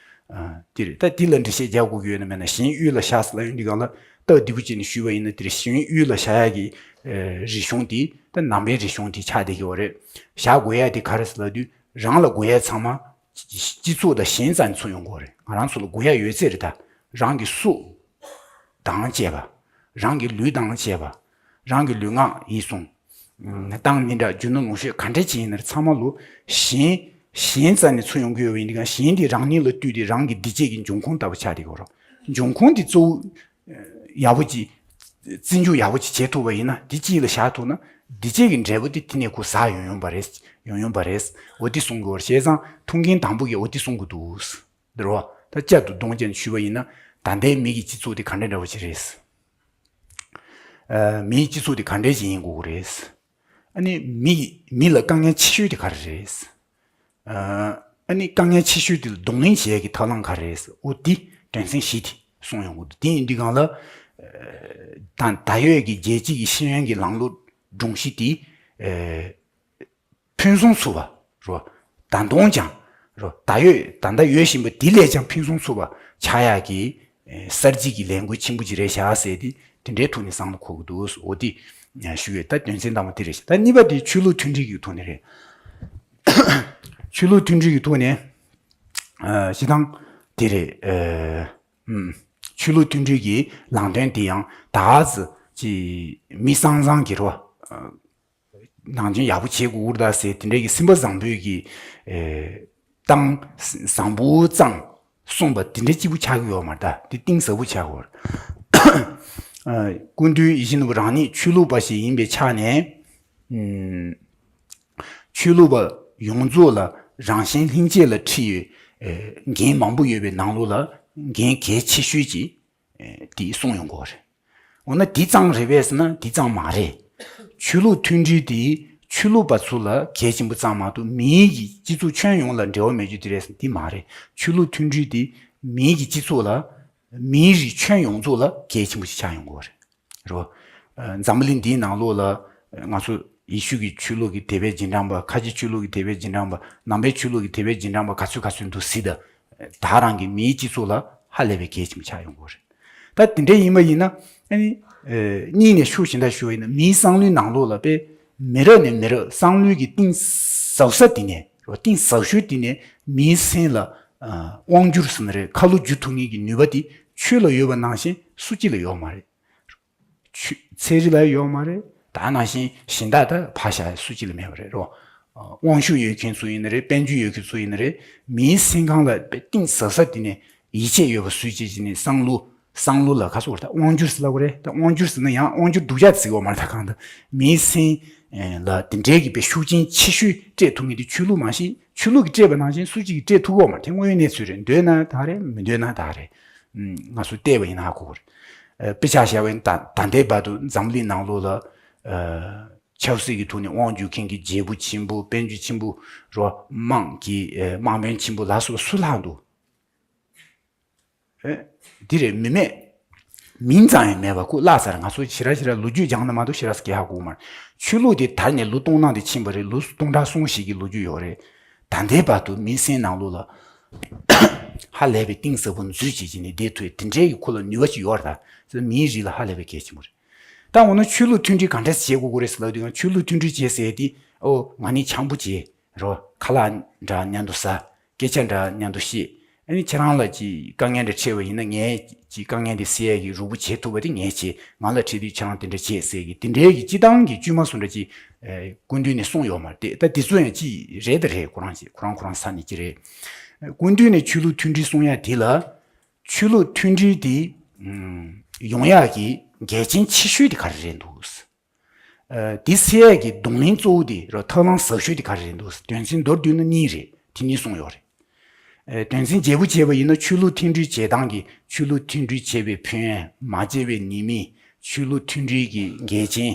ཨ་དེ་རེད། ད་དེ་ལ་འགྲེལ་བཤད་རྒྱག་དགོས་ཀྱི་ཡོད་ན་མེད་ན། གཞན་དབུས་ལ་བཞག་ཟེར་ལབ་ཡོང་དུས་སྒང་ལ་སྟབས་བདེ་པོ་བྱས་ནས་ཞུས་པ་ཡིན་ན། དེ་རེད། གཞན་དབུས་ལ་བཞག་ཡག་གི་ཨེ་རིག་གཞུང་དེ་ད་ནང་པའི་རིག་གཞུང་དེ་ཆགས་བསྡད་ཀྱི་ཡོད་རེད། བཞག་དགོས་ཡག་དེ་ག་རེ་ཟེར་ལབ་དུས། རང་ལ་དགོས་ཡག་ཚང་མ་སྤྱི་ཚོགས་དང་གཞན་རྩ་ནས་ཚུར་ཡོང་དགོས་རེད། ང་རང་ཚོ་ལ་དགོས་ཡག་ཡོད་ཚད་རེད། ད་རང་གི་སྲོག་དང་བཅས་པ། རང་གི་ལུས་དང་བཅས་པ། རང་གི་ལུས་ངག་ཡིད་གསུམ། ཨ་གཏམ་མི་འདྲ་རྒྱུ་ནོར་ལོངས་སྤྱོད་ག་འདྲ་ཅིག་ཡིན་ན་རེད། ཚང་མ་ལོ་གཞན་གཞན་རྩ་ནས་ཚུར་ཡོང་གི་ཡོད་པ་ཡིན་དུས་སྒང་། གཞན་དེ་རང་ཉིད་ལ་ལྟོས་ཏེ་རང་གི་བདེ་སྐྱིད་ཀྱི་འབྱུང་ཁུངས་ལྟ་བུ་ཆགས་བསྡད་ཀྱི་ཡོད་རེད། འབྱུང་ཁུངས་དེ་གཙོ་བོ་ཡག་པོ་ཅིག་བརྩི་འཇོག་ཡག་པོ་ཅིག་བྱེད་ཐུབ་པ་ཡིན་ན། དེ་དཀྱིལ་ལ་བཞག་ཐུབ་ན་བདེ་སྐྱིད་ཀྱི་འབྲས་བུ་དེ་དེ་ནས་ཁོ་ཟག་ཡོང་ཡོང་པ་རེད། ཡོང་ཡོང་པ་རེད། འོ་དེ་གསུང་དགོས་རེད། བྱས་ཙང་ཐུགས་འགན་དང་པོ་གིས་འོ་དེ་གསུང་དགོས་འདུག་འདིར་བ་ད་བསྐྱར་དུ་གདོང་བསྐྱེད་ནས་ཞུས་པ་ཡིན་ན། ད་ལྟའི་མི་གི་སྤྱི་ཚོགས་དེ་ག་འདྲ་འདྲ་བོ་ཅིག་རེད། ཨ་མིའི་སྤྱི་ཚོགས་དེ་ག་འདྲ་ཅིག་ཡིན་དགོས་ཀྱི་རེད། ཨ་ནི་མི་མི་ལ་དཀའ་ངལ་ཆེ་ཤོས་དེ་ག་རེ་རེད། ཨ་ཨ་ནི་དཀའ་ངལ་ཆེ་ཤོས་དེ་ལ་གདོང་ལེན་བྱེད་ཡག་གི་ཐབས་ལམ་ག་རེ་རེད། འོ་དེ་དོན་ཚན་བཞི་དེ་གསུངས་ཡོང་གི་འདུག་དེ་ཡིན་དུས་སྒང་ལ་ཨ་ད་ད་ཡོད་ཀྱི་རྒྱལ་སྤྱི་གི་ཤེས་ཡོན་གྱི་ལམ་ལུགས་སྒྲོམ་གཞི་དེ་ཨ་ཕུན་སུམ་ཚོགས་པ་རོ། ད་དུང་ཀྱང་རོ། ད་ཡོད་ད་ལྟ་ཡོད་བཞིན་པ་དེ་ལས་ཀྱང་ཕུན་སུམ་ཚོགས་པ་ཆགས་ཡག་གི་ཨེ་གསར་བརྗེ་གི་ལས་འགུལ་ཆེན་པོ་ཅིག་རེད་བཞག་ཟེར་ཏེ་དེ་འདྲའི་ཐོག་ནས་བསམ་བློ་འཁོར་གྱི་འདུག་འོ་དེ་ཞུ་ཡོད། ད་དོན་ཚན་དང་པོ་དེ་རེད་ཤག་ད་གཉིས་པ་དེ་ཆོས་ལུགས་མཐུན་སྒྲིལ་གྱི་ཐོག་ནས་རེད། ཆོས་ལུགས་མཐུན་སྒྲིལ་གྱི་ཐོག་ནས་ཨ་སྤྱིར་བཏང་དེ་རེད། ཨ་ཨུམ། ཆོས་ལུགས་མཐུན་སྒྲིལ་གྱི་ལམ་སྟོན་དེ་ཡང་ད་ག་ཟེ་ཅི་མི་བཟང་བཟང་གི་རོ། ཨ་ནང་དོན་ཡག་པོ་བྱེད་དགོས་ཀྱི་རེད་ད་ཟེར་དེ་འདྲའི་གི་སེམས་པ་བཟང་པོའི་གི་ཨེ་གཏམ་བཟང་པོ་ཙམ་གསུངས་པ་དེ་འདྲ་གཅིག་པུ་ཆགས་ཀྱི་ཡོད་མ་རེད་ད། དེ་གཏིང་ཟབ་པོ་ཆགས་ཀྱི་ཡོད་རེད། ཨ་སྐུ་མདུན་ཡིད་བཞིན་ནོར་བུ་རང་ཉིད་ཆོས་ལུགས་པ་ཞིག་ཡིན་པའི་ཆ་ནས། ཨུམ། ཆོས་ལུགས་པ་ཡོངས་རྫོགས་ལ་རང་གཞན་ལྷན་སྐྱེས་ལ་འཁྲི་ཡོད་ཨེ་འགན་མང་པོ་ཡོད་པའི་ནང་ལོགས་ལ་འགན་གལ་ཆེ་ཤོས་ཅིག་ཨེ་དེ་གསུངས་ཡོང་གི་ཡོད་རེད། འོ་ན་དེ་ཙམ་རེད་པས་ཟེར་ན་དེ་ཙམ་མ་རེད། ཆོས་ལུགས་མཐུན་སྒྲིལ་དེ་ཆོས་ལུགས་པ་ཚོ་ལ་གལ་ཆེན་པོ་ཙམ་མ་གཏོགས་མིའི་གི་སྤྱི་ཚོགས་ཁྱོན་ཡོངས་ལ་འབྲེལ་བ་མེད་རྒྱུ་དེ་རེད་ཟེར་ན་དེ་མ་རེད། ཆོས་ལུགས་མཐུན་སྒྲིལ་དེ་མིའི་གི་སྤྱི་ཚོགས་ལ་མིའི་རིགས་ཁྱོན་ཡོངས་རྫོགས་ལ་གལ་ཆེན་པོ་ཞིག་ཆགས་ཡོང་གི་ཡོད་རེད། རེད་བ། ཨ་འཛམ་བུ་གླིང་འདིའི་ནང་ལོགས་ལ་ང་ཚོ་ཡེ་ཤུ་གི་ཆོས་ལུགས་ཀྱི་དད་པའི་རྗེས་འབྲང་པ། ཁ་ཆེ་ཆོས་ལུགས་ཀྱི་དད་པའི་རྗེས་འབྲང་པ། ནང་པའི་ཆོས་ལུགས་ཀྱི་དད་པའི་རྗེས་འབྲང་པ་ག་ཚོད་ག་ཚོད་འདུག་ཟེར་ད། ད་རང་གི་མིའི་སྤྱི་ཚོགས་ལ་ཧ་ལས་པའི་གལ་ཆེན་པོ་ཆགས་ཡོང་གི་ཡོད་རེད། ད་དེ་འདྲ་ཡིན་པ་ཡིན་ན་ཨ་ནི་ཨེ་གཉིས་ནས་ཤུགས་གཞན་དག་ཞུ་བ་ཡིན་ན་མིའི་བསམ་བློའི་ནང་ལོགས་ལ་དཔེ་མི་རབས་ནས་མི་རབས་བསམ་བློའི་གི་གཏིང་ཟབ་ས་དེ་ནས་རོ། གཏིང་ཟབ་ཤོས་དེ་ནས་མིའི་སེམས་ལ་ཨ་དབང་བསྒྱུར་ཟེར་ན་རེད། ཁ་ལོ་བསྒྱུར་ཐུབ་མཁན་གྱི་ནུས་པ་དེ་ཆོས་ལ་ཡོད་པ་ནང་བཞིན་སུ་གཅིག་ལ་ཡོད་མ་རེད། ཆོས་ཚན་རིག་ལ་ཡོད་མ་རེད། ད་ནང་བཞིན་གཞན་དག་ད་ཕར་བཞག་སུ་གཅིག་ལ་མེད་པ་རེད་རོ། དབང་ཤུགས་ཡོད་མཁན་ཚོ་ཡིན་ན་རེད། དཔལ་འབྱོར་ཡོད་མཁན་ཚོ་ཡིན་ན་རེད། མིའི་སེམས་ཁམས་ལ་གཏིང་ཟབ་ཟབ་དེ་ནས་ཡིད་ཆེས་ཡོད་པ་བཟོས་བྱས་ཀྱི་ནས་བསམ་བློ་བསམ་བློ་ལ་ག་སོགས་ད་དབང་སྒྱུར་ཟེར་ལབ་དགོས་རེད། ད་དབང་སྒྱུར་ཟེར་ན་ཡང་དབང་སྒྱུར་སྡུག་ཅག་ཟེར་གོ་མ་རེད། ད་གང་ལྟར་མིའི་སེམས་ལ་དེ་འདྲའི་གི་དཔེ་ཤུགས་རྐྱེན་ཆེ་ཤོས་སྤྲད་ཐུབ་མཁན་དེ་ཆོས་ལུགས་མ་གཞི་ཆོས་ལུགས་ཀྱིས་སྤྲད་པ་ནང་བཞིན་སུ་གཅིག་གིས་སྤྲད་ཐུབ་གོ་མ་རེད། དེ་དངོས་ཡོད་གནས་ཚུལ་རེད། འདོད་ན་ད་རེད། མི་འདོད་ན་ད་རེད། ང་ཚོ་བལྟས་པ་ཡིན་ན་ཧ་གོ་གི་རེད། དཔེ་ཆ་བཞག་པ་ཡིན་ན་ད་ད་ལྟའི་བར་དུ་འཛམ་གླིང་ནང་ལོགས་ལ་ཆབ་སྲིད་ཀྱི་ཐོག་ནས་དབང་སྒྱུར་མཁན་གྱི་རྒྱལ་པོ་ཆེན་པོ། དཔལ་འབྱོར་ཆེན་པོ། རོ། དམངས་ཀྱི་དམངས་དཔོན་ཆེན་པོ་ལ་སོགས་སུ་ལྷག་འདུག་འདི་རེད། མི་མེད། མིང་ཙམ་ཡང་མེད་པ་ཁོ་བརླག་ཚར། ང་ཚོ་ཞེ་དྲག་ཞེ་དྲག་ལོ་རྒྱུས་སྦྱངས་ན་མ་གཏོགས་ཞེ་དྲག་སྐད་ཧ་གོ་མ་རེད། ཆོས་ལུགས་དེ་དར་ནས་ལོ་སྟོང་ནང་དེ་ཕྱིན་པ་རེད། ལོ་སྟོང་ཕྲག་སོང་ཞིག་གི་ལོ་རྒྱུས་ཡོད་རེད། ད་ལྟའི་བར་དུ་མིའི་སེམས་ནང་ལོགས་ལ་ཧ་ལས་པའི་གཏིང་ཟབ་པོ་འཛུལ་བྱེད་ཀྱི་ནི་བསྡད་ཐུབ་དེ་འདྲའི་གི་ཁོ་ལ་ནུས་པ་ཅིག་ཡོད་རེད། ད་མིའི་རིགས་ལ་ཧ་ལས་པའི་གལ་ཆེན་པོ་རེད། ད་འོ་ན་ཆོས་ལུགས་མཐུན་སྒྲིལ་ག་འདྲས་བྱེད་དགོས་ཀྱི་རེད་ཟེར་ལབ་དུས་ང་ཆོས་ལུགས་མཐུན་སྒྲིལ་བྱེད་ཟེར་དེ་ཨོ་ང་ནི་འཆམ་པོ་བྱེད། རོ། ཁ་ལག་འདྲ་མཉམ་དུ་ཟ། སྐད་ཆ་འདྲ་མཉམ་དུ་བཤད། ཨ་ནི་ཁྱེད་རང་ལ་ཅིག་དཀའ་ངལ་འདྲ་འཕྲད་པ་ཡིན་ན་ངས་ཅིག་དཀའ་ངལ་འདི་སེལ་ཡ་གི་རོགས་པ་བྱེད་ཐུབ་པ་དེ་ངས་བྱེད། ང་ལ་འཕྲད་དུས་ཁྱེད་རང་དེ་འདྲ་བྱེད་ཟེར་གི་དེ་འདྲའི་གི་སྤྱི་བཏང་གི་དཀྱུས་མ་བཟོ་འདྲ་ཅིག་སྐུ་མདུན་ནས་གསུངས་ཡོད་མ་རེད། ད་དེ་ཚོ་ཡང་ཅིག་རེད་ད་རེད། ཁོ་རང་ཅིག་ཁོ་རང་ཁོ་རང་ས་ནས་ཅི་རེད། སྐུ་མདུན་ནས་ཆོས་ལུགས་མཐུན་སྒྲིལ་གསུང་ཡ་དེ་ལ་ཆོས་ལུགས་མཐུན་སྒྲིལ་དེ་ཡོང་ཡ་གི་འགལ་རྐྱེན་ཆེ་ཤོས་དེ་ག་རེ་རེད་འདུག་འདི་སེལ་ཡས་ཀྱི་གདོང་ལེན་གཙོ་བོ་དེ་རོ། ཐབས་ལམ་ཟབ་ཤོས་དེ་ག་རེ་རེད་འདུག་དོན་ཚན་མདོར་བསྡུས་ན་གཉིས་རེད། དེ་གཉིས་གསུངས་ཡོད་རེད། དོན་ཚན་བརྗེ་པོ་བྱས་པ་ཡིན་ན་ཆོས་ལུགས་མཐུན་སྒྲིལ་བྱེད་སྟངས་ཀྱི་ཆོས་ལུགས་མཐུན་སྒྲིལ་བྱེད་པའི་ཕན་ཡོན། མ་བྱས་པའི་ཉེས་དམིགས། ཆོས་ལུགས་མཐུན་སྒྲིལ་གྱི་འགལ་རྐྱེན།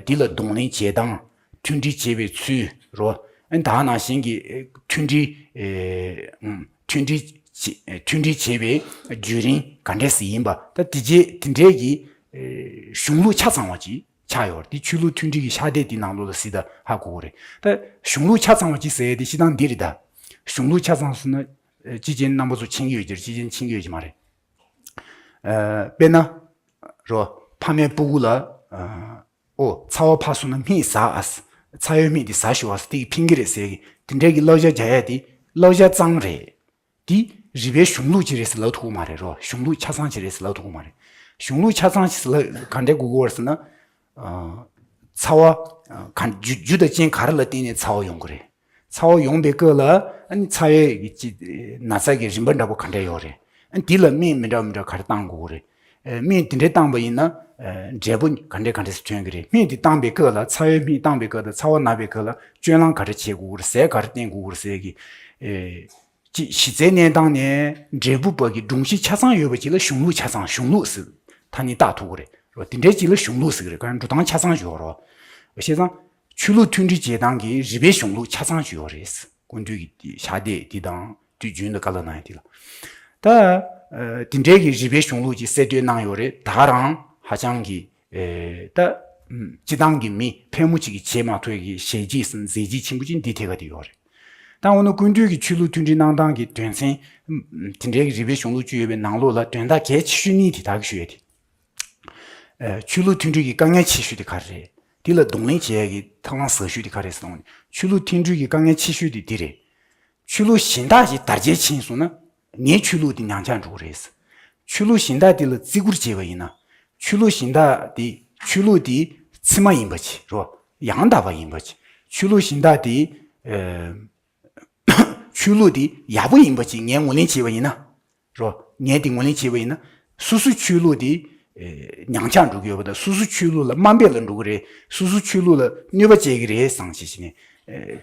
འདི་ལ་གདོང་ལེན་བྱེད་སྟངས། མཐུན་སྒྲིལ་བྱེད་པའི་ཚུལ་རོ། ད་ནང་བཞིན་གྱི་མཐུན་སྒྲིལ་མཐུན་སྒྲིལ་མཐུན་སྒྲིལ་བྱེད་པའི་བརྒྱུད་རིམ་ག་འདྲས་སེ་ཡིན་པ། ད་དེ་རྗེས་དེ་འདྲས་ཀྱི་གཞུང་ལུགས་ཆ་ཚང་བ་ཅིག་ཆགས་ཡོད་རེད། དེ་ཆོས་ལུགས་མཐུན་སྒྲིལ་གྱི་ཕྱག་དེབ་དེ་ནང་ལོགས་ལ་གཟིགས་ད་ཧ་གོ་གི་རེད། ད་གཞུང་ལུགས་ཆ་ཚང་བ་ཅིག་ཟེར་ཡས་དེ་སྤྱིར་བཏང་འདི་རེད་ད། གཞུང་ལུགས་ཆ་ཚང་ཟེར་ན་ཅི་བྱས་རྣམ་པ་ཚོ་མཁྱེན་གྱི་ཡོད་ཀྱི་རེད། ཅི་བྱས་མཁྱེན་གྱི་ཡོད་ཀྱི་མ་རེད། དཔེར་ན། རོ། ཕ་མའི་སྤུ་གུ་ལ། ཨོ། ཚ་བ་ཕར་སོང་ན་སྨན་ཟ་ཨ། ཚ་བའི་སྨན་དེ་ཟ་ཤོག་ཨ། དེ་གིས་ཕན་གྱི་རེད་ཟེར་གི་དེ་འདྲའི་གི་བསླབ་བྱ་རྒྱག་ཡ་དེ་བསླབ་བྱ་ཙམ་རེད། དེ་རིག་པའི་གཞུང་ལུགས་ཅིག་རེད་ཟེར་ལབ་ཐུབ་ཀྱི་མ་རེད་རོ། གཞུང་ལུགས་ཆ་ཚང་ཅིག་རེད་ཟེར་ལབ་ཐུབ་ཀྱི་མ་རེད། གཞུང་ལུགས་ཆ་ཚང་ཅིག་ཟེར་ལབ་ག་འདྲའི་དགོས་ཀྱི་ཡོད་རེད་ཟེར་ན། ཚ་བ། ག་རྒྱུ་རྒྱུ་དང་རྐྱེན་ག་རེ་ལ་བརྟེན་ནས་ཚ་བ་ཡོང་གི་རེད། ཚ་བ་ཡོང་པའི་སྐབས་ལ་ཨ་ནི་ཚ་བའི་གི་ཅི་ན་ཚ་གི་རིམ་པ་འདྲ་པོ་ག་འདྲ་ཡོད་རེད། ཨ་ནི་དེ་ལ་སྨན་མི་འདྲ་མི་འདྲ་ག་རེ་བཏང་དགོས་ཀྱི་རེད། ཨ་སྨན་དེ་འདྲ་བཏང་པ་ཡིན་ན། ཨ་འབྲས་བུ་ག་འདྲ་ག་འདྲ་ཞིག་ཐོན་གྱི་རེད། སྨན་དེ་བཏང་པའི་སྐབས་ལ་ཚ་བའི་སྨན་བཏང་པའི་སྐབས་དང་ཚ་བ་ན་པའི་སྐབས་ལ་སྤྱོད་ལམ་ག་རེ་བྱེད་དགོས་ཀྱི་རེད། ཟས་ག་རེ་བསྟེན་དགོས་ཀྱི་རེད་ཟེར་གི་ཨེ། ཅི་གཞི་རྩའི་གནས་སྟངས་ནས་འབྲས་བུ་བར་གྱི་སྒྲོམ་གཞི་ཆ་ཚང་ཡོད་པ་ཅིག་ལ་གཞུང་ལུགས་ཆ་ཚང་གཞུང་ལུགས་ཟེར། ཐ་སྙད་བཏགས་ཐུབ་ཀྱི་རེད་རོ། དེ་འདྲའི་ཅིག་ལ་གཞུང་ལུགས་ཟེར་གྱི་རེད། གང་འགྲོ་སྟངས་ཆ་ཚང་ཡོད་རོ། བྱས་ཙང་ཆོས་ལུགས་མཐུན་སྒྲིལ་བྱེད་སྟངས་ཀྱི་རིག་པའི་གཞུང་ལུགས་ཆ་ཚང་ཞིག་ཡོད་རེད། སྐུ་མདུན་གྱི་ཕྱག་དེབ་འདི་དང་དུས་རྒྱུན་དུ་བཀའ་སློབ་གནང་ཡ་འདི་ལ། ད། དེ་འདྲའི་གི་རིག་པའི་གཞུང་ལུགས་ཀྱི་གསལ་སྟོན་གནང་ཡོད་རེད། ད་ག་རང་ཧ་ཅང་གི་ད། སྤྱི་བཏང་གི་མི་ཕལ་མོ་ཆེ་གི་བྱེད་མ་ཐུབ་ཀྱི་ཞལ་གྱིས་ཟིན་མཛད་རྗེས་ཆེན་པོ་ཅིག་འདི་ཐད་ཀ་དེ་ཡོད་རེད། ད་འོ་ན་སྐུ་མདུན་གྱི་ཆོས་ལུགས་མཐུན་སྒྲིལ་གནང་སྟངས་ཀྱི་དོན་ཚན། དེ་འདྲའི་གི་རིག་པའི་གཞུང་ལུགས་བཅུ་ཡོད་པའི་ནང་ལོགས་ལ་དོན་དག་གལ་ཆེ་ཤོས་གཉིས་དེ་དག་གི་ཞུ་ཡ་དེ། ཆོས་ལུགས་མཐུན་སྒྲིལ་གྱི་དཀའ་ངལ་ཆེ་ཤོས་དེ་ག་རེ་རེད། དེ་ལ་གདོང་ལེན་བྱེད་ཡ་གི་ཐབས་ལམ་ཟབ་ཤོས་དེ་ག་རེ་རེད་ཟེར་ན། ཆོས་ལུགས་མཐུན་སྒྲིལ་གྱི་དཀའ་ངལ་ཆེ་ཤོས་དེ་འདི་རེད། ཆོས་ལུགས་གཞན་དག་ཞིག་དར་རྒྱས་ཕྱིན་སོང་ན་ངའི་ཆོས་ལུགས་དེ་ཉམས་ཆག་འགྲོ་གི་རེད། ཆོས་ལུགས་གཞན་དག་དེ་ལ་བརྩི་བཀུར་བྱས་པ་ཡིན་ན། ཆོས་ལུགས་གཞན་དག་དེ་ཆོས་ལུགས་དེ་ཕྱི་མ་ཡིན་པ་ཅིག་རོ། ཡང་དག་པ་ཡིན་པ་ཅིག་ཆོས་ལུགས་གཞན་དག་དེ། ཆོས་ལུགས་དེ་ཡག་པོ་ཡིན་པ་ཅིག་ངས་ངོས་ལེན་བྱས་པ་ཡིན་ན། རོ། ངས་དེ་ངོས་ལེན་བྱས་པ་ཡིན་ན། སོ་སོའི་ཆོས་ལུགས་དེ། ཉམས་ཆག་འགྲོ་གི་ཡོད་པ་དང་སོ་སོའི་ཆོས་ལུགས་ལ་དམའ་འབེབས་ལ་འགྲོ་གི་རེད། སོ་སོའི་ཆོས་ལུགས་ལ་གནོད་པ་བྱེད་ཀྱི་རེད་བསམ་བྱས་བྱས་ནས།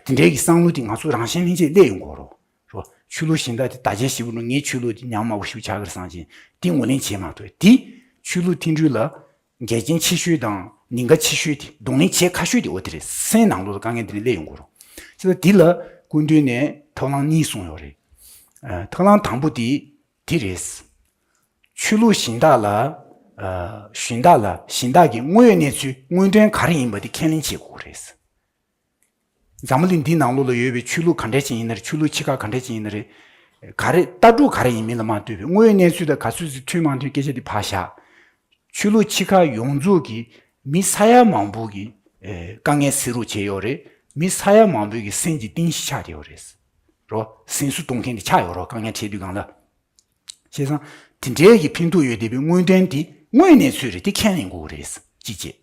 དེ་འདྲའི་གི་བསམ་བློ་དེ་ང་ཚོ་རང་བཞིན་ལྷན་སྐྱེས་སླེབས་ཡོང་གི་རོ། རོ། ཆོས་ལུགས་གཞན་དག་དེ་དར་རྒྱས་ཞེ་པོ་འགྲོ་ངའི་ཆོས་ལུགས་དེ་ཉམས་དམའ་པོ་ཞེ་པོ་ཆགས་ཀྱི་རེད་བསམ་བྱས་དེ་ངོས་ལེན་བྱས་མ་ཐུབ་དེ་ཆོས་ལུགས་མཐུན་སྒྲིལ་ལ། འགལ་རྐྱེན་ཆེ་ཤོས་དང་ཉེན་ཁ་ཆེ་ཤོས་དེ་གདོང་ལེན་བྱེད་ཁག་ཤོས་དེ་འོ་དེ་རེད། སེམས་ནང་ལོགས་ལ་དཀའ་ངལ་དེ་འདྲ་སླེབས་ཡོང་གི་རེད། བྱས་ཙང་འདི་ལ་སྐུ་མདུན་ནས་ཐབས་ལམ་གཉིས་གསུངས་ཡོད་རེད། ཨ། ཐབས་ལམ་དང་པོ་དེ་དེ་རེད། ཆོས་ལུགས་གཞན་དག་ལ། ཨ། གཞན་དག་ལ་གཞན་དག་གི་དངོས་ཡོད་གནས་ཚུལ་དངོས་དོན་ག་རེ་ཡིན་པ་དེ་ཁས་ལེན་བྱེད་དགོས་རེད། འཛམ་བུ་གླིང་འདིའི་ནང་ལོགས་ལ་ཡོད་པའི་ཆོས་ལུགས་ག་འདྲས་ཅིག་ཡིན་ན་རེད། ཆོས་ལུགས་ཆེ་ཁག་ག་འདྲས་ཅིག་ཡིན་ན་རེད། ག་རེ་ལྟ་གྲུབ་ག་རེ་ཡིན་མིན་ལ་མ་ལྟོས་པའི་དངོས་ཡོད་གནས་ཚུལ་དང་ག་ཚོད་ཅིག་མཐུན་མ་མཐུན་སྐད་ཆ་དེ་ཕར་བཞག་ཆོས་ལུགས་ཆེ་ཁག་ཡོངས་རྫོགས་ཀྱིས་མི་ས་ཡ་མང་པོ་གི་ཨེ་དཀའ་ངལ་སེལ་རོགས་བྱས་ཡོད་རེད། མི་ས་ཡ་མང་པོའི་གི་སེམས་ཀྱི་གཏིང་ཤི་ཆགས་བསྡད་ཡོད་རེད། རོ། སེམས་གསོ་གཏོང་མཁན་དེ་ཆགས་ཡོད་རོ། དཀའ་ངལ་འཕྲད་དུས་སྒང་ལ། བྱས་ཙང་དེ་འདྲའི་གི་ཕན་ཐོགས་ཡོད་བསྡད་པའི་དངོས་དོན་དེ་དངོས་གནས་ཚུལ་རེད། དེ་ཁས་ལེན་དགོས་རེད། གཅིག་བྱས།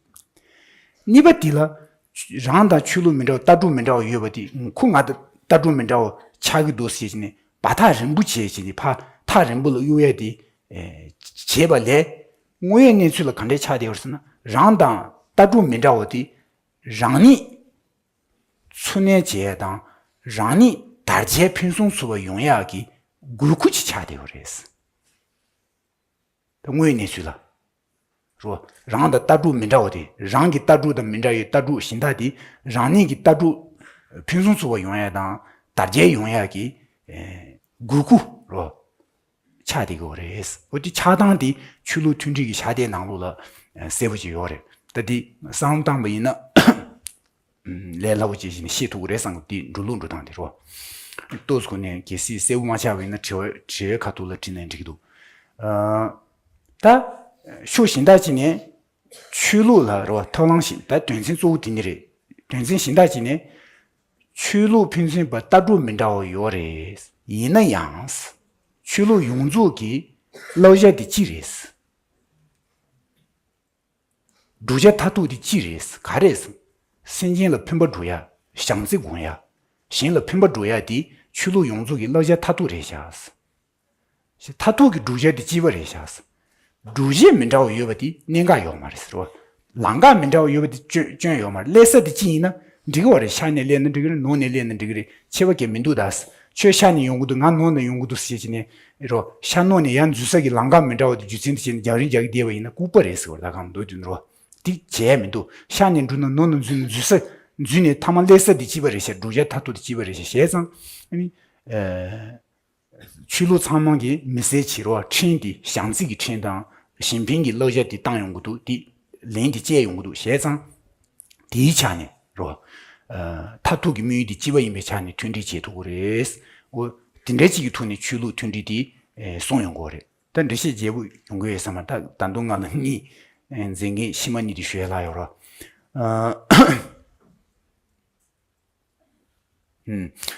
གཉིས་པ་དེ་ལ་ རང་དང་ཆོས་ལུགས་མི་འདྲ་བ་ལྟ་གྲུབ་མི་འདྲ་བ་ཡོད་པ་དེ་ཁོ་ང་དང་ལྟ་གྲུབ་མི་འདྲ་བ་ཆགས་ཀྱི་འདུག་ཟེར་བྱས་ནས་བར་ཐག་རིང་པོ་བྱས་བྱས་ནས་ཕར་ཐག་རིང་པོ་ལ་གཡུག་ཡ་དེ་བྱས་པ་ལས། དངོས་ཡོད་གནས་ཚུལ་ལ་ག་འདྲས་ཆགས་བསྡད་ཡོད་ཟེར་ན། རང་དང་ལྟ་གྲུབ་མི་འདྲ་བ་དེ་རང་ཉིད་འཚོ་གནས་བྱེད་ཡ་དང་རང་ཉིད་དར་རྒྱས་ཕུན་སུམ་ཚོགས་པ་ཡོང་ཡག་གི་དགོས་མཁོ་ཅིག་ཆགས་བསྡད་ཡོད་རེད། ད་དངོས་ཡོད་གནས་ཚུལ་ལ། རོ། རང་དང་ལྟ་གྲུབ་མི་འདྲ་བ་དེ། རང་གི་ལྟ་གྲུབ་དང་མི་འདྲ་བའི་ལྟ་གྲུབ་གཞན་དག་དེ་རང་ཉིད་ཀྱི་ལྟ་གྲུབ་ཕུན་སུམ་ཚོགས་པ་ཡོང་ཡ་དང་དར་རྒྱས་ཡོང་ཡ་གི་ཨེ་དགོས་མཁོ་རོ། ཆགས་བསྡད་ཀྱི་ཡོད་རེད། འོ་དེ་ཆགས་སྟངས་དེ་ཆོས་ལུགས་མཐུན་སྒྲིལ་གྱི་ཕྱག་དེབ་ནང་ལོགས་ལ་ཨེ་གསལ་པོ་ཅིག་ཡོད་རེད། ད་དེ་བསམ་བློ་བཏང་པ་ཡིན་ན། ལས་སླ་པོ་ཅིག་བྱས་ནས་ཤེས་ཐུབ་ཀྱི་རེད་བསམ་གི། དེ་འགྲོ་ལུགས་འགྲོ་སྟངས་དེ་རོ། ཏོག་ཙམ་ཁོ་ནས་གལ་སྲིད་གསལ་པོ་མ་ཆགས་པ་ཡིན་ན་དྲི་བ་དྲི་བའི་ཁ་ཐུག་ལ་དྲིས་ན་འགྲིག་གི་འདུག་ཨ། ད་ཕྱོགས་གཞན་དག་ཅིག་ནས་ཆོས་ལུགས་ལ་རོ་ཐབས་ལམ་ཞིག་ད་དོན་ཚན་གཙོ་བོ་དེ་ནི་རེད། དོན་ཚན་གཞན་དག་ཅིག་ནས་ཆོས་ལུགས་ཕན་ཚུན་བར་ལྟ་གྲུབ་མི་འདྲ་བ་ཡོད་རེད། ཡིན་ན་ཡང་། ཆོས་ལུགས་ཡོངས་རྫོགས་ཀྱི་བསླབ་བྱ་དེ་གཅིག་རེད། བསྒྲུབ་བྱ་མཐར་ཐུག་དེ་གཅིག་རེད། ག་རེ་རེད། སེམས་ཅན་ལ་ཕན་པ་སྒྲུབ་ཡ། བྱམས་བརྩེ་སྒོམ་ཡ། གཞན་ལ་ཕན་པ་སྒྲུབ་ཡ་དེ་ཆོས་ལུགས་ཡོངས་རྫོགས་ཀྱི་བསླབ་བྱ་མཐར་ཐུག་རེད་ཤག་མཐར་ཐུག་གི་བསྒྲུབ་བྱ་དེ་གཅིག་པ་རེད་ཤག་བསྒྲུབ་བྱེད་མི་འདྲ་བ་ཡོད་པ་དེ་གནད་འགག་ཡོད་མ་རེད་ཟེར་བ། ལམ་ཁ་མི་འདྲ་བ་ཡོད་པ་དེ་སྐྱོན་སྐྱོན་ཡོད་མ་རེད། སླེབས་ས་དེ་གཅིག་ཡིན་ན་འགྲིག་གི་བ་རེད། ཤར་ནས་སླེབས་ན་འགྲིག་གི་རེད། ནུབ་ནས་སླེབས་ན་འགྲིག་གི་རེད། ཁྱད་པར་གང་མི་འདུག་ད། ཁྱོད་ཤར་ནས་ཡོང་གི་འདུག་ང་ནུབ་ནས་ཡོང་གི་འདུག་ཟེར་བྱས་ནས་རོ། ཤར་ནུབ་ནས་ཡར་འཛུལ་ས་གི་ལམ་ཁ་མི་འདྲ་བ་དེ་རྒྱུ་མཚན་དེ་བྱས་ནས་རྒྱག་རིང་རྒྱག་གི་བསྡད་པ་ཡིན་ན་ལྐུགས་པ་རེད་ཟེར་བ། ད་གང་འདོད་དུ་རོ། དེ་བྱས་མི་འདུག་ཤར་ནས་འགྲོ་ན་ནུབ་ནས་འཛུལ་ན་འཛུལ་ས་འཛུལ་ནས་མཐའ་མ་སླེབས་ས་དེ་གཅིག་པ་རེད་ཤག་བསྒྲུབ་བྱ་མཐར་ཐུག་དེ་གཅིག་པ་རེད་ཤག་བྱས་ཙང་ཨ་ནི། ཆོས་ལུགས་ཚང་མ་གི་མི་སེར་བྱེད་རོགས་ཁྲིམས་དེ་བྱམས་བརྩེ་གི་ཁྲིམས་དང་གཞན་ཕན་གྱི་བསླབ་བྱ་དེ་བཏང་ཡོང་གི་འདུག་དེ་ལན་དེ་བཅད་ཡོང་གི་འདུག་བྱས་ཙང་། དེའི་ཆ་ནས་རོ། མཐར་ཐུག་གི་དམིགས་ཡུལ་དེ་གཅིག་པ་ཡིན་པའི་ཆ་ནས་མཐུན་སྒྲིལ་བྱེད་ཐུབ་ཀྱི་རེད། འོ། དེ་འདྲ་ཅིག་གི་ཐོག་ནས་ཆོས་ལུགས་མཐུན་སྒྲིལ་དེ་སྲུང་ཡོང་གི་རེད། ད་འགྲེལ་བཤད་རྒྱས་པོ་ཡོང་གི་ཡོད་ས་མ། ད་ད་དུང་ང་ལ་གཉིས་མཛད་འགན་ཕྱི་མ་གཉིས་དེ་ཞུ་ཡ་ལྷག་ཡོད་རོ།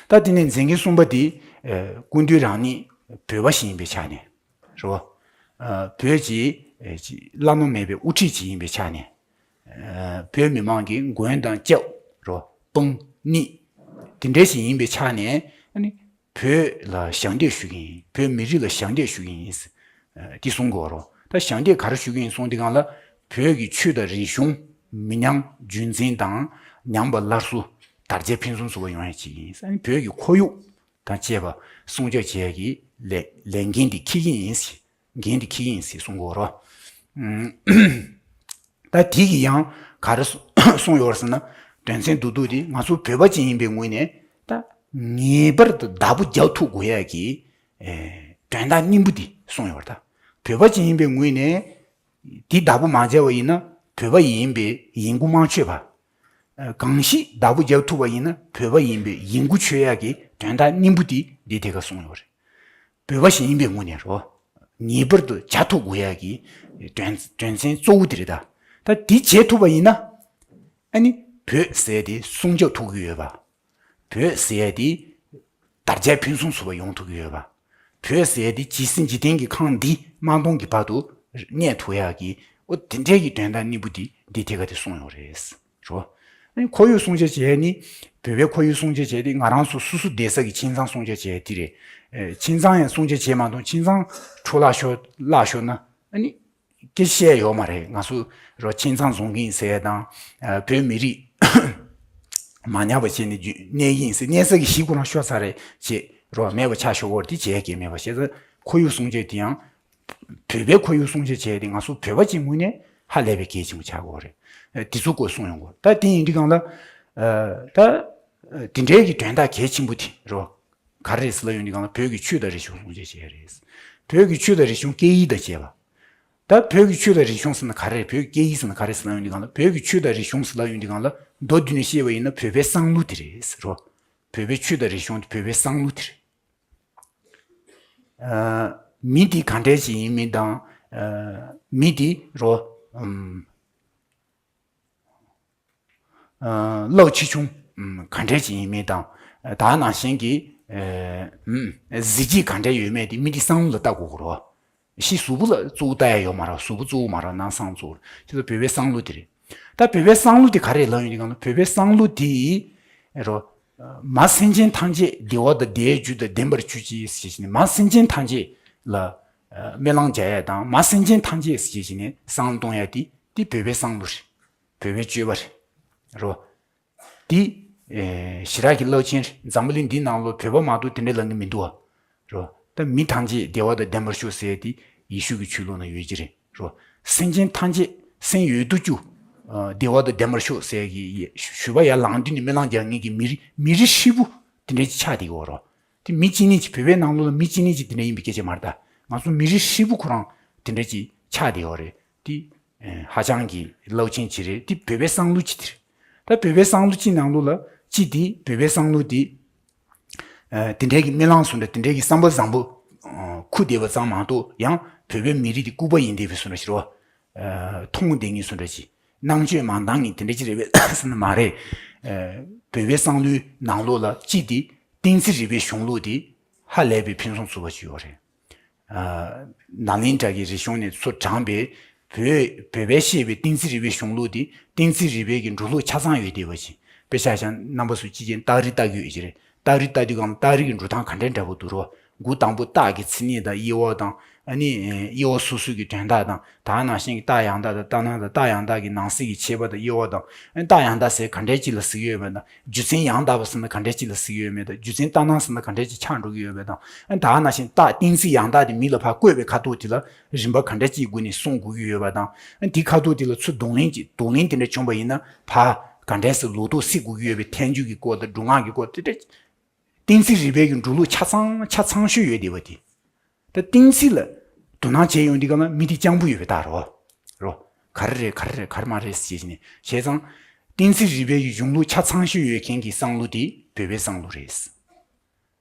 ད་དེ་ནས་མཛད་འགན་གསུམ་པ་དེ་སྐུ་མདུན་རང་ཉིད་བོད་པ་ཞིག་ཡིན་པའི་ཆ་ནས་རོ། བོད་ཀྱི་བླ་ན་མེད་པའི་དབུ་ཁྲིད་ཅིག་ཡིན་པའི་ཆ་ནས་བོད་མི་མང་གི་མགོན་དང་སྐྱབས་རོ། དཔུང་ནི་དེ་འདྲ་ཞིག་ཡིན་པའི་ཆ་ནས་ཨ་ནི་བོད་ལ་ཞབས་འདེགས་ཞུ་གི་ཡིན། བོད་མི་རིགས་ལ་ཞབས་འདེགས་ཞུ་གི་ཡིན། དེ་གསུང་དགོས་རོ། ད་ཞབས་འདེགས་ག་རེ་ཞུ་གི་ཡིན་གསུང་དུས་སྒང་ལ། བོད་ཀྱི་ཆོས་དང་རིག་གཞུང་མི་ཉམས་རྒྱུན་འཛིན་དང་ཉམས་པ་སླར་གསོ། དར་རྒྱས་ཕུན་སུམ་ཚོགས་པ་ཡོང་ཡ་ཅིག་ཡིན། ཨ་ནི་བོད་ཀྱི་ཁོར་ཡུག་དང་བཅས་པ་སྲུང་སྐྱོབ་བྱེད་ཡ་གི་ལས་ལས་འགན་འདི་འཁྱེར་གྱི་ཡིན། འགན་འདི་འཁྱེར་གྱི་ཡིན་ཟེར་གསུང་དགོས་རོ། ད་དེ་གི་ཡང་ག་རེ་གསུང་ཡོད་ཟེར་ན། དོན་ཚན་བདུན་བདུན་དེ་ང་ཚོ་བོད་པ་ཅིག་ཡིན་པའི་ངོས་ནས་ད་ངེས་པར་དུ་བདག་པོ་རྒྱག་ཐུབ་དགོས་ཡ་གི་དོན་དག་སྙིང་པོ་དེ་གསུངས་ཡོད་རེད། ད་བོད་པ་ཅིག་ཡིན་པའི་ངོས་ནས་དེ་བདག་པོ་མ་བྱས་པ་ཡིན་ན་བོད་པ་ཡིན་པའི་ཡིན་གུ་མ་ཆོད་པ། གང་ཞིག་བདག་པོ་རྒྱག་ཐུབ་པ་ཡིན་ན་བོད་པ་ཡིན་པའི་ཡིན་གུ་ཆོད་ཡ་གི་དོན་དག་སྙིང་པོ་དེ་འདི་ཐད་ཀར་གསུངས་ཡོད་རེད། བོད་པ་ཞིག་ཡིན་པའི་ངོས་ནས་རོ། ངེས་པར་དུ་བྱ་ཐུབ་དགོས་ཡ་གི་དོན་དོན་ཚན་གཙོ་བོ་དེ་རེད་ད། ད་འདི་བྱེད་ཐུབ་པ་ཡིན་ན། ཨ་ནི་བོད་ཟེར་ཡ་དེ་སྲུང་སྐྱོབ་ཐུབ་ཀྱི་ཡོད་པ། བོད་ཟེར་ཡ་དེ་དར་རྒྱས་ཕུན་སུམ་ཚོགས་པ་ཡོང་ཐུབ་ཀྱི་ཡོད་པ། བོད་ཟེར་ཡ་དེ་ཇི་སྲིད་འཇིག་རྟེན་གྱི་ཁམས་འདི་མ་སྟོངས་ཀྱི་བར་དུ་གནས་ཐུབ་ཡ་གི་འོ་དེ་འདྲའི་གི་དོན་དག་སྙིང་པོ་དེ་འདི་ཐད་ཀ་དེ་གསུངས་ཡོད་རེད། རོ། ཨ་ནི་ཁོར་ཡུག་སྲུང་སྐྱོབ་བྱས་ནི། བོད་པའི་ཁོར་ཡུག་སྲུང་སྐྱོབ་བྱས་ཏེ་ང་རང་ཚོ་སོ་སོ་བསྡད་ས་གི་ཁྱིམ་ཚང་སྲུང་སྐྱོབ་བྱས་དེ་རེད། ཨེ་ཁྱིམ་ཚང་ཡང་སྲུང་སྐྱོབ་བྱས་མ་གཏོགས་ཁྱིམ་ཚང་འཕྲོ་བརླག་ཤོར་བརླག་ཤོར་ན་ཨ་ནི་སྐད་ཆ་བཤད་ཡོད་མ་རེད། ང་ཚོ་རོ་ཁྱིམ་ཚང་བཟུང་གི་ཡིན་ཟེར་ཡ་དང་། ཨ་བོད་མི་རིགས་མ་ཉམས་པ་བྱས་ནས་རྒྱུ་གནས་ཡིན་ཟེར། གནས་ས་གི་གཞིས་ཁོ་རང་ཤོར་ཚར་རེད་བྱས་རོ། མེད་པ་ཆགས་ཤོར་བོར་དེ་བྱས་ཀྱི་མེད་པ་བྱས་ཙང་ཁོར་ཡུག་སྲུང་སྐྱོབ་དེ་ཡང་། བོད་པའི་ཁོར་ཡུག་སྲུང་སྐྱོབ་བྱས་ཏེ་ང་ཚོ་བོད་པ་གཅིག་ངོས་ནས་ཧ་ལས་པའི་གལ་ཆེན་པོ་ཆགས་ཀྱི་ཡོད་རེད། ཨ་དེ་ཚོ་སྐོར་གསུངས་ཡོང་གི་ཡོད། ད་དེ་ཡིན་དུས་སྒང་ལ། ཨ་ད་ཨ་དེ་འདྲའི་གི་དོན་དག་གལ་ཆེན་པོ་དེ་རོ། ག་རེ་རེད་ཟེར་ལབ་ཡོང་དུས་སྒང་ལ་བོད་ཀྱི་ཆོས་དང་རིག་གཞུང་སྲུང་སྐྱོབ་བྱས་རེད། བོད་ཀྱི་ཆོས་དང་རིག་གཞུང་སྐད་ཡིག་དང་བཅས་པ། ད་བོད་ཀྱི་ཆོས་དང་རིག་གཞུང་ཟེར་ན་ག་རེ་རེད། བོད་ཀྱི་སྐད་ཡིག་ཟེར་ན་ག་རེ་ཟེར་ལབ་ཡོང་དུས་སྒང་ལ། བོད་ཀྱི་ཆོས་དང་རིག་གཞུང་ཟེར་ལབ་ཡོང་དུས་སྒང་ལ་མདོར་བསྡུས་ནས་བཤད་པ་ཡིན་ན་བོད་པའི་བསམ་བློ་དེ་རེད་ཟེར་རོ། བོད་པའི་ཆོས་དང་རིག་གཞུང་དེ་བོད་པའི་བསམ་བློ་དེ་རེད། ཨ་མི་དེ་ག་འདྲས་ཅིག་ཡིན་མིན་དང་། ཨ་མི་དེ་རོ། ཨམ། ཨ་རླབས་ཆེ་ཆུང་། ཨམ་ག་འདྲས་ཅིག་ཡིན་མིན་དང་། ད་ནང་བཞིན་གྱི་ཨ་ཨམ་གཟི་བརྗིད་ག་འདྲས་ཡོད་མེད་དེ་མི་དེ་བསམ་བློ་ལ་ལྟ་དགོས་ཀྱི་རོ། ཕྱི་གཟུགས་པོ་ལ་གཙོ་བོ་ལྟ་ཡ་ཡོད་མ་རེད། གཟུགས་པོ་གཙོ་བོ་མ་རེད། ནང་བསམ་གཙོ་བོ་རེད། ཁྱེད་ཚོ་བོད་པའི་བསམ་བློ་དེ་རེད། ད་བོད་པའི་བསམ་བློ་དེ་ག་རེ་ལབ་ཡོང་དུས་སྒང་ལ། བོད་པའི་བསམ་བློ་དེ་རོ། མ་སེམས་ཅན་ཐམས་ཅད་བདེ་བ་དང་བདེ་བའི་རྒྱུ་དང་ལྡན་པར་གྱུར་ཅིག་ཞེས་བྱས་ནས། མ་སེམས་ཅན་ཐམས་ཅད་ལ་སྨོན་ལམ་རྒྱག་ཡ་དང་། མ་སེམས་ཅན་ཐམས་ཅད་ཞེས་བྱས་ནས་བསམ་བློ་གཏོང་ཡ་དེ། དེ་བོད་པའི་བསམ་བློ་རེད། བོད་པའི་སྤྱོད་པ་རེད། རོ། དེ་ཞི་དྲག་གི་རླབས་ཆེན་རེད། འཛམ་བུ་གླིང་འདི་ནང་ལོ་བོད་པ་མ་གཏོགས་དེ་འདྲའི་ལབ་མཁན་མི་འདུག་བ། རོ། ད་མི་ཐམས་ཅད་བདེ་བ་དང་ལྡན་པར་ཤོག་ཟེར་ཡ་དེ་ཡེ་ཤུ་གི་ཆོས་ལུགས་ནང་ཡོད་ཀྱི་རེད། རོ། སེམས་ཅན་ཐམས་ཅད་སེམས་ཡོད་དོ་ཅོག་བདེ་བ་དང་ལྡན་པར་ཤོག་ཟེར་གྱི་ཞུ་བ་ཡར་ལངས་དུས་ནས་སྨོན་ལམ་རྒྱག་མཁན་གྱི་མི་རིགས་མི་རིགས་ཧྲིལ་པོ་དེ་འདྲའི་ཅིག་ཆགས་བསྡད་ཀྱི་ཡོད་རེད། དེ་མི་གཅིག་གཉིས་ཅིག་བོད་པའི་ནང་ལོགས་ལ་མི་གཅིག་གཉིས་ཅིག་དེ་འདྲ་ཡིན་པའི་སྐད་ཆ་མ་རེད་ད། ང་ཚོ་མི་རིགས་ཧྲིལ་པོ་ཁོ་རང་དེ་འདྲ་ཅིག་ཆགས་བསྡད་ཡོད་རེད། དེ་ཧ་ཅང་གི་རླབས་ཆེན་ཅིག་རེད། དེ་བོད་པའི་བསམ་བློ་ཅིག་དེ་རེད། ད་བོད་པའི་བསམ་བློ་ཅིག་ནང་ལོགས་ལ་ཅིག་དེ་བོད་པའི་བསམ་བློ་དེ། ཨ། དེ་འདྲའི་གི་སྨོན་ལམ་བཟོ་འདྲ། དེ་འདྲའི་གི་བསམ་པ་བཟང་པོ་ཨ་འཁུར་བསྡད་པ་ཙམ་མ་གཏོགས། ཡང་བོད་པའི་མི་རིགས་དེ་ལྐུགས་པ་ཡིན་བསྡད་པའི་བཟོ་འདྲ་ཞིག་རེད་བ། ཨ། མཐོང་བསྡད་མཁན་བཟོ་འདྲ་ཅིག་རྣམ་དཔྱོད་མ་འདང་མཁན་དེ་འདྲ་ཅིག་རེད་པས་ཟེར་ན་མ་རེད། ཨ། བོད་པའི་བསམ་བློའི་ནང་ལོགས་ལ་ཅིག་དེ་བསྟན་འཛིན་རིག་པའི་གཞུང་ལུགས་དེ་ཧ་ལས་པའི་ཕུན་སུམ་ཚོགས་པ་ཅིག་ཡོད་རེད། ཨ། ནཱ་ལེནྡྲ་གི་རིག་གཞུང་ནས་ཚུར་དྲངས་པའི་བོད་བོད་པས་བཤད་པའི་བསྟན་འཛིན་རིག་པའི་གཞུང་ལུགས་དེ། བསྟན་འཛིན་རིག་པའི་གི་འགྲོ་ལུགས་ཆ་ཚང་ཡོད་བསྡད་པ་ཅིག་དཔེ་ཆ་བཞག་ན་རྣམ་པ་ཚོ་ཅིག་ཅིག་སྟག་རི་ལྟ་གི་ཡོད་ཀྱི་རེད། སྟག་རི་ལྟ་དུས་སྒང་ལ་སྟག་རི་གི་འགྲོ་སྟངས་ག་འདྲའི་འདྲ་པོ་འདུག་རོ། འགོ་དང་པོ་སྟག་གི་མཚན་ཉིད་དང་དབྱེ་བ་དང་། ཨ་ནི་དབྱེ་བ་སོ་སོ་གི་དོན་དག་དང་། ད་ནང་བཞིན་གྱི་སྟག་ཡང་དག་དང་ལྟར་སྣང་དང་། སྟག་ཡང་དག་གི་ནང་གསེས་ཀྱི་ཁྱད་པར་དང་དབྱེ་བ་དང་། ཨ་ནི་སྟག་ཡང་དག་ཟེར་ག་འདྲའི་ཅིག་ལ་ཟེར་གྱི་ཡོད་མེད་དང་། རྒྱུ་མཚན་ཡང་དག་པ་ཟེར་ན་ག་འདྲའི་ཅིག་ལ་ཟེར་གྱི་ཡོད་མེད་དང་། རྒྱུ་མཚན་ལྟར་སྣང་ཟེར་ན་ག་འདྲའི་ཅིག་ཆགས་འགྲོ་གི་ཡོད་མེད་དང་། ཨ་ནི་ད་ནང་བཞིན་སྟག་བསྟན་འཛིན་ཡང་དག་དེ་མི་ལ་ཕར་བཀོད་པའི་ཁ་ཐུག་དེ་ལ་རིམ་པ་ག་འདྲ་ཅིག་སྒོ་ནས་གསུང་དགོས་ཀྱི་ཡོད་པ་དང་། ཨ་ནི་དེའི་ཁ་ཐུག་དེ་ལ་ཚུར་གདོང་ལེན་གྱི་གདོང་ལེན་དེ་འདྲ་བྱུང་བ་ཡིན་ན་ཕར་ག་འདྲ་ཟེར་ལོག་རྟོག་སེལ་དགོས་ཀྱི་ཡོད་པའི་ཐལ་འགྱུར་གྱི་སྐོར་དང་། སྒྲུབ་ངག་གི་སྐོར་དེ་འདྲ། བསྟན་འཛིན་རིག་པའི་གི་འགྲོ་ལུགས་ཆ་ཚང་ཆ་ཚང་ཤོས་ཡོད་བསྡད་པ་དེ། ད་བསྟན་འཛིན་ལ་དོ་སྣང་བྱས་ཡོང་དུས་སྒང་ལ་མི་དེ་སྤྱང་པོ་ཡོད་པའི་རྟགས་རེད་བ། རོ། ག་རེ་རེད་ག་རེ་རེད་ག་རེ་མ་རེད་ཟེར་བྱས་ནས། བྱས་ཙང་བསྟན་འཛིན་རིག་པའི་གི་གཞུང་ལུགས་ཆ་ཚང་ཤོས་ཡོད་མཁན་གྱི་བསམ་བློ་དེ་བོད་པའི་བསམ་བློ་རེད།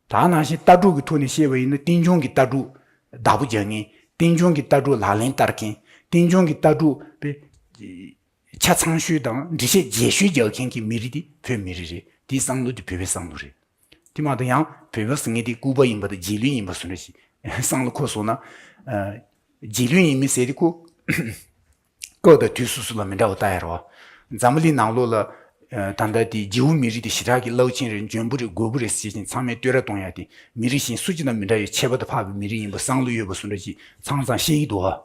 ད་ནང་བཞིན་ལྟ་གྲུབ་ཀྱི་ཐོག་ནས་བཤད་པ་ཡིན་ན། རྟེན་འབྱུང་གི་ལྟ་གྲུབ་བདག་པོ་རྒྱག་མཁན། རྟེན་འབྱུང་གི་ལྟ་གྲུབ་ལག་ལེན་བསྟར་མཁན། རྟེན་འབྱུང་གི་ལྟ་གྲུབ་པའི་ཆ་ཚང་ཤོས་དང་འགྲེལ་བཤད་རྒྱས་ཤོས་རྒྱག་མཁན་གྱི་མི་རིགས་དེ་བོད་མི་རིགས་རེད། དེའི་བསམ་བློ་དེ་བོད་པའི་བསམ་བློ་རེད། དེ་མ་གཏོགས་ཡང་བོད་པ་ཟེར་མཁན་དེ་ལྐུགས་པ་ཡིན་པ་དང་རྗེས་ལུས་ཡིན་པ་བཟོ་འདྲ་ཞིག་བསམ་བློ་འཁོར་སོང་ན། ཨ། རྗེས་ལུས་ཡིན་མིན་ཟེར་དེ་ཁོ་སྐབས་དང་དུས་སོ་སོ་ལ་མི་འདྲ་བ་ལྟ་ཡ་རོ། འཛམ་བུ་གླིང་ནང་ལོགས་ལ། ཨ། ད་ལྟ་དེ་ཇིའུ་མི་རིགས་དེ་ཞེ་དྲག་གི་རླབས་ཆེན་རེད། འཇོན་པོ་རེད། རྒོད་པོ་རེད་ཟེར་བཞིན་ཚང་མས་བསྟོད་ར་གཏོང་ཡ་དེ། མི་རིགས་གཞན་སུ་གཅིག་དང་མི་འདྲ་བའི་ཁྱད་པར་དུ་འཕགས་པའི་མི་རིགས་ཡིན་པ་བསམ་བློ་ཡོད་པ་བཟོ་འདྲ་ཞིག་མཚམས་མཚམས་བཤད་ཀྱི་འདུག་ཨ།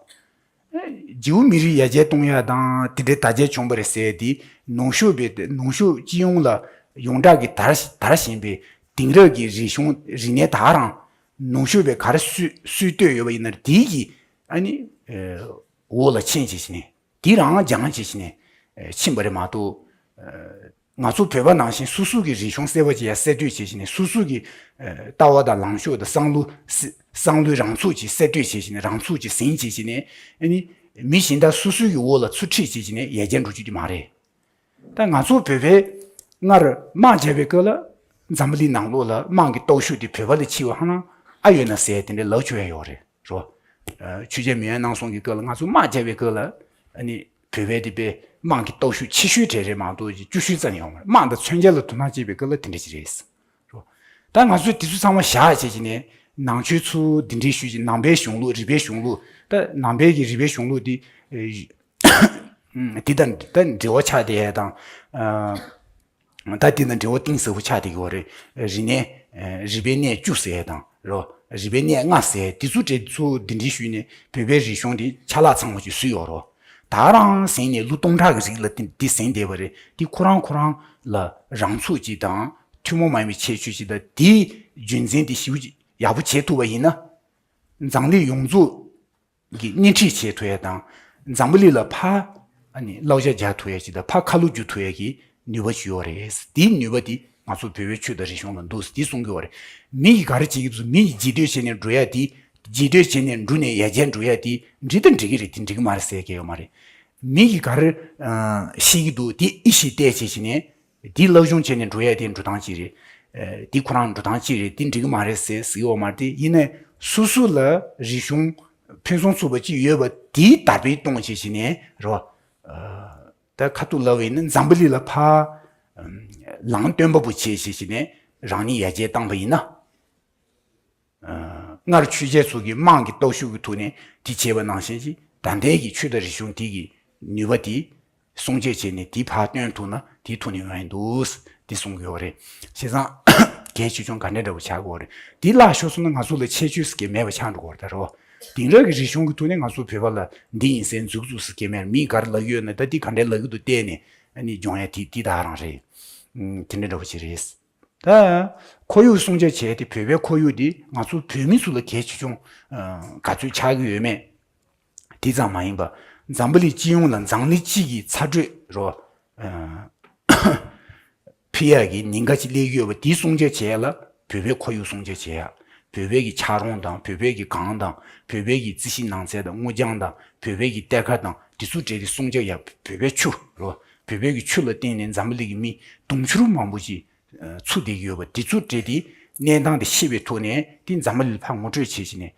ཇིའུ་མི་རིགས་ཡར་རྒྱས་གཏོང་ཡ་དང་དེ་འདྲའི་དར་རྒྱས་བྱུང་བ་རེད་ཟེར་དེ། ནུབ་ཕྱོགས་པའི་ནུབ་ཕྱོགས་སྤྱི་ཡོངས་ལ་ཡོངས་གྲགས་ཀྱི་དར་དར་བཞིན་པའི་དེང་རབས་ཀྱི་རིག་གཞུང་རིག་གནས་དག་རང་ནུབ་ཕྱོགས་པས་ག་རེ་སུས་སུས་བཏོད་ཡོད་པ་ཡིན་ན། དེའི་གི་ཨ་ནི་འོག་ལ་ཕྱིན་བྱས་བྱས་ནས། དེ་རང་སྦྱངས་བྱས་བྱས་ནས་ཕྱིན་པ་རེད་མ་གཏོགས། ང་ཚོ་བོད་པ་ནང་བཞིན་སོ་སོ་གི་རིག་གཞུང་གསར་པ་ཅིག་ཡར་གསར་གཏོད་བྱས་བྱས་ནས། སོ་སོ་གི་ལྟ་བ་དང་ལངས་ཕྱོགས་དང་བསམ་བློ་བསམ་བློའི་རང་ཚུགས་ཅིག་གསར་གཏོད་བྱས་བྱས་ནས། རང་ཚུགས་ཅིག་ཟིན་བྱས་བྱས་ནས། ཨ་ནི་མི་གཞན་དག་སོ་སོ་གི་འོག་ལ་ཚུར་ཁྲིད་བྱས་བྱས་ནས་ཡར་རྒྱས་འགྲོ་རྒྱུ་དེ་མ་རེད། ད་ང་ཚོ་བོད་པས་སྔར་དམག་རྒྱག་པའི་སྐབས་ལ་འཛམ་བུ་གླིང་ནང་ལོགས་ལ་དམག་གི་སྟོབས་ཤུགས་དེ་བོད་པ་ལས་ཆེ་བ་ཧ་ལམ་ཨ་ཡོད་ན་ཟེར་དེ་འདྲའི་ལབ་ཆོག་ཡ་ཡོད་རེད། རོ། ཨ། ཆོས་རྒྱལ་མེས་དབོན་རྣམ་གསུམ་གྱི་སྐབས་ལ། ང་ཚོ་དམག་རྒྱག་པའི་སྐབས་ལ་ཨ་ནི་བོད་པའི་དེ་པའི་དམག་གི་སྟོབས་ཤུགས་ཆེ་ཤོས་གྲས་རེད་མ་གཏོགས་བཅུ་ཤོས་ཙམ་ཡོད་མ་རེད། དམག་དང་མཚོན་ཆ་ལ་དོ་སྣང་བྱེད་པའི་སྐབས་ལ་དེ་འདྲ་ཅིག་རེད། རོ། ད་ང་ཚོས་དེ་ཚོ་ཚང་མ་བཞག་བྱས་བྱས་ནས་ནང་ཆོས་ཚོ་འདི་འདྲའི་ཞུས་བྱས། ནང་པའི་གཞུང་ལུགས། རིག་པའི་གཞུང་ལུགས། ད་ནང་པའི་གི་རིག་པའི་གཞུང་ལུགས་དེ་ཨེ་དེ་དང་ད་འབྲེལ་བ་ཆགས་བསྡད་ཡ་དང་། ཨ། ད་དེ་དང་འབྲེལ་བ་གཏིང་ཟབ་པོ་ཆགས་བསྡད་ཀྱི་ཡོད་རེད། རིག་གནས། ཨ། རིག་པའི་གནས་བཅུ་ཟེར་དང་། རོ། རིག་པའི་གནས་ལྔ་ཟེར། དེ་ཚོ་གྲས་ཚོ་འདི་འདྲའི་ཞུས་ནས་བོད་པའི་རིག་གཞུང་དེ་ཆ་ལག་ཚང་བ་ཅིག་བཟོས་ཡོད་རོ། ད་རང་ཟིན་ནས་ལོ་སྟོང་ཕྲག་གི་རིང་ལ་དེ་འདི་ཟིན་བསྡད་པ་རེད། དེ་ཁོ་རང་ཁོ་རང་ལ་རང་ཚུགས་ཅིག་དང་ཐུན་མོང་མ་ཡིན་པའི་ཁྱད་ཆོས་ཅིག་དང་། དེའི་རྒྱུན་འཛིན་དེ་ཞེ་པོ་ཅིག་ཡག་པོ་བྱེད་ཐུབ་པ་ཡིན་ན། འཛམ་གླིང་ཡོངས་རྫོགས་ཀྱི་སྣེ་ཁྲིད་བྱེད་ཐུབ་ཡ་དང་། འཛམ་བུ་གླིང་ལ་ཕར་ཨ་ནི་བསླབ་བྱ་རྒྱག་ཐུབ་ཡ་ཅིག་དང་། ཕར་ཁ་ལོ་བསྒྱུར་ཐུབ་ཡ་གི་ནུས་པ་ཅིག་ཡོད་རེད། དེའི་ནུས་པ་དེ་ང་ཚོ་བོད་པའི་ཆོས་དང་རིག་གཞུང་ལ་འདུག་ཟེར་དེ་གསུང་གི་ཡོད་རེད། མི་གིས་ག་རེ་བྱེད་ཀྱི་འདུག་མི་གིས་རྗེས་ཟློས་བྱས་ནས་འགྲོ་ཡ་དེ། རྗེས་ཟློས་བྱས་ནས་འགྲོ་ནས་ཡར་རྒྱས་འགྲོ་ཡ་དེ་འགྲིག་དང་འགྲིག་གི་རེད། དེ་འགྲིག་གི་མ་རེད་ཟེར་མཁན་ཡོད་མ་རེད། མི་གིས་ག་རེ་ཨ་ཤེས་ཀྱི་འདུག་དེ་ཨེ་ཤེས་བལྟས་བྱས་བྱས་ནས། འདི་སློབ་སྦྱོང་བྱས་ནས་འགྲོ་ཡ་དེ་འགྲོ་སྟངས་གཅིག་རེད། ཨ། འདི་ཁོ་རང་འགྲོ་སྟངས་གཅིག་རེད། འདི་འགྲིག་གི་མ་རེད་ཟེར་ཟེར་གྱི་ཡོད་མ་རེད། དེ་ཡིན་ནའི་སོ་སོ་ལ་རིག་གཞུང་ཕུན་སུམ་ཚོགས་པ་གཅིག་ཡོད་པ་དེའི་དར་སྤེལ་གཏོང་བྱས་བྱས་ནས་རོ། ཨ། ད་ཁ་ཐུག་ལབ་པ་ཡིན་ན་འཛམ་བུ་གླིང་ལ་ཕར་ལམ་སྟོན་པ་པོ་བྱས་བྱས་བྱས་ནས་རང་ཉིད་ཡར་རྒྱས་བཏང་པ་ཡིན་ན། ཨ། སྔར་ཆོས་རྒྱལ་ཚོ་གི་དམག་གི་སྟོབས་ཤུགས་ཀྱི་ཐོག་ནས་དེ་བྱས་པ་ནང་བཞིན་གྱི། ད་ལྟའི་གི་ཆོས་དང་རིག་གཞུང་དེ་གི་ནུས་པ་དེ་ སྲུང་བྱས་བྱས་ནས་དེ་ཕར་སྟོན་ཐུབ་ན་དེའི་ཐོག་ནས་ཡོང་ཡ་འདུག་དེ་གསུང་གི་ཡོད་རེད། བྱས་ཙང་གལ་ཆེ་ཆུང་ག་འདྲ་འདྲ་པོ་ཆགས་ཀྱི་ཡོད་རེད། དེ་བརླག་ཤོར་སོང་ན་ང་ཚོ་ལ་ཁྱད་ཆོས་ཟེར་མཁན་མེད་པ་ཆགས་འགྲོ་གི་ཡོད་རེད་ད་རོ། དེང་རབས་ཀྱི་རིག་གཞུང་གི་ཐོག་ནས་ང་ཚོ་བོད་པ་ལ་འདི་ཡིན་ཟེར་འཛུགས་འཛུགས་ཟེར་མཁན་མེད། མིས་ག་རེ་ལབ་ཡོད་ན་ད་འདི་ག་འདྲའི་ལབ་ཀྱི་འདུག་བལྟས་ནས་ཨ་ནི་སྦྱོང་ཡ་དེ་དེ་དག་རང་རེད། ཨུམ། དེ་འདྲ་འདྲ་པོ་ཅིག་རེད། ད་ཁོར་ཡུག་སྲུང་སྐྱོབ་བྱས་ཏེ་བོད་པའི་ཁོར་ཡུག་འདི་ང་ཚོ་བོད་མི་ཚོ་ལ་གལ་ཆེ་ཆུང་ཨ་ག་ཚོད་ཆགས་ཀྱི་ཡོད་མེད། དེ་ཙམ་མ་ཡིན་པ་འཛམ་བུ་གླིང་སྤྱི་ཡོངས་ལ་འཛམ་གླིང་སྤྱི་གི་ཚ་དྲོད་རོ། ཨ་འཕེལ་ཡག་གི་ཉེན་ཁ་ཅིག་སླེབས་ཀྱི་ཡོད་པ་དེ་སྲུང་སྐྱོབ་བྱེད་ཡག་ལ་བོད་པའི་ཁོར་ཡུག་སྲུང་སྐྱོབ་བྱེད་ཡག་བོད་པའི་གི་ཆག་རོང་དང་བོད་པའི་གི་གངས་དང་བོད་པའི་གི་རྩི་ཤིང་ནགས་ཚལ་དང་སྔོ་ལྗང་དང་བོད་པའི་གི་གཏེར་ཁ་དང་དེ་ཚོ་སྤྲད་དེ་སྲུང་སྐྱོབ་ཡག་བོད་པའི་ཆུ་རོ། བོད་པའི་གི་ཆུ་ལ་བརྟེན་ནས་འཛམ་བུ་གླིང་གི་མི་དུང་ཕྱུར་མང་པོ་ཅིག་ཚུར་བསྡད་ཀྱི་ཡོད་པ་དེ་ཚོ་སྤྲད་དེ་གནས་སྟངས་དེ་ཤེས་པའི་ཐོག་ནས་དེ་འཛམ་བུ་གླིང་ལ་ཕར་ངོ་སྤྲོད་བྱེད་བྱས་ནས།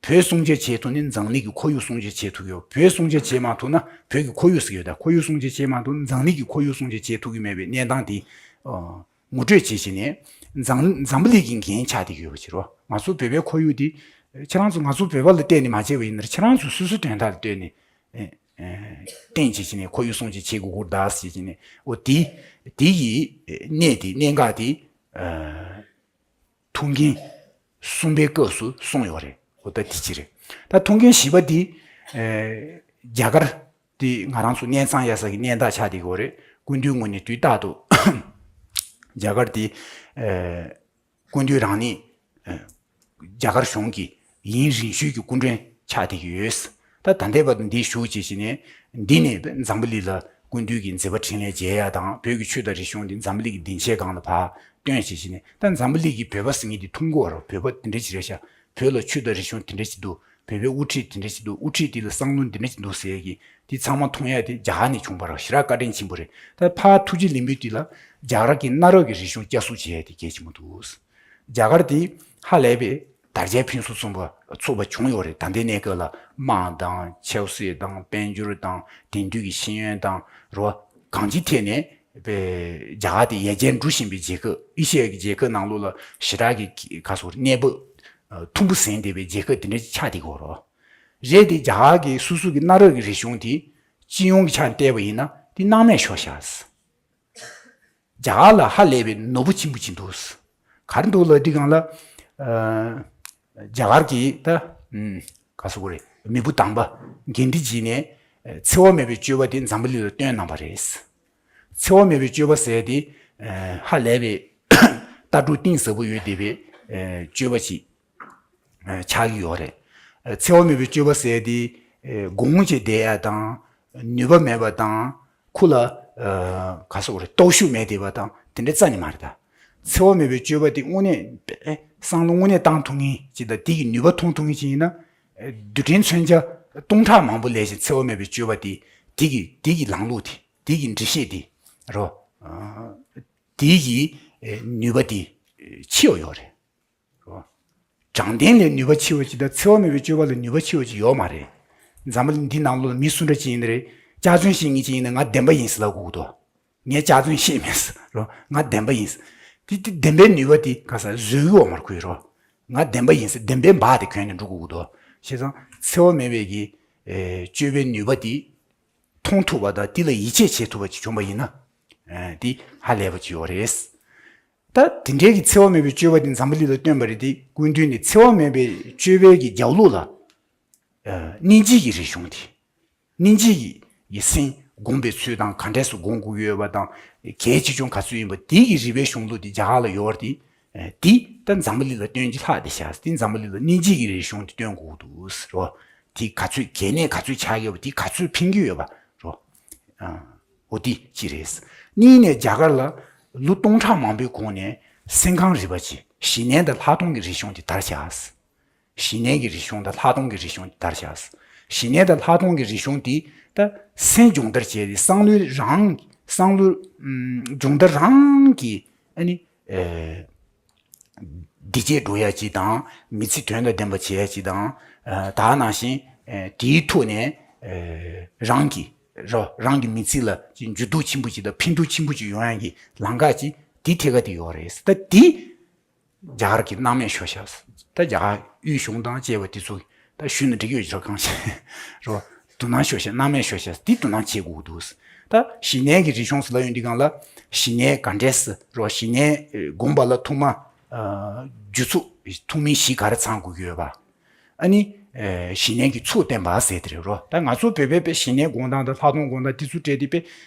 བོད་སྲུང་སྐྱོབ་བྱེད་ཐུབ་ནས་འཛམ་གླིང་གི་ཁོར་ཡུག་སྲུང་སྐྱོབ་བྱེད་ཐུབ་ཡོད། བོད་སྲུང་སྐྱོབ་བྱེད་མ་ཐུབ་ན་བོད་ཀྱི་ཁོར་ཡུག་ཟེར་ཡོད་ད། ཁོར་ཡུག་སྲུང་སྐྱོབ་བྱེད་མ་ཐུབ་ན་འཛམ་གླིང་གི་ཁོར་ཡུག་སྲུང་སྐྱོབ་བྱེད་ཐུབ་ཀྱི་མེད་པའི་གནས་སྟངས་དེ་ངོ་སྤྲོད་བྱེད་བྱས་ནས་འཛམ་འཛམ་བུ་གླིང་གི་འགན་ཆགས་བསྡད་ཀྱི་ཡོད་པ་ཕྱིར་རོ། ང་ཚོ་བོད་པའི་ཁོར་ཡུག་དེ་ཁྱེད་རང་ཚོ་ང་ཚོ་བོད་པ་ལ་བལྟས་ནས་མ་བྱས་པ་ཡིན་ན་ཁྱེད་རང་ཚོ་སོ་སོའི་དོན་དག་ལ་ལྟོས་ནས་བསྟན་བྱེད་བྱས་ནས་ཁོར་ཡུག་སྲུང་སྐྱོབ་བྱེད་དགོས་ཀྱི་རེད་ཟེར་བྱས་ནས་འོ་དེ་དེ་ཡི་གནས་དེ་གནད་འགག་དེ། ཐུགས་འགན་གསུམ་པའི་སྐབས་སུ་གསུངས་ཡོད་རེད། འོ་ད་དེ་གཅིག་རེད། ད་ཐུགས་འགན་བཞི་པ་འདི། ཨེ། རྒྱ་གར་འདི་ང་རང་ཚོ་གནས་ཚང་ཡ་ས་གི་གནས་བདག་ཆགས་བསྡད་ཀྱི་ཡོད་རེད། སྐུ་མདུན་ངོས་ནས་དུས་རྟག་ཏུ་རྒྱ་གར་འདི། ཨེ། སྐུ་མདུན་རང་ཉིད། ཨེ། རྒྱ་གར་གཞུང་གི་ཡིན་རིང་ཤོས་ཀྱི་སྐུ་མགྲོན་ཆགས་བསྡད་ཀྱི་ཡོད། ད་ད་ལྟའི་བར་དུ་འདི་བཞུགས་བྱས་བྱས་ནས་འདི་ནས་འཛམ་བུ་གླིང་ལ་སྐུ་མདུན་གྱི་མཛད་པ་འཕྲིན་ལས་མཇལ་ཡ་དང་བོད་ཀྱི་ཆོས་དང་རིག་གཞུང་འདི་འཛམ་བུ་གླིང་གི་སྡིངས་ཆའི་སྒང་ལ་ཕར་སྟོན་བྱས་བྱས་ནས་ད་འཛམ་བུ་གླིང་གི་བོད་པ་ཟེར་མཁན་འདི་མཐོང་གི་ཡོད་རེད། བོད་པ་འདི་འདྲ་ཅིག་རེད་ཤག་བོད་ལ་ཆོས་དང་རིག་གཞུང་འདི་འདྲ་ཅིག་འདུག་བོད་པའི་དབུ་ཁྲིད་འདི་འདྲ་ཅིག་འདུག་དབུ་ཁྲིད་འདི་ལ་བསམ་བློ་འདི་འདྲ་ཅིག་འདུག་ཟེར་ཡ་གི་འདི་ཚང་མ་མཐོང་ཡ་དེ་རྒྱ་གར་ནས་བྱུང་བ་རེད། ཞེ་དྲག་བཀའ་དྲིན་ཆེན་པོ་རེད། ད་ཕར་ཐུགས་རྗེ་ལེགས་འབུལ་འདི་ལ་རྒྱ་གར་གྱི་གནའ་རབས་ཀྱི་རིག་གཞུང་བསྐྱར་གསོ་བྱེད་ཡ་དེ་གལ་ཆེན་པོ་འདུག་རྒྱ་གར་དེ་ཧ་ལས་པའི་དར་རྒྱས་ཕུན་སུམ་ཚོགས་པ་ཚོགས་པ་བྱུང་ཡོད་རེད། ད་ལྟའི་གནས་སྐབས་ལ་དམག་དང་ཆབ་སྲིད་དང་དཔལ་འབྱོར་དང་དེང་དུས་ཀྱི་ཤེས་ཡོན་དང་རོ་གང་ཅིའི་ཐད་ནས་པའི་རྒྱ་གར་དེ་ཡར་རྒྱས་འགྲོ་བཞིན་པའི་རྒྱལ་ཁབ། ཨེ་ཤི་ཡ་གི་རྒྱལ་ཁབ་ནང་ལོགས་ལ་ཞེ་དྲག་གི་ག་སོ་གནས་བབ་མཐོན་པོ་ཟིན་བསྡད་པའི་རྒྱལ་ཁབ་དེ་འདྲ་ཆགས་བསྡད་ཀྱི་ཡོད་རེད། རེད་དེ་རྒྱ་གར་གྱི་སོ་སོ་གི་གནའ་རབས་ཀྱི་རིག་གཞུང་དེ་སྤྱི་ཡོངས་ཀྱི་ཆ་ནས་བལྟས་པ་ཡིན་ན་དེ་སྣང་མེད་ཤོར་ཤག་རྒྱ་གར་ལ་ཧ་ལས་པའི་ནོར་བུ་ཆེན་པོ་ཅིག་འདུག་ག་རེ་འདུག་ལབ་དུས་སྒང་ལ། ཨ། རྒྱ་གར་གྱི་ད། ཨུམ། ག་ཟེར་དགོས་རེད། མི་བུ་དམ་པ་གྷན་དྷི་ཇི་ནས་འཚེ་བ་མེད་པའི་སྤྱོད་པ་དེ་འཛམ་བུ་གླིང་ལ་སྟོན་གནང་བ་རེད། འཚེ་བ་མེད་པའི་སྤྱོད་པ་ཟེར་དེ་ཧ་ལས་པའི་ལྟ་གྲུབ་གཏིང་ཟབ་པོ་ཡོད་བསྡད་པའི་སྤྱོད་པ་ཞིག་ཆགས་ཀྱི་ཡོད་རེད། འཚེ་བ་མེད་པའི་སྤྱོད་པ་ཟེར་དེ་དགོངས་བྱས་བསྡད་ཡ་དང་ནུས་པ་མེད་པ་དང་ཁོ་ལ་ག་ཟེར་དགོས་རེད། སྟོབས་ཤུགས་མེད་བསྡད་པ་དང་དེ་འདྲ་རྩ་ནས་མ་རེད་ད། འཚེ་བ་མེད་པའི་སྤྱོད་པ་དེ་དངོས་གནས་བསམ་བློ་དངོས་གནས་བཏང་ཐུབ་མཁན་ཅིག་དང་དེ་གི་ནུས་པ་ཐོན་ཐུབ་མཁན་ཅིག་ཡིན་ན། རྡུལ་ཕྲན་མཚོན་ཆ་སྟོང་ཕྲག་མང་པོ་ལས་ཀྱང་འཚེ་བ་མེད་པའི་སྤྱོད་པ་དེ་དེ་གི་དེ་གི་ལམ་ལུགས་དེ་དེ་གི་འགྲེལ་བཤད་དེ་རོ། དེ་གི་ནུས་པ་དེ་ཆེ་བ་ཡོད་རེད། རོ། དྲང་བདེན་ལས་ནུས་པ་ཆེ་བ་ཅིག་དང་འཚེ་བ་མེད་པའི་སྤྱོད་པ་ལས་ནུས་པ་ཆེ་བ་ཅིག་ཡོད་མ་རེད། འཛམ་བུ་གླིང་འདི་ནང་ལོགས་ལ་མི་སུ་འདྲ་ཅིག་ཡིན་ན་རེད། སྐྱག་རྫུན་བཤད་མཁན་ཅིག་ཡིན་ན་ང་བདེན་པ་ཡིན་ཟེར་ལབ་དགོས་ཀྱི་འདུག་ངས་སྐྱག་རྫུན་བཤད་མེད་ཟེར་རོ། ང་བདེན་པ་ཡིན་ཟེར། དེ་དེ་བདེན་པའི་ནུས་པ་དེ་ག་ས་བཟོས་ཡོད་མ་རེད་ཁོས་རོ། ང་བདེན་པ་ཡིན་ཟེར་བདེན་པའི་འབག་དེ་གྱོན་ནས་འགྲོ་དགོས་ཀྱི་འདུག་བྱས་ཙང་འཚེ་བ་མེད་པའི་གི་ཨེ་སྤྱོད་པའི་ནུས་པ་དེ་མཐོང་ཐུབ་པ་དང་དེ་ལ་ཡིད་ཆེས་བྱེད་ཐུབ་པ་ཅིག་བྱུང་བ་ཡིན་ན། ཨེ་དེ་ཧ་ལས་པ་ཅིག་ཡོད་རེད། ད་དེ་འདྲའི་གི་འཚེ་བ་མེད་པའི་སྤྱོད་པ་དེ་འཛམ་བུ་གླིང་ལ་སྟོན་པ་རེད་དེ་སྐུ་མདུན་ནས་འཚེ་བ་མེད་པའི་སྤྱོད་པའི་གི་རྒྱབ་ལོགས་ལ། ཨ་སྙིང་རྗེ་གི་རིག་གཞུང་དེ། སྙིང་རྗེ་ཡི་སེམས་སྒོམ་པའི་ཚུལ་དང་ག་འདྲས་སུ་སྒོམ་དགོས་ཡོད་པ་དང་གལ་ཆེ་ཆུང་ག་ཚོད་ཡིན་པ་དེ་གི་རིག་པའི་གཞུང་ལུགས་དེ་རྒྱ་གར་ལ་ཡོད་རེད་དེ། དེ་ད་འཛམ་བུ་གླིང་ལ་སྟོན་གྱི་ལྷག་དེ་ཤག་དེ་འཛམ་བུ་གླིང་ལ་སྙིང་རྗེ་གི་རིག་གཞུང་དེ་སྟོན་དགོས་འདུག་རོ། དེ་ག་ཚོད་གལ་གནད་ག་ཚོད་ཆགས་ཡོད་པ་དེ་ག་ཚོད་ཕན་གྱི་ཡོད་པ་རོ། ཨ། འོ་དེ་གཅིག་རེད། གཉིས་ནས་རྒྱ་གར་ལ་ལོ་སྟོང་ཕྲག་མང་པོའི་གོང་ནས་སེམས་ཁམས་རིག་པ་ཅིག་ཞི་གནས་དང་ལྷག་མཐོང་གི་རིག་གཞུང་དེ་དར་ཤག་ཞི་གནས་ཀྱི་རིག་གཞུང་དང་ལྷག་མཐོང་གི་རིག་གཞུང་དེ་དར་ཤག་ཞི་གནས་དང་ལྷག་མཐོང་གི་རིག་གཞུང་དེ་ད་སེམས་སྦྱོང་བརྡར་བྱས་ཏེ་བསམ་བློའི་རང་བསམ་བློ་ཨམ་སྦྱོང་བརྡར་རང་གི་ཨ་ནི་ཨེ་བདེ་སྐྱིད་འགྲོ་ཡ་ཅིག་དང་མི་ཚེ་དོན་དང་ལྡན་པ་བྱེད་ཡ་ཅིག་དང་ཨ་ད་ནང་བཞིན་ཨེ་དེའི་ཐོག་ནས་ཨེ་རང་གི་རོ་རང་གི་མི་ཚེ་ལ་ཅིག་འགྱུར་ལྡོག་ཆེན་པོ་ཅིག་དང་ཕན་ཐོགས་ཆེན་པོ་ཅིག་ཡོང་ཡ་གི་ལམ་ཁ་ཅིག་དེ་ཐད་ཀ་དེ་ཡོད་རེད། ད་དེ་རྒྱ་གར་གྱི་སྣང་མེད་ཤོར་ཤག་ད་རྒྱ་གར་དབུས་གཞུང་དང་བཅས་པ་དེ་ཚོ་ད་ཞུས་ན་འགྲིག་ཡོད་ཀྱི་རེད། གང་ཤེས་རོ། དོ་སྣང་ཤོར་ཤག་སྣང་མེད་ཤོར་ཤག་དེ་དོ་སྣང་བྱེད་དགོས་ཀྱི་འདུག་ད་གཞི་གནས་ཀྱི་རིག་གཞུང་ཟེར་ལབ་ཡོང་དུས་སྒང་ལ་གཞི་གནས་ག་འདྲས་སེ་རོ། གཞི་གནས་ཨེ་སྒོམ་པ་ལ་ཐོག་མ་ཨ་རྒྱུ་ཚོགས་ཐོག་མའི་གཞི་ག་རེ་ཚང་དགོས་ཀྱི་ཡོད་པ། ཨ་ནི་ཨེ་གཞི་གནས་ཀྱི་ཚོགས་བསྟན་པ་ཟེར་དེ་རེད་རོ། ད་ང་ཚོ་བོད་པའི་དཔེ་གཞི་གནས་སྒོམ་སྟངས་དང་ལྷག་མཐོང་སྒོམ་སྟངས་དེ་ཚོ་སྤྲད་དེ་དཔེ་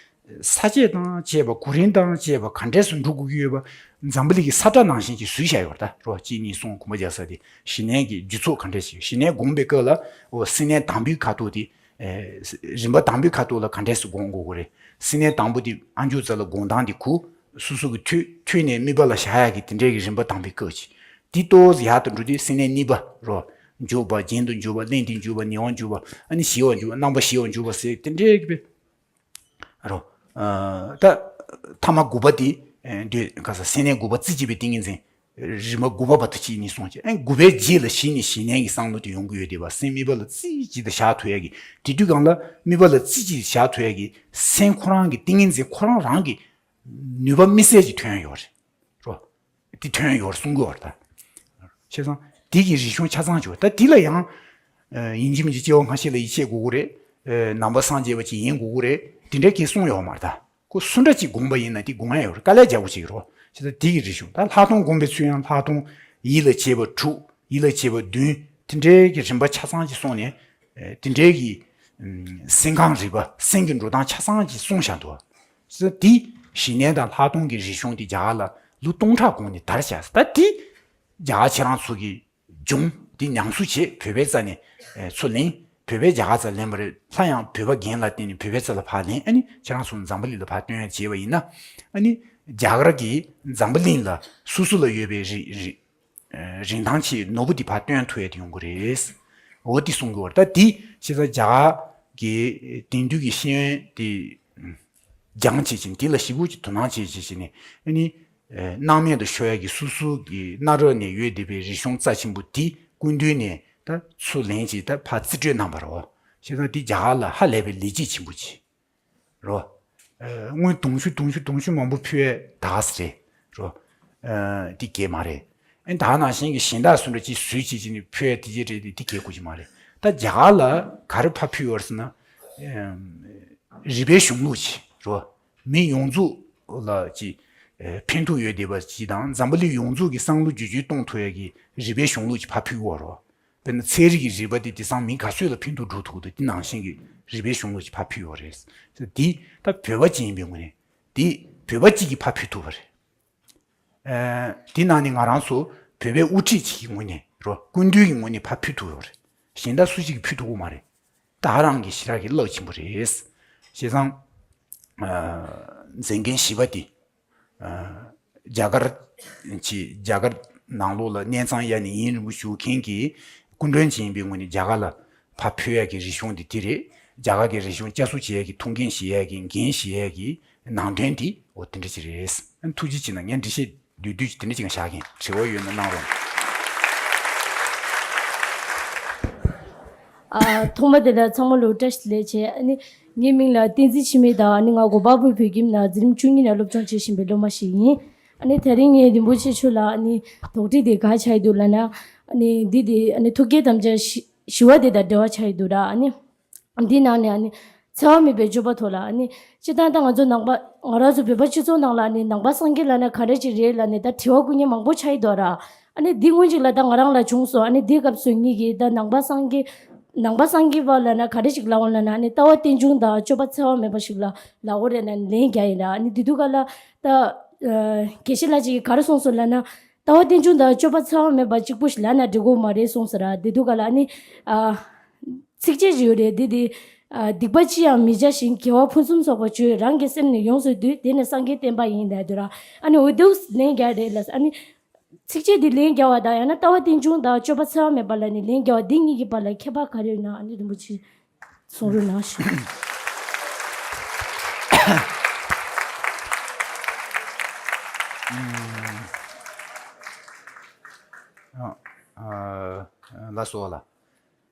ས་བཅད་དང་བཅས་པ་གོ་རིམ་དང་བཅས་པ་ག་འདྲས་སེ་འགྲོ་དགོས་ཀྱི་ཡོད་པ་འཛམ་བུ་གླིང་གི་ས་བཀྲ་ནང་བཞིན་གྱི་བཟོས་བཞག་ཡོད་རེད་ད་རོ། གཅིག་གཉིས་གསུམ་གོམ་པ་རྒྱག་ས་དེ་གཞི་གནས་ཀྱི་རྒྱུ་ཚོགས་ག་འདྲས་ཤིག་གཞི་གནས་སྒོམ་པའི་སྐབས་ལ་འོ་སེམས་གནས་དང་པོའི་ཁ་ཐོག་དེ། ཨེ་རིམ་པ་དང་པོའི་ཁ་ཐོག་ལ་ག་འདྲས་སེ་སྒོམ་དགོས་ཀྱི་རེད། སེམས་གནས་དང་པོ་དེ་ཨ་མཆོག་རྩ་ལ་སྒོམ་སྟངས་དེ་གུ་སོ་སོ་གི་ཐོད་ཐོད་ནས་དམིགས་པ་ལ་བཞག་ཡག་གི་དེ་འདྲས་ཀྱི་རིམ་པ་དང་པོའི་སྐབས་ཀྱི་དེ་ཏོག་ཙམ་ཡག་ཏུ་འགྲོ་དུས་སེམས་གནས་གཉིས་པ་རོ། མགྱོགས་པ་རྒྱུན་དུ་འཇུག་པ་གླེང་སྟེ་འཇུག་པ་ནེ་བར་འཇུག་པ་ཨ་ནི་ཞི་བར་འཇུག་པ་རྣམ་པ་ཞི་བར་འཇུག་པ་ཟེར་དེ་འདྲས་ཀྱི་རོ། ཨ་ད་ཐ་མ་དགུ་པ་དེ་ཨེ་འདོད་ག་ས་སེམས་གནས་དགུ་པ་རྩེ་གཅིག་པའི་ཏིང་ངེ་འཛིན། རིམ་པ་དགུ་པ་བར་དུ་གཅིག་ནས་སོང་བྱས་ཨེ་དགུ་པའི་རྗེས་ལ་གཞི་ནས་གཞི་གནས་ཀྱི་བསམ་བློ་དེ་ཡོང་གི་ཡོད་དེ་བ་སེམས་དམིགས་པ་ལ་རྩེ་གཅིག་ཏུ་བཞག་ཐུབ་ཡ་གི་དེ་དུས་སྒང་ལ་དམིགས་པ་ལ་རྩེ་གཅིག་བཞག་ཐུབ་ཡ་གི་སེམས་ཁོ་རང་གི་ཏིང་ངེ་འཛིན་ཁོ་རང་རང་གི་ནུས་པ་དམིགས་བསལ་གྱི་ཐོན་ཡོད་རེད་རོ། དེ་ཐོན་ཡོད་གསུང་གི་ཡོད་རེད་ད། བྱས་ཙང་དེ་གི་རིག་གཞུང་ཆ་ཚང་བྱོས་ད་དེ་ལ་ཡང་ཨ་ཡིན་གཅིག་མིན་གཅིག་སྐྱེ་བ་སྔ་ཕྱི་ལ་ཡིད་ཆེས་དགོས་ཀྱི་རེད། ཨ་ནང་པ་སངས་རྒྱས་པ་ཅིག་ཡིན་དགོས་ཀྱི་རེད་དེ་འདྲའི་གི་གསུང་ཡོད་མ་རེད་ད། ཁོ་སུ་འདྲ་ཅིག་དགོངས་པ་ཡིན་ན་དེ་དགོངས་ཡ་ཡོད་རེད། དཀའ་ལས་རྒྱག་པོ་ཅིག་རོ། བྱས་ཙང་དེ་གི་རིག་གཞུང་ད་ལྷག་མཐོང་སྒོམ་པའི་ཚུལ་ཡང་ལྷག་མཐོང་ཡིད་ལ་བྱེད་པ་དྲུག་ཡིད་ལ་བྱེད་པ་བདུན་དེ་འདྲའི་གི་རིམ་པ་ཆ་ཚང་ཅིག་སོང་ནས་ཨ་དེ་འདྲའི་གི་ཨམ་སེམས་ཁམས་རིག་པ་སེམས་ཀྱི་འགྲོ་སྟངས་ཆ་ཚང་ཅིག་གསུངས་བཞག་འདུག་བྱས་ཙང་དེ་གཞི་གནས་དང་ལྷག་མཐོང་གི་རིག་གཞུང་དེ་རྒྱ་གར་ལ་ལོ་སྟོང་ཕྲག་གོང་ནས་དར་བཞག་ད་དེ་རྒྱ་གར་ཁྱེད་རང་ཚོ་གི་སྦྱོང་འདི་ཉམས་གསོ་བྱེད་བོད་པའི་རྩ་ནས་ཨེ་ཚུར་ལེན། བོད་པའི་རྒྱ་གར་རྩ་ལེན་པ་རེད། སླར་ཡང་བོད་པ་རྒན་ལགས་བསྟེན་ནས་བོད་པའི་རྩ་ལ་ཕར་ལེན། ཨ་ནི་ཁྱེད་རང་ཚོ་འཛམ་བུ་གླིང་ལ་ཕར་སྟོན་ཡ་བྱས་པ་ཡིན་ན། ཨ་ནི་རྒྱ་གར་གྱིས་འཛམ་བུ་གླིང་ལ་སོ་སོ་ལ་ཡོད་པའི་རི་རི་ཨེ་རིན་ཐང་ཆེ་ནོར་བུ་འདི་ཕར་སྟོན་ཐུབ་ཡ་དེ་ཡོང་གི་རེད། འོ་དེ་གསུང་གི་ཡོད་རེད། ད་དེ་བྱས་ཙང་རྒྱ་གར་གྱི་དེང་དུས་ཀྱི་ཤེས་ཡོན་དེ། སྦྱང་བྱེད་ཅིང་དེ་ལ་ཞིབ་པོ་ཅིག་དོ་སྣང་བྱེད་བྱེད་བྱེད་ནས་ཨ་ནི། ཨེ་སྣང་མེད་དུ་ཤོར་ཡ་གི་སོ་སོ་གི་གནའ་རབས་ནས་ཡོད་བསྡད་པའི་རིག་གཞུང་རྩ་ཆེན་པོ་དེ་སྐུ་མདུན་ནས་ད་ཚུར་ལེན་ཅིག་ད་ཕར་རྩིས་སྤྲོད་གནང་བ་རོ། བྱས་ཙང་དེ་རྒྱ་གར་ལ་ཧ་ལས་པའི་ལེགས་སྐྱེས་ཆེན་པོ་ཅིག་རོ། ཨེ་སྔོན་དུང་ཕྱུར་དུང་ཕྱུར་དུང་ཕྱུར་མང་པོ་ཕུལ་ཡས་ད་ག་ཟེ་རེད་རོ། ཨེ་དེ་གས་མ་རེད། ཨེ་ད་ནང་བཞིན་གྱི་གཞན་དག་སུ་འདྲ་ཅིག་བཟོས་བྱེད་ཅིག་ནས་ཕུལ་ཡས་དེ་གས་རེད་དེ་དེ་གས་དགོས་ཀྱི་མ་རེད། ད་རྒྱ་གར་ལ་ག་རེ་ཕར་ཕུལ་ཡོད་རེད་ཟེར་ན། ཨེ་རིག་པའི་གཞུང་ལུགས་ཅིག་རོ། མི་ཡོངས་རྫོགས་ལ་ཅིག་ཨེ་ཕན་ཐོགས་ཡོད་བསྡད་པ་ཅིག་དང་འཛམ་བུ་གླིང་ཡོངས་རྫོགས་ཀྱི་བསམ་བློ་བསྒྱུར་བཅོས་གཏོང་ཐུབ་ཡ་གི་རིག་པའི་གཞུང་ལུགས་ཅིག་ཕར་ཕུལ་བ་རོ། དཔེར་ན་ཚན་རིག་གི་རིག་པ་དེ་དེང་སང་མི་ག་ཚོད་ལ་ཕན་ཐོགས་འགྲོ་ཐུབ་འདུག་དེ་ནང་བཞིན་གྱི་རིག་པའི་གཞུང་ལུགས་ཅིག་ཕར་ཕུལ་བ་རེད། འདི་ད་བོད་པ་ཅིག་ཡིན་པའི་ངོས་ནས་འདི་བོད་པ་གཅིག་གིས་ཕར་ཕུལ་ཐུབ་པ་རེད། ཨ་དེ་ནང་ནས་ང་རང་ཚོ་བོད་པའི་དབུ་ཁྲིད་ཅིག་གི་ངོས་ནས་རོ་སྐུ་མདུན་གྱི་ངོས་ནས་ཕར་ཕུལ་ཐུབ་ཡོད་རེད། གཞན་དག་སུ་གཅིག་གིས་ཕུལ་ཐུབ་ཀྱི་མ་རེད། ད་རང་གི་ཞེ་དྲག་གི་རླབས་ཆེན་པོ་རེད། བྱས་ཙང་ཨ་མཛད་འགན་བཞི་པ་དེ་ཨ་རྒྱ་གར་གྱི་རྒྱ་གར་ནང་ལོགས་ལ་གནས་ཚང་ཡ་ནས་ཡུན་རིང་པོ་བཞུགས་མཁན་གྱི་སྐུ་མགྲོན་ཅིག་ཡིན་པའི་ངོས་ནས་རྒྱ་གར་ལ་ཕར་ཕུལ་ཡ་གི་རིག་གཞུང་དེ་དེ་རེད། རྒྱ་གར་གྱི་རིག་གཞུང་བསྐྱར་གསོ་བྱེད་ཡ་གི་ཐུགས་འགན་བཞེས་ཡ་གི་འགན་བཞེས་ཡ་གི་ནང་དོན་དེ་འོ་དེ་འདྲ་ཅིག་རེད། ཨ་ཐུགས་རྗེ་ཆེ་གནང་། ངས་འགྲེལ་བཤད་བསྡུས་བསྡུས་ཀྱི་དེ་འདྲ་ཅིག་བཞག་གིན། དྲི་བ་ཡོད་ན་གནང་རོགས། ཨ་ཐོག་མ་དེ་ལ་ཚང་མ་ལོ་བཀྲ་ཤིས་བདེ་ལེགས་བྱས། ཨ་ནི་ངའི་མིང་ལ་བསྟན་འཛིན་འཆི་མེད་དང་། ཨ་ནི་ང་གོ་པལ་པུར་བོད་ཁྱིམ་ནང་འཛིན་རིམ་བཅུ་གཉིས་ནང་སློབ་སྦྱོང་བྱེད་བཞིན་པའི་སློབ་མ་ཞིག་ཡིན། ཨ་ནི་དེ་རིང་ངས་རིན་པོ་ཆེ་མཆོག་ལ་ཨ་ནི་དོགས་འདྲི་དེ་ག་ཆགས་ཡོད་འདུག་ལབ་ན། ཨ་ནི་འདི་དེ་ཨ་ནི་ཐུགས་བསྐྱེད་དམ་བཅའ་བཞི་བཞི་བ་དེ་དང་འབྲེལ་བ་ཆགས་ཡོད་འདུག་ར། ཨ་ནི། འདི་ནང་ནས་ཨ་ནི་འཚེ་བ་མེད་པའི་སྤྱོད་པ་ཐོག་ལ་ཨ་ནི་སྤྱིར་བཏང་ད་ང་ཚོ་ནང་པ་ང་རང་ཚོ་བོད་པ་སྤྱི་ཚོགས་ནང་ལ་ཨ་ནི་ནང་པ་སངས་རྒྱས་ལབ་ན་ག་འདྲ་ཅིག་རེད་ལབ་ནས་ད་དྲི་བ་བཀོད་མཁན་མང་པོ་ཆགས་ཡོད་འདུག་ར། ཨ་ནི་འདི་སྔོན་ཅིག་ལ་ད་ང་རང་ལ་བྱུང་སོང་། ཨ་ནི་འདི་སྐབས་སུ་ངེད་ཀྱིས་ད་ནང་པ་སངས་རྒྱས་ནང་པ་སངས་རྒྱས་པ་ལབ་ན་ག་འདྲ་ཅིག་ལབ་འོང་ལབ་ན་ཨ་ནི་ལྟ་བ་རྟེན་འབྱུང་དང་སྤྱོད་པ་འཚེ་བ་མེད་པ་ཞིག་ལ་ལབ་དགོས་རེད་ལབ་ནས་ལན་རྒྱག་ཡིན་ར། ཨ་ནི་དེ་དུས་སྐབས་ལ་ད་ཨ་དགེ་བཤེས་ལགས་ཅིག་གིས་ག་རེ་གསུངས་སོང་ལབ་ན། ལྟ་བ་རྟེན་འབྱུང་དང་སྤྱོད་པ་འཚེ་བ་མེད་པ་གཅིག་པུ་ཞིག་ལབ་ན་འགྲིག་གི་མ་རེད་གསུངས་ས་ར། དེ་དུས་སྐབས་ལ་ཨ་ནི་ཨ་ཚིགས་བཅད་ཅིག་ཡོད་རེད། འདི་དེ་ཨ་སྡིག་པ་ཅི་ཡང་མི་བྱ་ཞིང་། དགེ་བ་ཕུན་སུམ་ཚོགས་པར་སྤྱོད། རང་གི་སེམས་ནི་ཡོངས་སུ་འདུལ། དེ་ནི་སངས་རྒྱས་བསྟན་པ་ཡིན་ལབ་དུས་ར། ཨ་ནི་འོ་འདུག་ལན་རྒྱག་རེད་ལ། ཨ་ནི་ཚིགས་བཅད་འདི་ལན་རྒྱག་པ་དང་ཡང་ན་ལྟ་བ་རྟེན་འབྱུང་དང་སྤྱོད་པ་འཚེ་བ་མེད་པ་ལ་ནི་ལན་རྒྱག་པ་འདི་གཉིས་ཀྱི་བར་ལ་ཁྱད་པར་ག་རེ་ཡོད་ན་ཨ་ནི་རིན་པོ་ཆེ་གསུང་རོགས་གནང་ཞུ། ཨ་ཨ་ལགས་སོ་ལགས།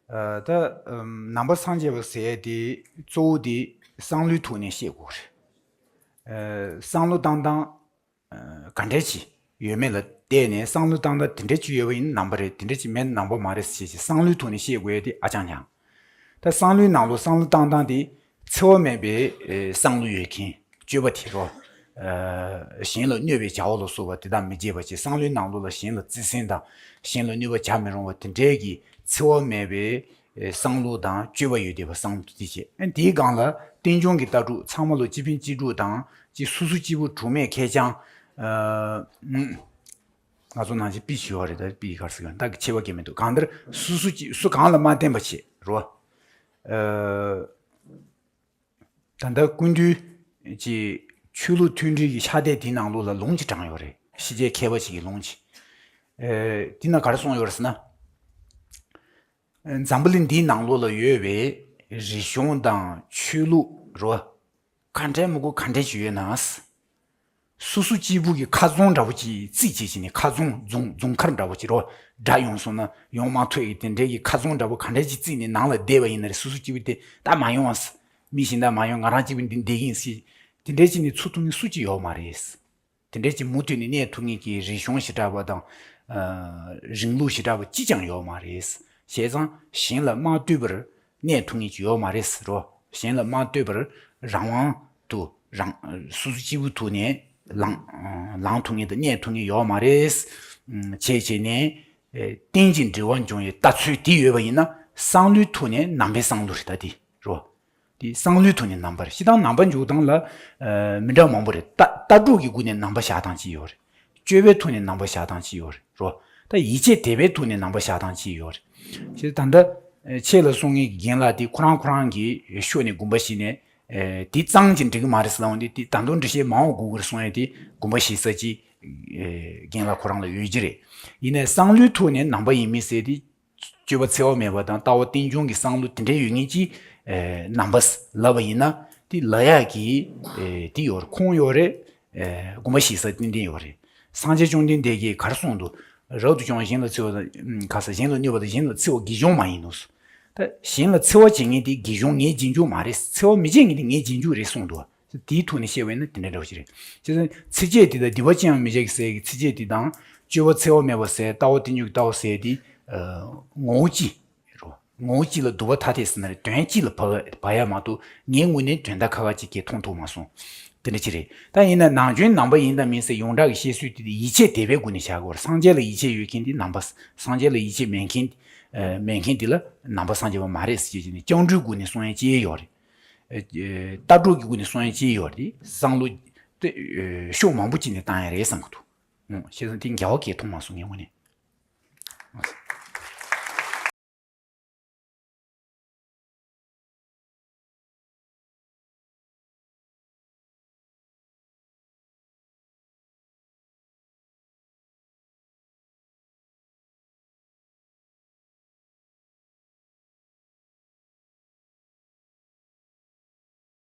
ཨ་ད་ཨམ་ནང་པ་སངས་རྒྱས་པ་ཟེར་ཡས་དེ་གཙོ་བོ་དེ་བསམ་བློའི་ཐོག་ནས་བཤད་དགོས་རེད། ཨ་བསམ་བློ་བཏང་སྟངས་ཨ་ག་འདྲས་ཅིག་ཡོད་མེད་ལ་བལྟས་ནས་བསམ་བློ་བཏང་སྟངས་དེ་འདྲས་ཅིག་ཡོད་པ་ཡིན་ན་ནང་པ་རེད། དེ་འདྲས་ཅིག་མེད་ན་ནང་པ་མ་རེད་ཟེར་ཅིག་བསམ་བློའི་ཐོག་ནས་བཤད་དགོས་ཡས་དེ་ཨ་ཅང་ཉང་། ད་བསམ་བློའི་ནང་ལོགས་བསམ་བློ་བཏང་སྟངས་དེ་ འཚེ་བ་མེད་པའི་བསམ་བློ་ཡོད་མཁན་སྤྱོད་པ་དེ་རོ། གཞན་ལ་གནོད་པའི་བྱ་བ་ལ་སོགས་པ་དེ་དག་མི་བྱེད་པ་བྱས། བསམ་བློའི་ནང་ལོགས་ལ་གཞན་ལ་བརྩེ་སེམས་དང་གཞན་ལ་གནོད་པ་བྱ་མི་རུང་བ་དེ་འདྲའི་གི་འཚེ་བ་མེད་པའི་བསམ་བློ་དང་སྤྱོད་པ་ཡོད་བསྡད་པ་བསམ་བློ་དེ་བྱེད། ཨ་དེའི་སྒང་ལ་རྟེན་འབྱུང་གི་ལྟ་གྲུབ་ཚང་མ་ལ་གཅིག་ཕན་གཅིག་གྲོགས་དང་གཅིག་སོ་སོ་གཅིག་པུ་གྲོགས་མེད་ཁེར་རྐྱང་། ང་ཚོ་ནང་བཞིན་པི་ཞུ་བ་རེད། ད་པི་གར་སི་ག་ད་གི་ཆེ་བ་གལ་མི་འདུག་གང་ལྟར་སོ་སོ་གཅིག་སུ་གང་ལ་མ་བརྟེན་པ་བྱེད་རོ། ད་ལྟ་སྐུ་མདུན་གྱི་ཆོས་ལུགས་མཐུན་སྒྲིལ་གྱི་ཕྱག་དེབ་དེའི་ནང་ལོགས་ལ་ལུང་ཅིག་དྲངས་ཡོད་རེད། ཤེས་བྱའི་མཁས་པ་ཞིག་གིས་ལུང་ཅིག་ཨེ་དེ་ན་ག་རེ་གསུངས་ཡོད་རེད་ཟེར་ན། འཛམ་བུ་གླིང་འདིའི་ནང་ལོགས་ལ་ཡོད་པའི་རིག་གཞུང་དང་ཆོས་ལུགས་རོ། ག་འདྲའི་མི་དགོས་ག་འདྲའི་ཅིག་ཡོད་ན། སོ་སོ་གཅིག་པུ་གི་ཁ་རྫོང་འདྲ་པོ་ཅིག་རྩིས་བྱེད་ཅིག་ནས་ཁ་རྫོང་རྫོང་རྫོང་མཁར་འདྲ་པོ་ཅིག་རོ། དགྲ་ཡོང་སོང་ན་ཡོང་མ་ཐུབ་ཡི་དེ་འདྲའི་གི་ཁ་རྫོང་འདྲ་པོ་ག་འདྲའི་ཅིག་རྩིས་ནས་ནང་ལ་བསྡད་པ་ཡིན་ན་རེད། སོ་སོ་གཅིག་པུ་དེ་ད་མ་ཡོང་། མི་གཞན་དག་མ་ཡོང་། ང་རང་གཅིག་པུ་འདི་བསྡད་ཀྱི་ཡིན་ཟེར། དེ་འདྲའི་ཅིག་ནས་ཚུར་ཐུག་མཁན་སུ་གཅིག་ཡོད་མ་རེད། དེ་འདྲའི་ཅིག་མུ་མཐུད་ནས་གནས་ཐུབ་མཁན་གྱི་རིག་གཞུང་ཞེ་དྲག་པ་དང་། ཨ་རིང་ལུགས་ཞེ་དྲག་པ་གཅིག་ཀྱང་ཡོད་མ་རེད། བྱས་ཙང་གཞན་ལ་མ་ལྟོས་པར་གནས་ཐུབ་མཁན་ཅིག་ཡོད་མ་རེད་རོ། གཞན་ལ་མ་ལྟོས་པར་རང་དབང་དུ་རང་སོ་སོ་གཅིག་པུ་ཐུག་ནས་ལངས་ལངས་ཐུབ་མཁན་དང་གནས་ཐུབ་མཁན་ཡོད་མ་རེད། བྱས་བྱས་ནས་རྟེན་ཅིང་འབྲེལ་བར་འབྱུང་བའི་ལྟ་ཚུལ་དེ་ཡོད་པ་ཡིན་ན་བསམ་བློའི་ཐོག་ནས་ནང་པའི་བསམ་བློ་རེད། ད་དེ་རོ། དེ་བསམ་བློའི་ཐོག་ནས་ནང་པ་རེད། སྤྱིར་བཏང་ནང་པ་འཇོག་སྟངས་ལ་ཨ་མི་འདྲ་མང་པོ་རེད། ལྟ་ལྟ་གྲུབ་ཀྱི་སྒོ་ནས་ནང་པ་བཞག་སྟངས་ཅིག་ཡོད་རེད། སྤྱོད་པའི་ཐོག་ནས་ནང་པ་བཞག་སྟངས་ཅིག་ཡོད་རེད་རོ། ད་ཡིད་ཆེས་དད་པའི་ཐོག་ནས་ནང་པ་བཞག་སྟངས་ཅིག་ཡོད་རེད། ཞེས་ད་ལྟ་ཨ་ཆེད་ལ་གསུང་མཁན་གྱི་རྒན་ལགས་དེ་ཁོ་རང་ཁོ་རང་གི་ཕྱོགས་ནས་དགོངས་པ་བཞེས་ནས་ཨ་དེ་གཙང་གཅིག་འགྲིག་གི་མ་རེད་ཟེར་ལབ་འོང་དུས། དེ་ད་དུང་འགྲེལ་བཤད་མང་བོ་དགོས་ཀྱི་རེད་གསུང་ཡས་དེ་དགོངས་པ་བཞེས་ས་ཅིག་ཨ་རྒན་ལགས་ཁོ་རང་ལ་ཡོད་ཀྱི་རེད། ཡིན་ནའི་བསམ་བློའི་ཐོག་ནས་ནང་པ་ཡིན་མིན་ཟེར་དེ། སྤྱོད་པ་འཚེ་བ་མེད་པ་དང་ལྟ་བ་རྟེན་འབྱུང་གི་བསམ་བློ་དེ་འདྲའི་ཡོད་མཁན་གྱི་ཨེ་ནང་པ་ལབ་པ་ཡིན་ན་དེ་ལབ་ཡག་གི་ཨེ་དེ་ཡོད་རེད། ཁུངས་ཡོད་རེད། ཨེ་དགོངས་པ་བཞེས་ས་ཏན་ཏན་ཡོད་རེད། སངས་རྒྱས་བཅོམ་ལྡན་འདས་ཀྱིས་ག་རེ་གསུངས་འདུག་རབ་ཏུ་བྱུང་བ་གཞན་ལ་འཚེ་བ་དང་། ཁ་ས་གཞན་ལ་གནོད་པ་དང་གཞན་ལ་འཚེ་བ་དགེ་སྦྱོང་མ་ཡིན་ནོ། ད་གཞན་ལ་འཚེ་བ་བྱེད་མཁན་དེ་དགེ་སྦྱོང་ངའི་རྗེས་འཇུག་མ་རེད། འཚེ་བ་མི་བྱེད་མཁན་དེ་ངའི་རྗེས་འཇུག་རེད་གསུངས་འདུག་དེའི་ཐོག་ནས་བཤད་པ་ཡིན་ན་དེ་འདྲ་འདྲ་བོ་ཞིག་རེད། བྱས་ཙང་ཚིགས་བཅད་དེ་དང་སྡིག་པ་ཅི་ཡང་མི་བྱ་གི་ཟེར་གི་ཚིགས་བཅད་དེ་དང་། སྤྱོད་པ་འཚེ་བ་མེད་པ་ཟེར། ལྟ་བ་རྟེན་འབྱུང་གི་ལྟ་བ་ཟེར་དེ། ངོ་བོ་གཅིག་རོ། ངོ་བོ་གཅིག་ལ་སྡུག་པ་ཐ་དད་ཟེར་ན་རེད། དོན་གཅིག་ལ་བབ་བབ་ཡ་མ་གཏོགས་ངའི་ངོས་ནས་དོན་དག་ཁ་ཁ་ཅིག་གིས་མཐོང་ཐུབ་མ་སོང་། དེ་འདྲ་ཅིག་རེད། ད་ཡིན་ན་ནང་ཆོས་ནང་པ་ཡིན་དང་མིན་ཟེར་ཡོངས་གྲགས་ཀྱི་བཤད་སྲོལ་དེ་དེ་ཡིད་ཆེས་དད་པའི་སྒོ་ནས་བྱ་དགོས་རེད། སངས་རྒྱས་ལ་ཡིད་ཆེས་ཡོད་མཁན་དེ་ནང་པ། སངས་རྒྱས་ལ་ཡིད་ཆེས་མེད་མཁན། མེད་མཁན་དེ་ལ་ནང་པ་སངས་རྒྱས་པ་མ་རེད་ཟེར་བྱས་ནས་སྐྱབས་འགྲོའི་སྒོ་ནས་གསུང་ཡ་ཅི་ཡོད་རེད། ལྟ་གྲུབ་ཀྱི་སྒོ་ནས་གསུང་ཡ་ཅི་ཡོད་རེད། བསམ་བློ་དེ་ཕྱོགས་མང་པོ་ཅིག་ནས་བཏང་ཡ་རེད་བསམ་གི་འདུག་ཨང་། བྱས་ཙང་དེ་འགལ་བ་གང་ཡང་མཐོང་མ་སོང་ངའི་ངོས་ནས།